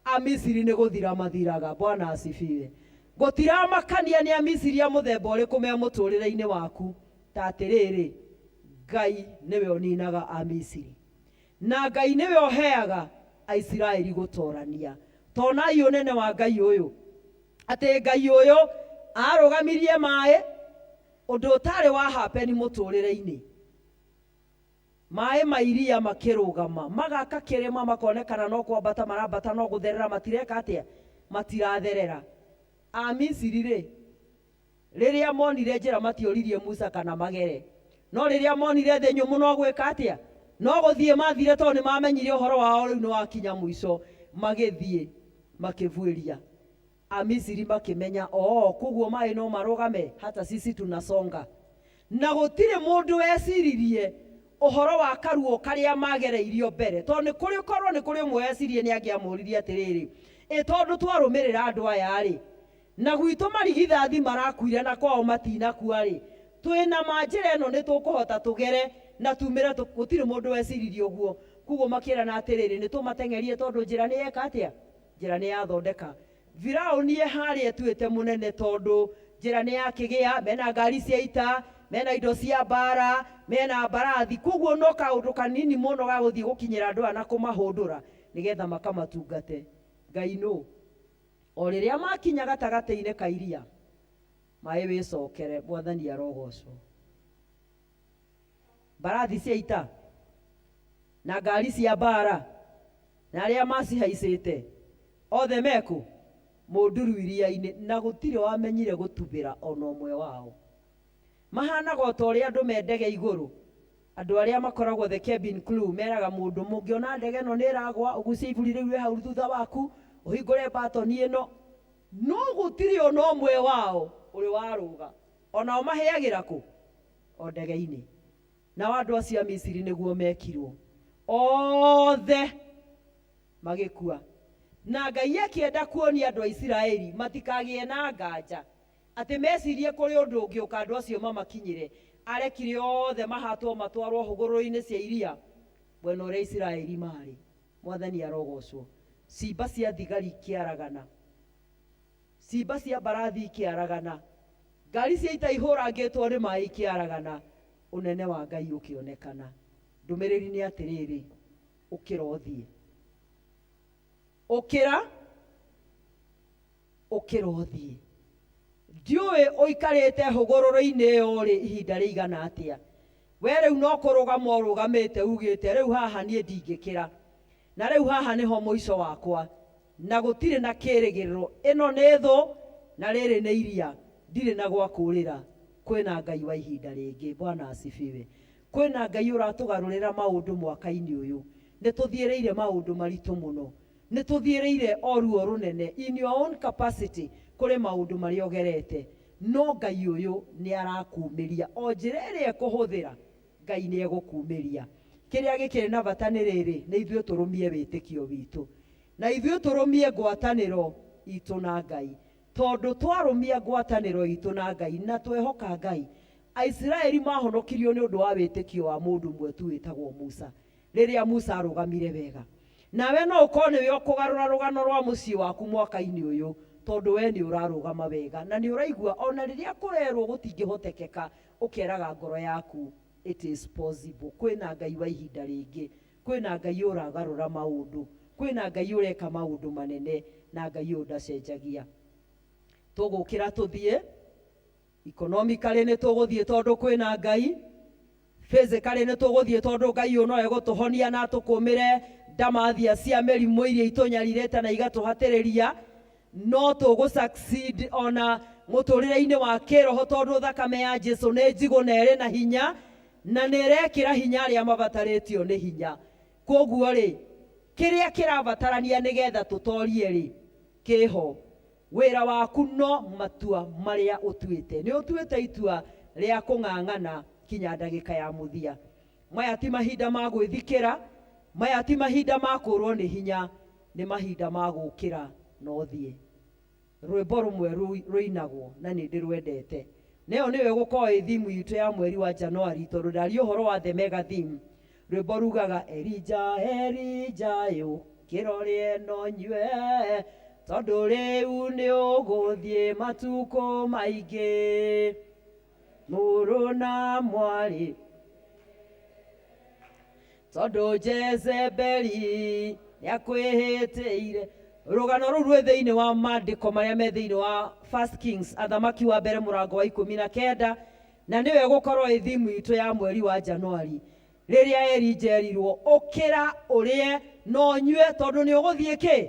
Amisiri nĩ gũthira mathiraga. Bwana asifiwe. Gũtiramakania nĩ Amisiri a mũthemba ũrĩkũ me mũtũrĩre-inĩ waku, ta atĩrĩrĩ, Ngai nĩwe ũninaga Amisiri. Na Ngai nĩwe ũheaga Aisiraeli gũtorania. Tonai ũnene wa Ngai ũyũ, atĩ Ngai ũyũ arũgamirie maĩ, ũndũ ũtarĩ wa happen mũtũrĩre-inĩ. Maĩ ma iria makĩrũgama, magaka kĩrĩma, makonekana no kwambata marambata, no gũtherera matireka atĩa? Matiratherera. Amisiri-rĩ, rĩrĩa monire njĩra matioririe Musa kana magere. No rĩrĩa monire thĩ nyũmũ no gwĩka atĩa? No gũthiĩ mathire tondũ nĩ mamenyire ũhoro wao rĩu nĩ wakinya mũico, magĩthiĩ makĩbuĩria. Amisiri makĩmenya, oo, koguo maĩ no marũgame, hata sisi tunasonga. Na gũtirĩ mũndũ weciririe ũhoro wa karuo karĩa magereirio mbere, tondũ nĩ kũrĩ korwo nĩ kũrĩ ũmwe weciririe nĩ angĩamũririe atĩrĩrĩ, ĩ tondũ twarũmĩrĩra andũ aya-rĩ, na gwitũ marigithathi marakuire na kwao matinakua-rĩ, twĩna ma njĩra ĩno nĩ tũkũhota tũgere na tumĩre? Gũtirĩ mũndũ weciririe ũguo. Koguo makĩrana atĩrĩrĩ, nĩ tũmateng'erie tondũ njĩra nĩ yeka atĩa? Njĩra nĩ yathondeka. Firaũni e harĩa etuĩte mũnene tondũ njĩra nĩ yakĩgĩa, mena ngari cia ita, mena indo cia mbara, mena mbarathi, koguo no kaũndũ kanini mũno ga gũthiĩ gũkinyĩra andũ aya na kũmahũndũra nĩgetha makamatungate. Ngai nũ? O rĩrĩa makinya gatagatĩ-inĩ ka iria, maĩ wĩcokere, Mwathani arogocwo. Mbarathi cia ita na ngari cia mbara na arĩa macihaicĩte othe mekũ? Mũnduru iria-inĩ, na gũtirĩ wamenyire gũtubĩra ona ũmwe wao. Mahanaga o ta ũrĩa andũ me ndege igũrũ, andũ arĩa makoragwo the cabin crew meraga mũndũ, mũngĩona ndege ĩno nĩ ĩragwa, ũgucie iburi rĩu rĩ hau thutha waku, ũhingũre batoni ĩno. No gũtirĩ ona ũmwe wao ũrĩ warũga. Onao mahĩagĩra kũ? O ndege-inĩ. Nao andũ acio a Misiri nĩguo mekirwo, othe magĩkua. Na Ngai akĩenda kuonia andũ a Isiraeli matikagĩe na nganja, atĩ mecirie kũrĩ ũndũ ũngĩũka andũ acio mamakinyĩre, arekire othe mahatwo matwarwo hũgũrũrũ-inĩ cia iria mwena ũrĩa Isiraeli maarĩ. Mwathani arogocwo. Ciimba cia thigari ikĩaragana, ciimba cia mbarathi ikĩaragana, ngari cia ita ihũrangĩtwo nĩ maĩ ikĩaragana, ũnene wa Ngai ũkĩonekana. Ndũmĩrĩri nĩ atĩrĩrĩ, ũkĩra ũthiĩ. Ũkĩra, ũkĩra ũthiĩ. Ndiũĩ ũikarĩte hũgũrũrũ-inĩ ĩyo rĩ ihinda rĩigana atĩa. We rĩu no kũrũgama ũrũgamĩte ugĩte rĩu haha niĩ ndingĩkĩra. Na rĩu haha nĩho mũico wakwa. Na gũtirĩ na kĩrĩgĩrĩro. Ĩno nĩ thũ na rĩrĩ nĩ iria. Ndirĩ na gwa kũũrĩra. Kwĩna Ngai wa ihinda rĩngĩ. Bwana asifiwe. Kwĩna Ngai ũratũgarũrĩra maũndũ mwaka-inĩ ũyũ. Nĩ tũthiĩrĩire maũndũ maritũ mũno. Nĩ tũthiĩrĩire o ruo rũnene. In your own capacity, kũrĩ maũndũ marĩa ũgerete. No Ngai ũyũ nĩ arakumĩria. O njĩra ĩrĩa ekũhũthĩra, Ngai nĩ egũkumĩria. Kĩrĩa gĩkĩrĩ na bata nĩ rĩrĩ, nĩ ithuĩ tũrũmie wĩtĩkio witũ. Na ithuĩ tũrũmie ngwatanĩro itũ na Ngai. Tondũ twarũmia ngwatanĩro itũ na Ngai na twehoka Ngai, Aisiraeli maahonokirio nĩ ũndũ wa wĩtĩkio wa mũndũ ũmwe tu wĩtagwo Musa, rĩrĩa Musa aarũgamire wega. Nawe no ũkorũo nĩwe ũkũgarũra rũgano rwa mũciĩ waku mwaka-inĩ ũyũ, tondũ wee nĩ ũrarũgama wega na nĩ ũraigua o na rĩrĩa kũrerũo gũtingĩhotekeka, ũkeraga ngoro yaku, It is possible. Kwĩna Ngai wa ihinda rĩngĩ. Kwĩna Ngai ũragarũra maũndũ. Kwĩna Ngai ũreka maũndũ manene, na Ngai ũyũ ndacenjagia. Tũgũkĩra tũthiĩ. Economically nĩ tũgũthiĩ tondũ kwĩna Ngai. Physically nĩ tũgũthiĩ tondũ Ngai ũyũ no egũtũhonia na atũkũmĩre ndamathia cia mĩrimũ iria itũnyarirĩte na igatũhatĩrĩria. No tũgũ succeed ona mũtũrĩre-inĩ wa kĩroho tondũ thakame ya Jesu nĩ njigũ na ĩrĩ na hinya na nĩ ĩrekĩra hinya arĩa mabatarĩtio nĩ hinya. Kwoguo rĩ, kĩrĩa kĩrabatarania nĩgetha tũtorie rĩ, kĩho. Wĩra waku no matua marĩa ũtuĩte. Nĩ ũtuĩte itua rĩa kũng'ang'ana kinya ndagĩka ya mũthia. Maya ti mahinda ma gwĩthikĩra, maya ti mahinda ma kũũrwo nĩ hinya, nĩ mahinda ma gũũkĩra na ũthiĩ. Rwĩmbo rũmwe rũinagwo na nĩ ndĩrwendete. Na ĩyo nĩyo ĩgũkorwo ĩ theme itũ ya mweri wa January tondũ ndaria ũhoro wa the mega theme. Rwĩmbo rugaga Elija, Elija ũkĩra ũrĩe na ũnyue, tondũ rĩu nĩ ũgũthiĩ matukũ maingĩ. Mũrũ na mwarĩ, tondũ Jezebeli nĩakwĩhĩtĩire. Rũgano rũu rwĩ thĩinĩ wa maandĩko marĩa me thĩinĩ wa First Kings, Athamaki wa mbere mũrango wa 19, na nĩyo ĩgũkorwo ĩ theme itũ ya mweri wa Januari. Rĩrĩa Elija erirwo, ũkĩra ũrĩe na ũnyue tondũ nĩ ũgũthiĩ kĩ?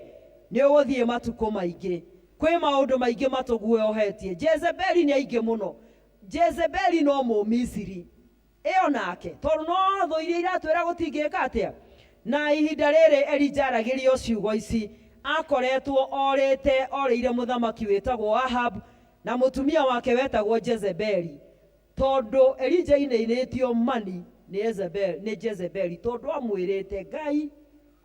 Nĩ ũgũthiĩ matukũ maingĩ. Kwĩ maũndũ maingĩ matũguoyohetie. Jezebeli nĩ aingĩ mũno. Jezebeli no Mũmisiri. Ĩyo nake tondũ no thũ iria iratwĩra gũtingĩka atĩa. Na ihinda rĩrĩ Elija aragĩrio ciugo ici, akoretwo orĩte orĩire mũthamaki wĩtagwo Ahab na mũtumia wake wetagwo Jezebeli. Tondũ Elija ainainĩtio mani nĩ Jezebeli, nĩ Jezebeli tondũ amwĩrĩte Ngai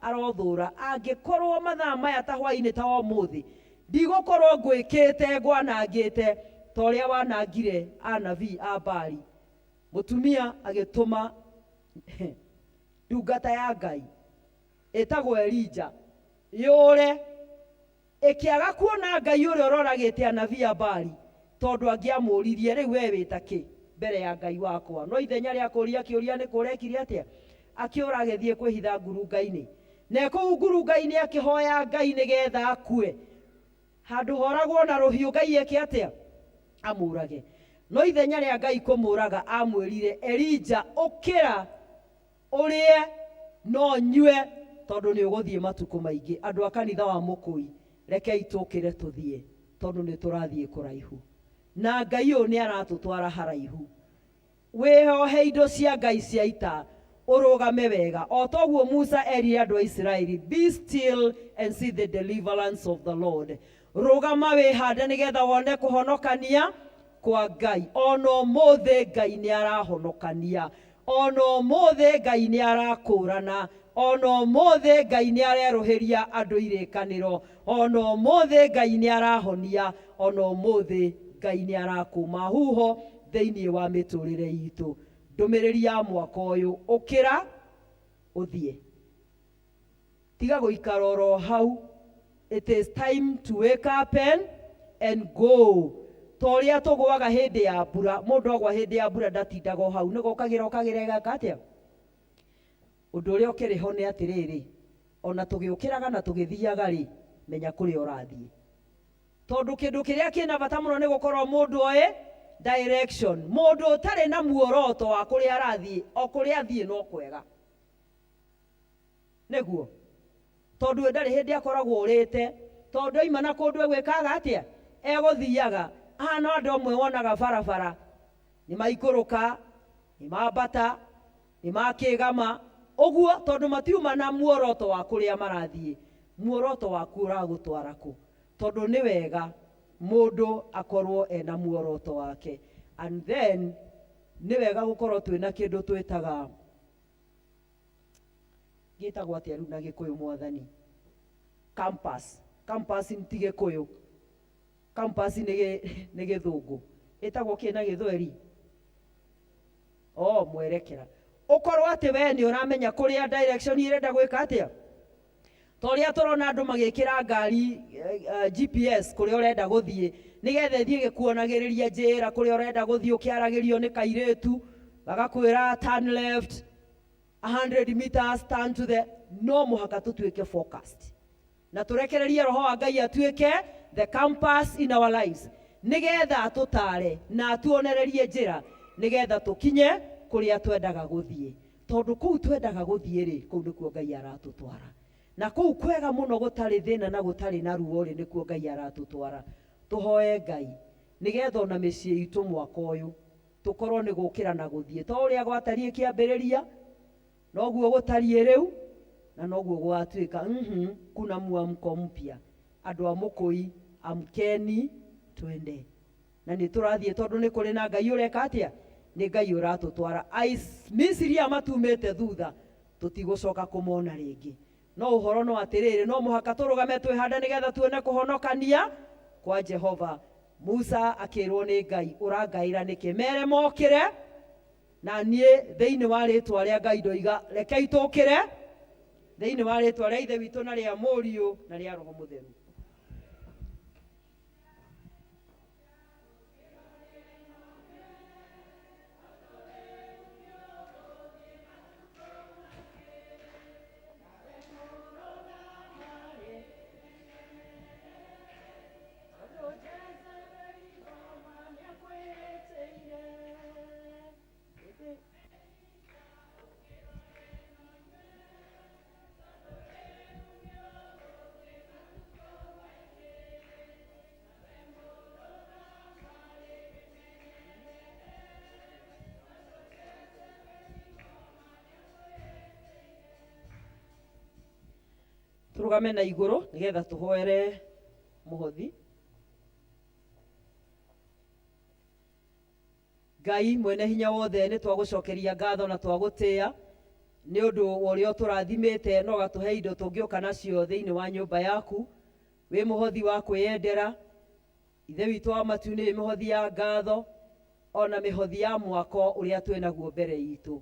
arothũra angĩkorwo mathaa maya ta hwainĩ ta wa ũmũthĩ ndigũkorwo ngwĩkĩte ngwanangĩte ta ũrĩa wanangire anabii a Baali. Mũtumia agĩtũma ndungata ya Ngai ĩtagwo Elija yũre ĩkĩaga kuona Ngai ũrĩa ũroragĩte anabii a Baali tondũ angĩamũririe rĩu we wĩta kĩ mbere ya Ngai wakwa. No ithenya rĩa kũria kĩũria nĩ kũra ekire atĩa? Akĩũra agĩthiĩ kwĩhitha ngurunga-inĩ. Na e kũu ngurunga-inĩ akĩhoya Ngai nĩgetha akue. Handũ horagwo na rũhiũ Ngai eke atĩa? Amũrage. No ithenya rĩa Ngai kũmũraga amwĩrire Elija ũkĩra ũrĩe no nyue tondũ nĩ ũgũthiĩ matukũ maingĩ. Andũ a kanitha wa Mũkũi rekei tũkĩre tũthiĩ tondũ nĩ tũrathiĩ kũraihu. Na Ngai ũyũ nĩ aratũtwara haraihu. Wĩohe indo cia Ngai cia ita ũrũgame wega. O toguo Musa erire andũ a Isiraeli, be still and see the deliverance of the Lord. Rũgama wĩhande nĩgetha wone kũhonokania kwa Ngai. Ona ũmũthĩ Ngai nĩ arahonokania. Ona ũmũthĩ Ngai nĩ arakũrana. Ona ũmũthĩ Ngai nĩ arerũhĩria andũ irĩkanĩro. Ona ũmũthĩ Ngai nĩ arahonia. Ona ũmũthĩ Ngai nĩ arakũma huho thĩinĩ wa mĩtũrĩre itũ. Ndũmĩrĩri ya mwaka ũyũ, ũkĩra ũthiĩ. Tiga gũikara oro hau. It is time to wake up and go. Ta ũrĩa tũgũaga hĩndĩ ya mbura, mũndũ agwa hĩndĩ ya mbura ndatindaga o hau, nĩ gũkagĩra okagĩra ĩgeka atĩa? Ũndũ ũrĩa ũkĩrĩ ho nĩ atĩrĩrĩ, ona tũgĩũkĩraga na tũgĩthiaga rĩ, menya kũrĩa ũrathiĩ. Tondũ kĩndũ kĩrĩa kĩna bata mũno nĩ gũkorwo mũndũ oĩ direction. Mũndũ ũtarĩ na muoroto wa kũrĩa arathiĩ, o kũrĩa athiĩ no kwega. Nĩguo. Tondũ we ndarĩ hĩndĩ akoragwo ũrĩte, tondũ aima na kũndũ egwĩkaga atĩa? Egũthiaga. Haha no andũ amwe wonaga barabara, nĩ maikũrũka, nĩ mambata, nĩ makĩgama, ũguo tondũ matiuma na muoroto wa kũrĩa marathiĩ. Muoroto waku ũragũtwara kũ? Tondũ nĩ wega mũndũ akorwo ena muoroto wake. And then nĩ wega gũkorwo twĩna kĩndũ twĩtaga gĩtagwo atĩa rĩu na Gĩkũyũ mwathani? Compass. Compass ti Gĩkũyũ. Compass nĩ Gĩthũngũ. Ĩtagwo kĩ na Gĩthweri? Oh, mwerekera. Ũkorwo atĩ we nĩ ũramenya kũrĩa direction ĩrenda gwĩka atĩa? Ta ũrĩa tũrona andũ magĩkĩra ngari GPS kũrĩa ũrenda gũthiĩ nĩgetha ĩthiĩ ĩgĩkuonagĩrĩria njĩra kũrĩa ũrenda gũthiĩ ũkĩaragĩrio nĩ kairĩtu gagakwĩra turn left 100 meters turn to the no mũhaka tũtuĩke focused na tũrekererie roho wa Ngai atuĩke the compass in our lives nĩgetha atũtare na atuonererie njĩra nĩgetha tũkinye kũrĩa twendaga gũthiĩ. Tondũ kũu twendaga gũthiĩ rĩ, kũu nĩkuo Ngai aratũtwara. Na kũu kwega mũno gũtarĩ thĩna na gũtarĩ na ruo rĩ, nĩkuo Ngai aratũtwara. Tũhoe Ngai nĩgetha ona mĩciĩ itũ mwaka ũyũ tũkorwo nĩ gũkĩra na gũthiĩ. To ũrĩa gwatariĩ kĩambĩrĩria, noguo gũtariĩ rĩu, na noguo gũgatuĩka. Kuna mwamko mpya. Andũ a Mũkũi, amkeni twende. Na nĩ tũrathiĩ tondũ nĩ kũrĩ na Ngai ũreka atĩa? Nĩ Ngai ũratũtwara. Misiri aya matumĩte thutha, tũtigũcoka kũmona rĩngĩ. No ũhoro no atĩrĩrĩ, no mũhaka tũrũgame twĩhande nĩgetha tuone kũhonokania kwa Jehova. Musa akĩrwo nĩ Ngai, ũrangaĩra nĩkĩ? Mere mokĩre, na niĩ thĩinĩ wa rĩtwa rĩa Ngai ndoiga, rekei tũkĩre thĩinĩ wa rĩtwa rĩa Ithe witũ na rĩa Mũriũ na rĩa Roho Mũtheru. Tũrũgame na igũrũ nĩgetha tũhoere mũhothi. Ngai mwene hinya wothe nĩ twagũcokeria ngatho na twagũtĩa nĩ ũndũ wa ũrĩa ũtũrathimĩte na ũgatũhe indo tũngĩũka nacio thĩinĩ wa nyũmba yaku. Wĩ mũhothi wa kwĩyendera, Ithe witũ wa matu-inĩ, wĩ mĩhothi ya ngatho ona mĩhothi ya mwako ũrĩa twĩ naguo mbere itũ.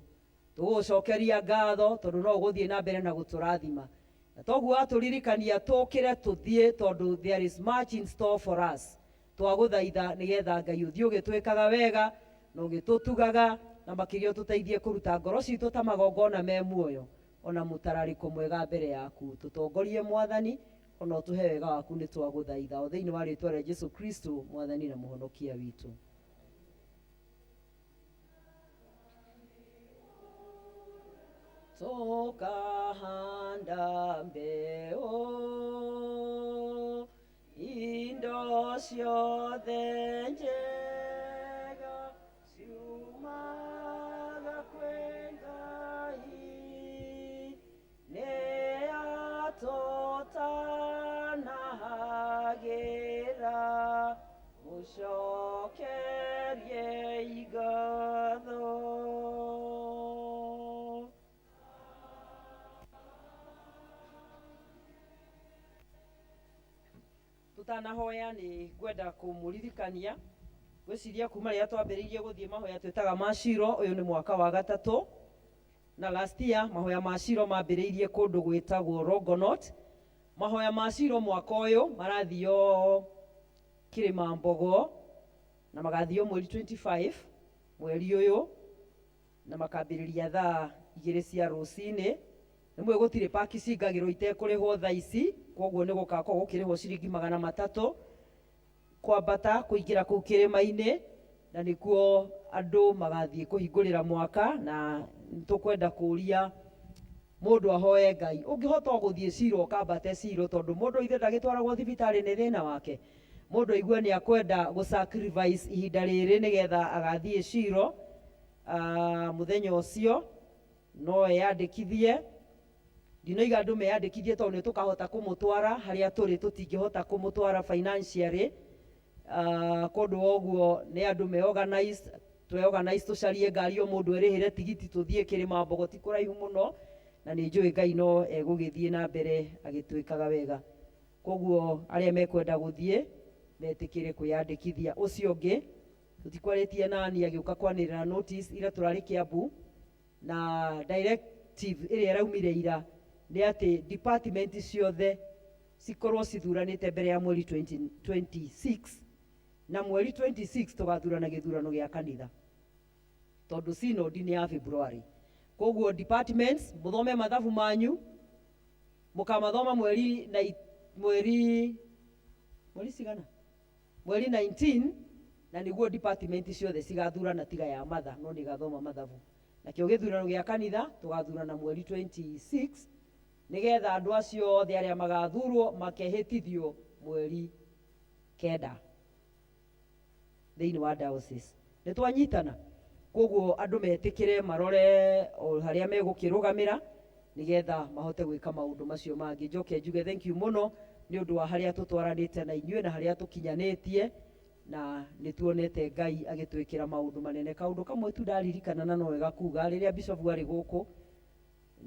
Tũgũgũcokeria ngatho tondũ no ũgũthiĩ na mbere na gũtũrathima. Na toguo watũririkania tũkĩre tũthiĩ tondũ there is much in store for us. Twagũthaitha nĩgetha Ngai ũthiĩ ũgĩtwĩkaga wega na ũgĩtũtugaga na makĩria ũtũteithie kũruta ngoro citũ ta magongona me muoyo ona mũtararĩko mwega mbere yaku. Tũtongorie Mwathani ona ũtũhe wega waku nĩtwagũthaitha o thĩinĩ wa rĩtwa rĩa Jesu Kristo Mwathani na Mũhonokia witũ. Tũkahanda mbeũ indo ciothe njega ciumaga kwĩ Ngai nĩ atũtanahagĩra mũcokerie ngatho. Tũtanahoya nĩ ngwenda kũmũririkania ngwĩciria kuma rĩrĩa twambĩrĩirie gũthiĩ mahoya twĩtaga ma Shilo, ũyũ nĩ mwaka wa gatatũ. Na last year mahoya ma Shilo mambĩrĩirie kũndũ gwĩtagwo Longonot. Mahoya ma Shilo mwaka ũyũ marathio Kĩrĩma Mbogo na magathio mweri 25 mweri ũyũ na makambĩrĩria thaa 2 cia rũcinĩ. Nĩ mũĩ gũtirĩ paki cingagĩrwo itekũrĩhwo thaa ici, kwoguo nĩ gũgakorwo gũkĩrĩhwo ciringi 300 kwambata kũingĩra kũu kĩrĩma-inĩ, na nĩkuo andũ magathiĩ kũhingũrĩra mwaka. Na nĩtũkwenda kũria mũndũ ahoe Ngai, ũngĩhota o gũthiĩ Shilo ũkambate Shilo, tondũ mũndũ ithe ndagĩtwaragwo thibitarĩ nĩ thĩna wake. Mũndũ aigue nĩ akwenda gũ sacrifice ihinda rĩrĩ nĩgetha agathiĩ Shilo mũthenya ũcio, no eyandĩkithie. Ndinoiga andũ meyandĩkithie tondũ nĩ tũkahota kũmũtwara harĩa tũrĩ, tũtingĩhota kũmũtwara financially. Kũndũ wa ũguo nĩ andũ me organize, twe organize tũcarie ngari o mũndũ erĩhĩre tigiti tũthiĩ Kĩrĩma Mbogo, ti kũraihu mũno, na nĩ njũĩ Ngai no egũgĩthiĩ na mbere agĩtwĩkaga wega. Koguo arĩa mekwenda gũthiĩ metĩkĩre kwĩyandĩkithia. Ũcio ũngĩ tũtikwarĩtie nani agĩũka kwanĩrĩra notice ira tũrarĩ Kiambu, na directive ĩrĩa ĩraumire ira nĩ atĩ department ciothe cikorwo cithuranĩte mbere ya mweri 26, na mweri 26 tũgathurana gĩthurano gĩa kanitha tondũ synod nĩ ya February. Koguo departments mũthome mathabu manyu, mũkamathoma mweri na mweri mweri cigana? Mweri 19, na nĩguo department ciothe cigathurana tiga ya matha, no nĩ igathoma mathabu. Nakĩo gĩthurano gĩa kanitha tũgathurana mweri 26 nĩgetha andũ acio othe arĩa magathurwo makehĩtithio mweri 9 thĩinĩ wa diocese. Nĩ twanyitana? Koguo andũ metĩkĩre marore o harĩa megũkĩrũgamĩra nĩgetha mahote gwĩka maũndũ macio mangĩ. Njoke njuge thank you mũno nĩ ũndũ wa harĩa tũtwaranĩte na inyuĩ na harĩa tũkinyanĩtie, na nĩ tuonete Ngai agĩtwĩkĩra maũndũ manene. Kaũndũ kamwe tu ndaririkana na no wega kuga, rĩrĩa Bishop arĩ gũkũ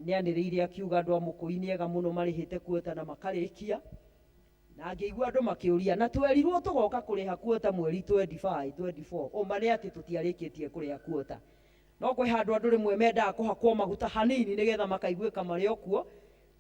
nĩ anĩrĩire akiuga andũ a Mũkũi nĩ ega mũno marĩhĩte kuota na makarĩkia. Na ngĩigua andũ makĩũria, na twerirwo tũgoka kũrĩha kuota mweri 25, 24. Ũma nĩ atĩ tũtiarĩkĩtie kũrĩha kuota. No kwĩ handũ andũ rĩmwe mendaga kũhakwo maguta hanini nĩgetha makaiguĩka marĩ o kuo.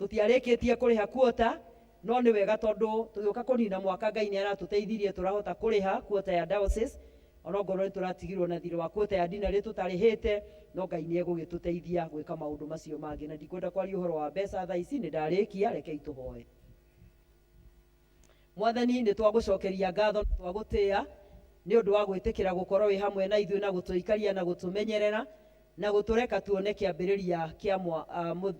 Tũtiarĩkĩtie kũrĩha kuota, no nĩ wega tondũ tũgĩũka kũnina mwaka Ngai nĩ aratũteithirie tũrahota kũrĩha kuota ya diocese, onokorwo nĩ tũratigirwo na thirĩ wa kuota ya dinarĩ tũtarĩhĩte, no Ngai nĩ egũgĩtũteithia gwĩka maũndũ macio mangĩ. Na ndikwenda kwaria ũhoro wa mbeca thaa ici, nĩ ndarĩkia, rekei tũhoe. Mwathani, nĩ twagũcokeria ngatho na twagũtĩa nĩ ũndũ wa gwĩtĩkĩra gũkorwo wĩ hamwe na ithuĩ na gũtũikaria na gũtũmenyerera na gũtũreka tuone kĩambĩrĩria kĩa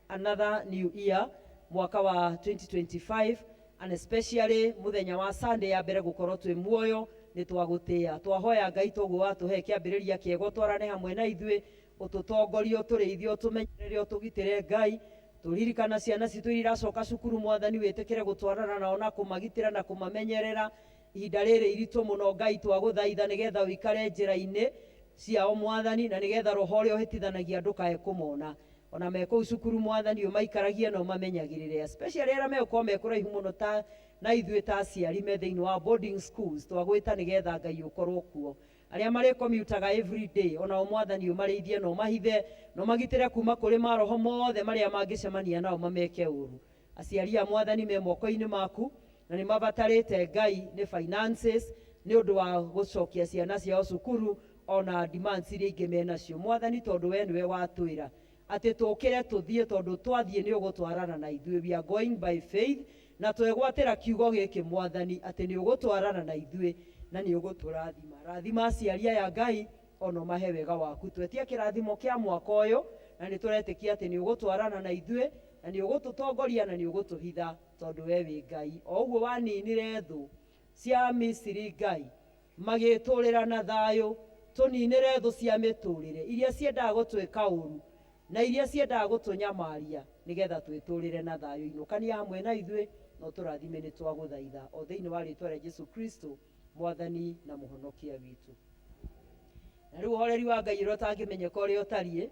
another new year, mwaka wa 2025, and especially mũthenya wa Sunday ya mbere gũkorwo twĩ muoyo. Nĩ twagũtĩa, twahoya Ngai toguo watũhe kĩambĩrĩria kĩega, ũtwarane hamwe na ithuĩ, ũtũtongorie, ũtũrĩithie, ũtũmenyerere, ũtũgitĩre Ngai. Tũririkana ciana citũ iria iracoka cukuru, Mwathani, wĩtĩkĩre gũtwarana nao na kũmagitĩra na kũmamenyerera ihinda rĩrĩ iritũ mũno. Ngai, twagũthaitha nĩgetha ũikare njĩra-inĩ ciao, Mwathani, na nĩgetha roho ũrĩa ũhĩtithanagia ndũkae kũmona ona me kũu cukuru. Mwathani, ũmaikaragie na ũmamenyagĩrĩre, especially arĩa megũkorwo me kũraihu mũno ta na ithuĩ ta aciari me thĩinĩ wa boarding schools. Twagwĩta nĩgetha Ngai ũkorwo kuo. Arĩa marĩkomutaga every day, onao Mwathani, ũmarĩithie na ũmahithe na ũmagitĩre kuma kũrĩ maroho mothe marĩa mangĩcemania nao mameke ũru. Aciari a Mwathani me moko-inĩ maku na nĩ mabatarĩte, Ngai, nĩ finances nĩ ũndũ wa gũcokia ciana ciao cukuru ona demands iria ingĩ menacio. Mwathani, tondũ we nĩwe watwĩra atĩ tũkĩre tũthiĩ, tondũ twathiĩ nĩ ũgũtwarana na ithuĩ, we are going by faith na twegwatĩra kiugo gĩkĩ, Mwathani, atĩ nĩ ũgũtwarana na ithuĩ na nĩ ũgũtũrathima. Rathima aciari aya, Ngai, ona ũmahe wega waku. Twetia kĩrathimo kĩa mwaka ũyũ na nĩ tũretĩkia atĩ nĩ ũgũtwarana na ithuĩ na nĩ ũgũtũtongoria na nĩ ũgũtũhitha, tondũ we wĩ Ngai. O ũguo waninire thũ cia Misiri, Ngai, magĩtũrĩra na thayũ, tũninĩre thũ cia mĩtũrĩre iria ciendaga gũtwĩka ũru na iria ciendaga gũtũnyamaria, nĩgetha twĩtũrĩre na thayũ. Inũkania hamwe na ithuĩ na ũtũrathime, nĩ twagũthaitha o thĩinĩ wa rĩtwa rĩa Jesu Kristo, Mwathani na Mũhonokia witũ. Na rĩu ũhoreri wa Ngai ũrĩa ũtangĩmenyeka ũrĩa ũtariĩ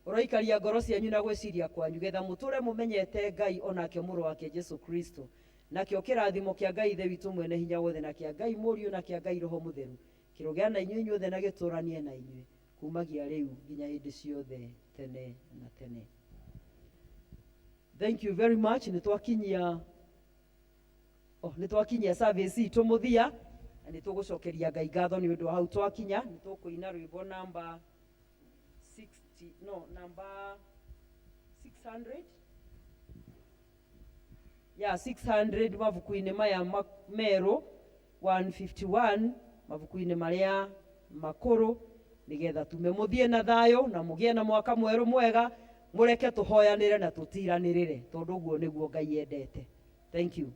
ũroikaria ngoro cianyu na gwĩciria kwanyu, getha mũtũre mũmenyete Ngai onake Mũrũ wake Jesu Kristo. Nakĩo kĩrathimo kĩa Ngai Ithe witũ mwene hinya wothe, na kĩa Ngai Mũriũ, na kĩa Ngai Roho Mũtheru kĩrogĩa na inyuĩ inyuothe na gĩtũranie na inyuĩ kumagia rĩu nginya hĩndĩ ciothe tene na tene. Thank you very much. Nĩ twakinyia, oh, nĩ twakinyia service itũ mũthia na nĩ tũgũcokeria Ngai ngatho nĩ ũndũ wa hau twakinya. Nĩ tũkũina rwĩmbo namba 60, no, namba 600 ya 600 mabuku-inĩ maya merũ, 151 mabuku-inĩ marĩa makũrũ, nĩgetha tume mũthiĩ na thayũ na mũgĩe na mwaka mwerũ mwega. Mũreke tũhoyanĩre na tũtiranĩrĩre, tondũ ũguo nĩguo Ngai endete. Thank you.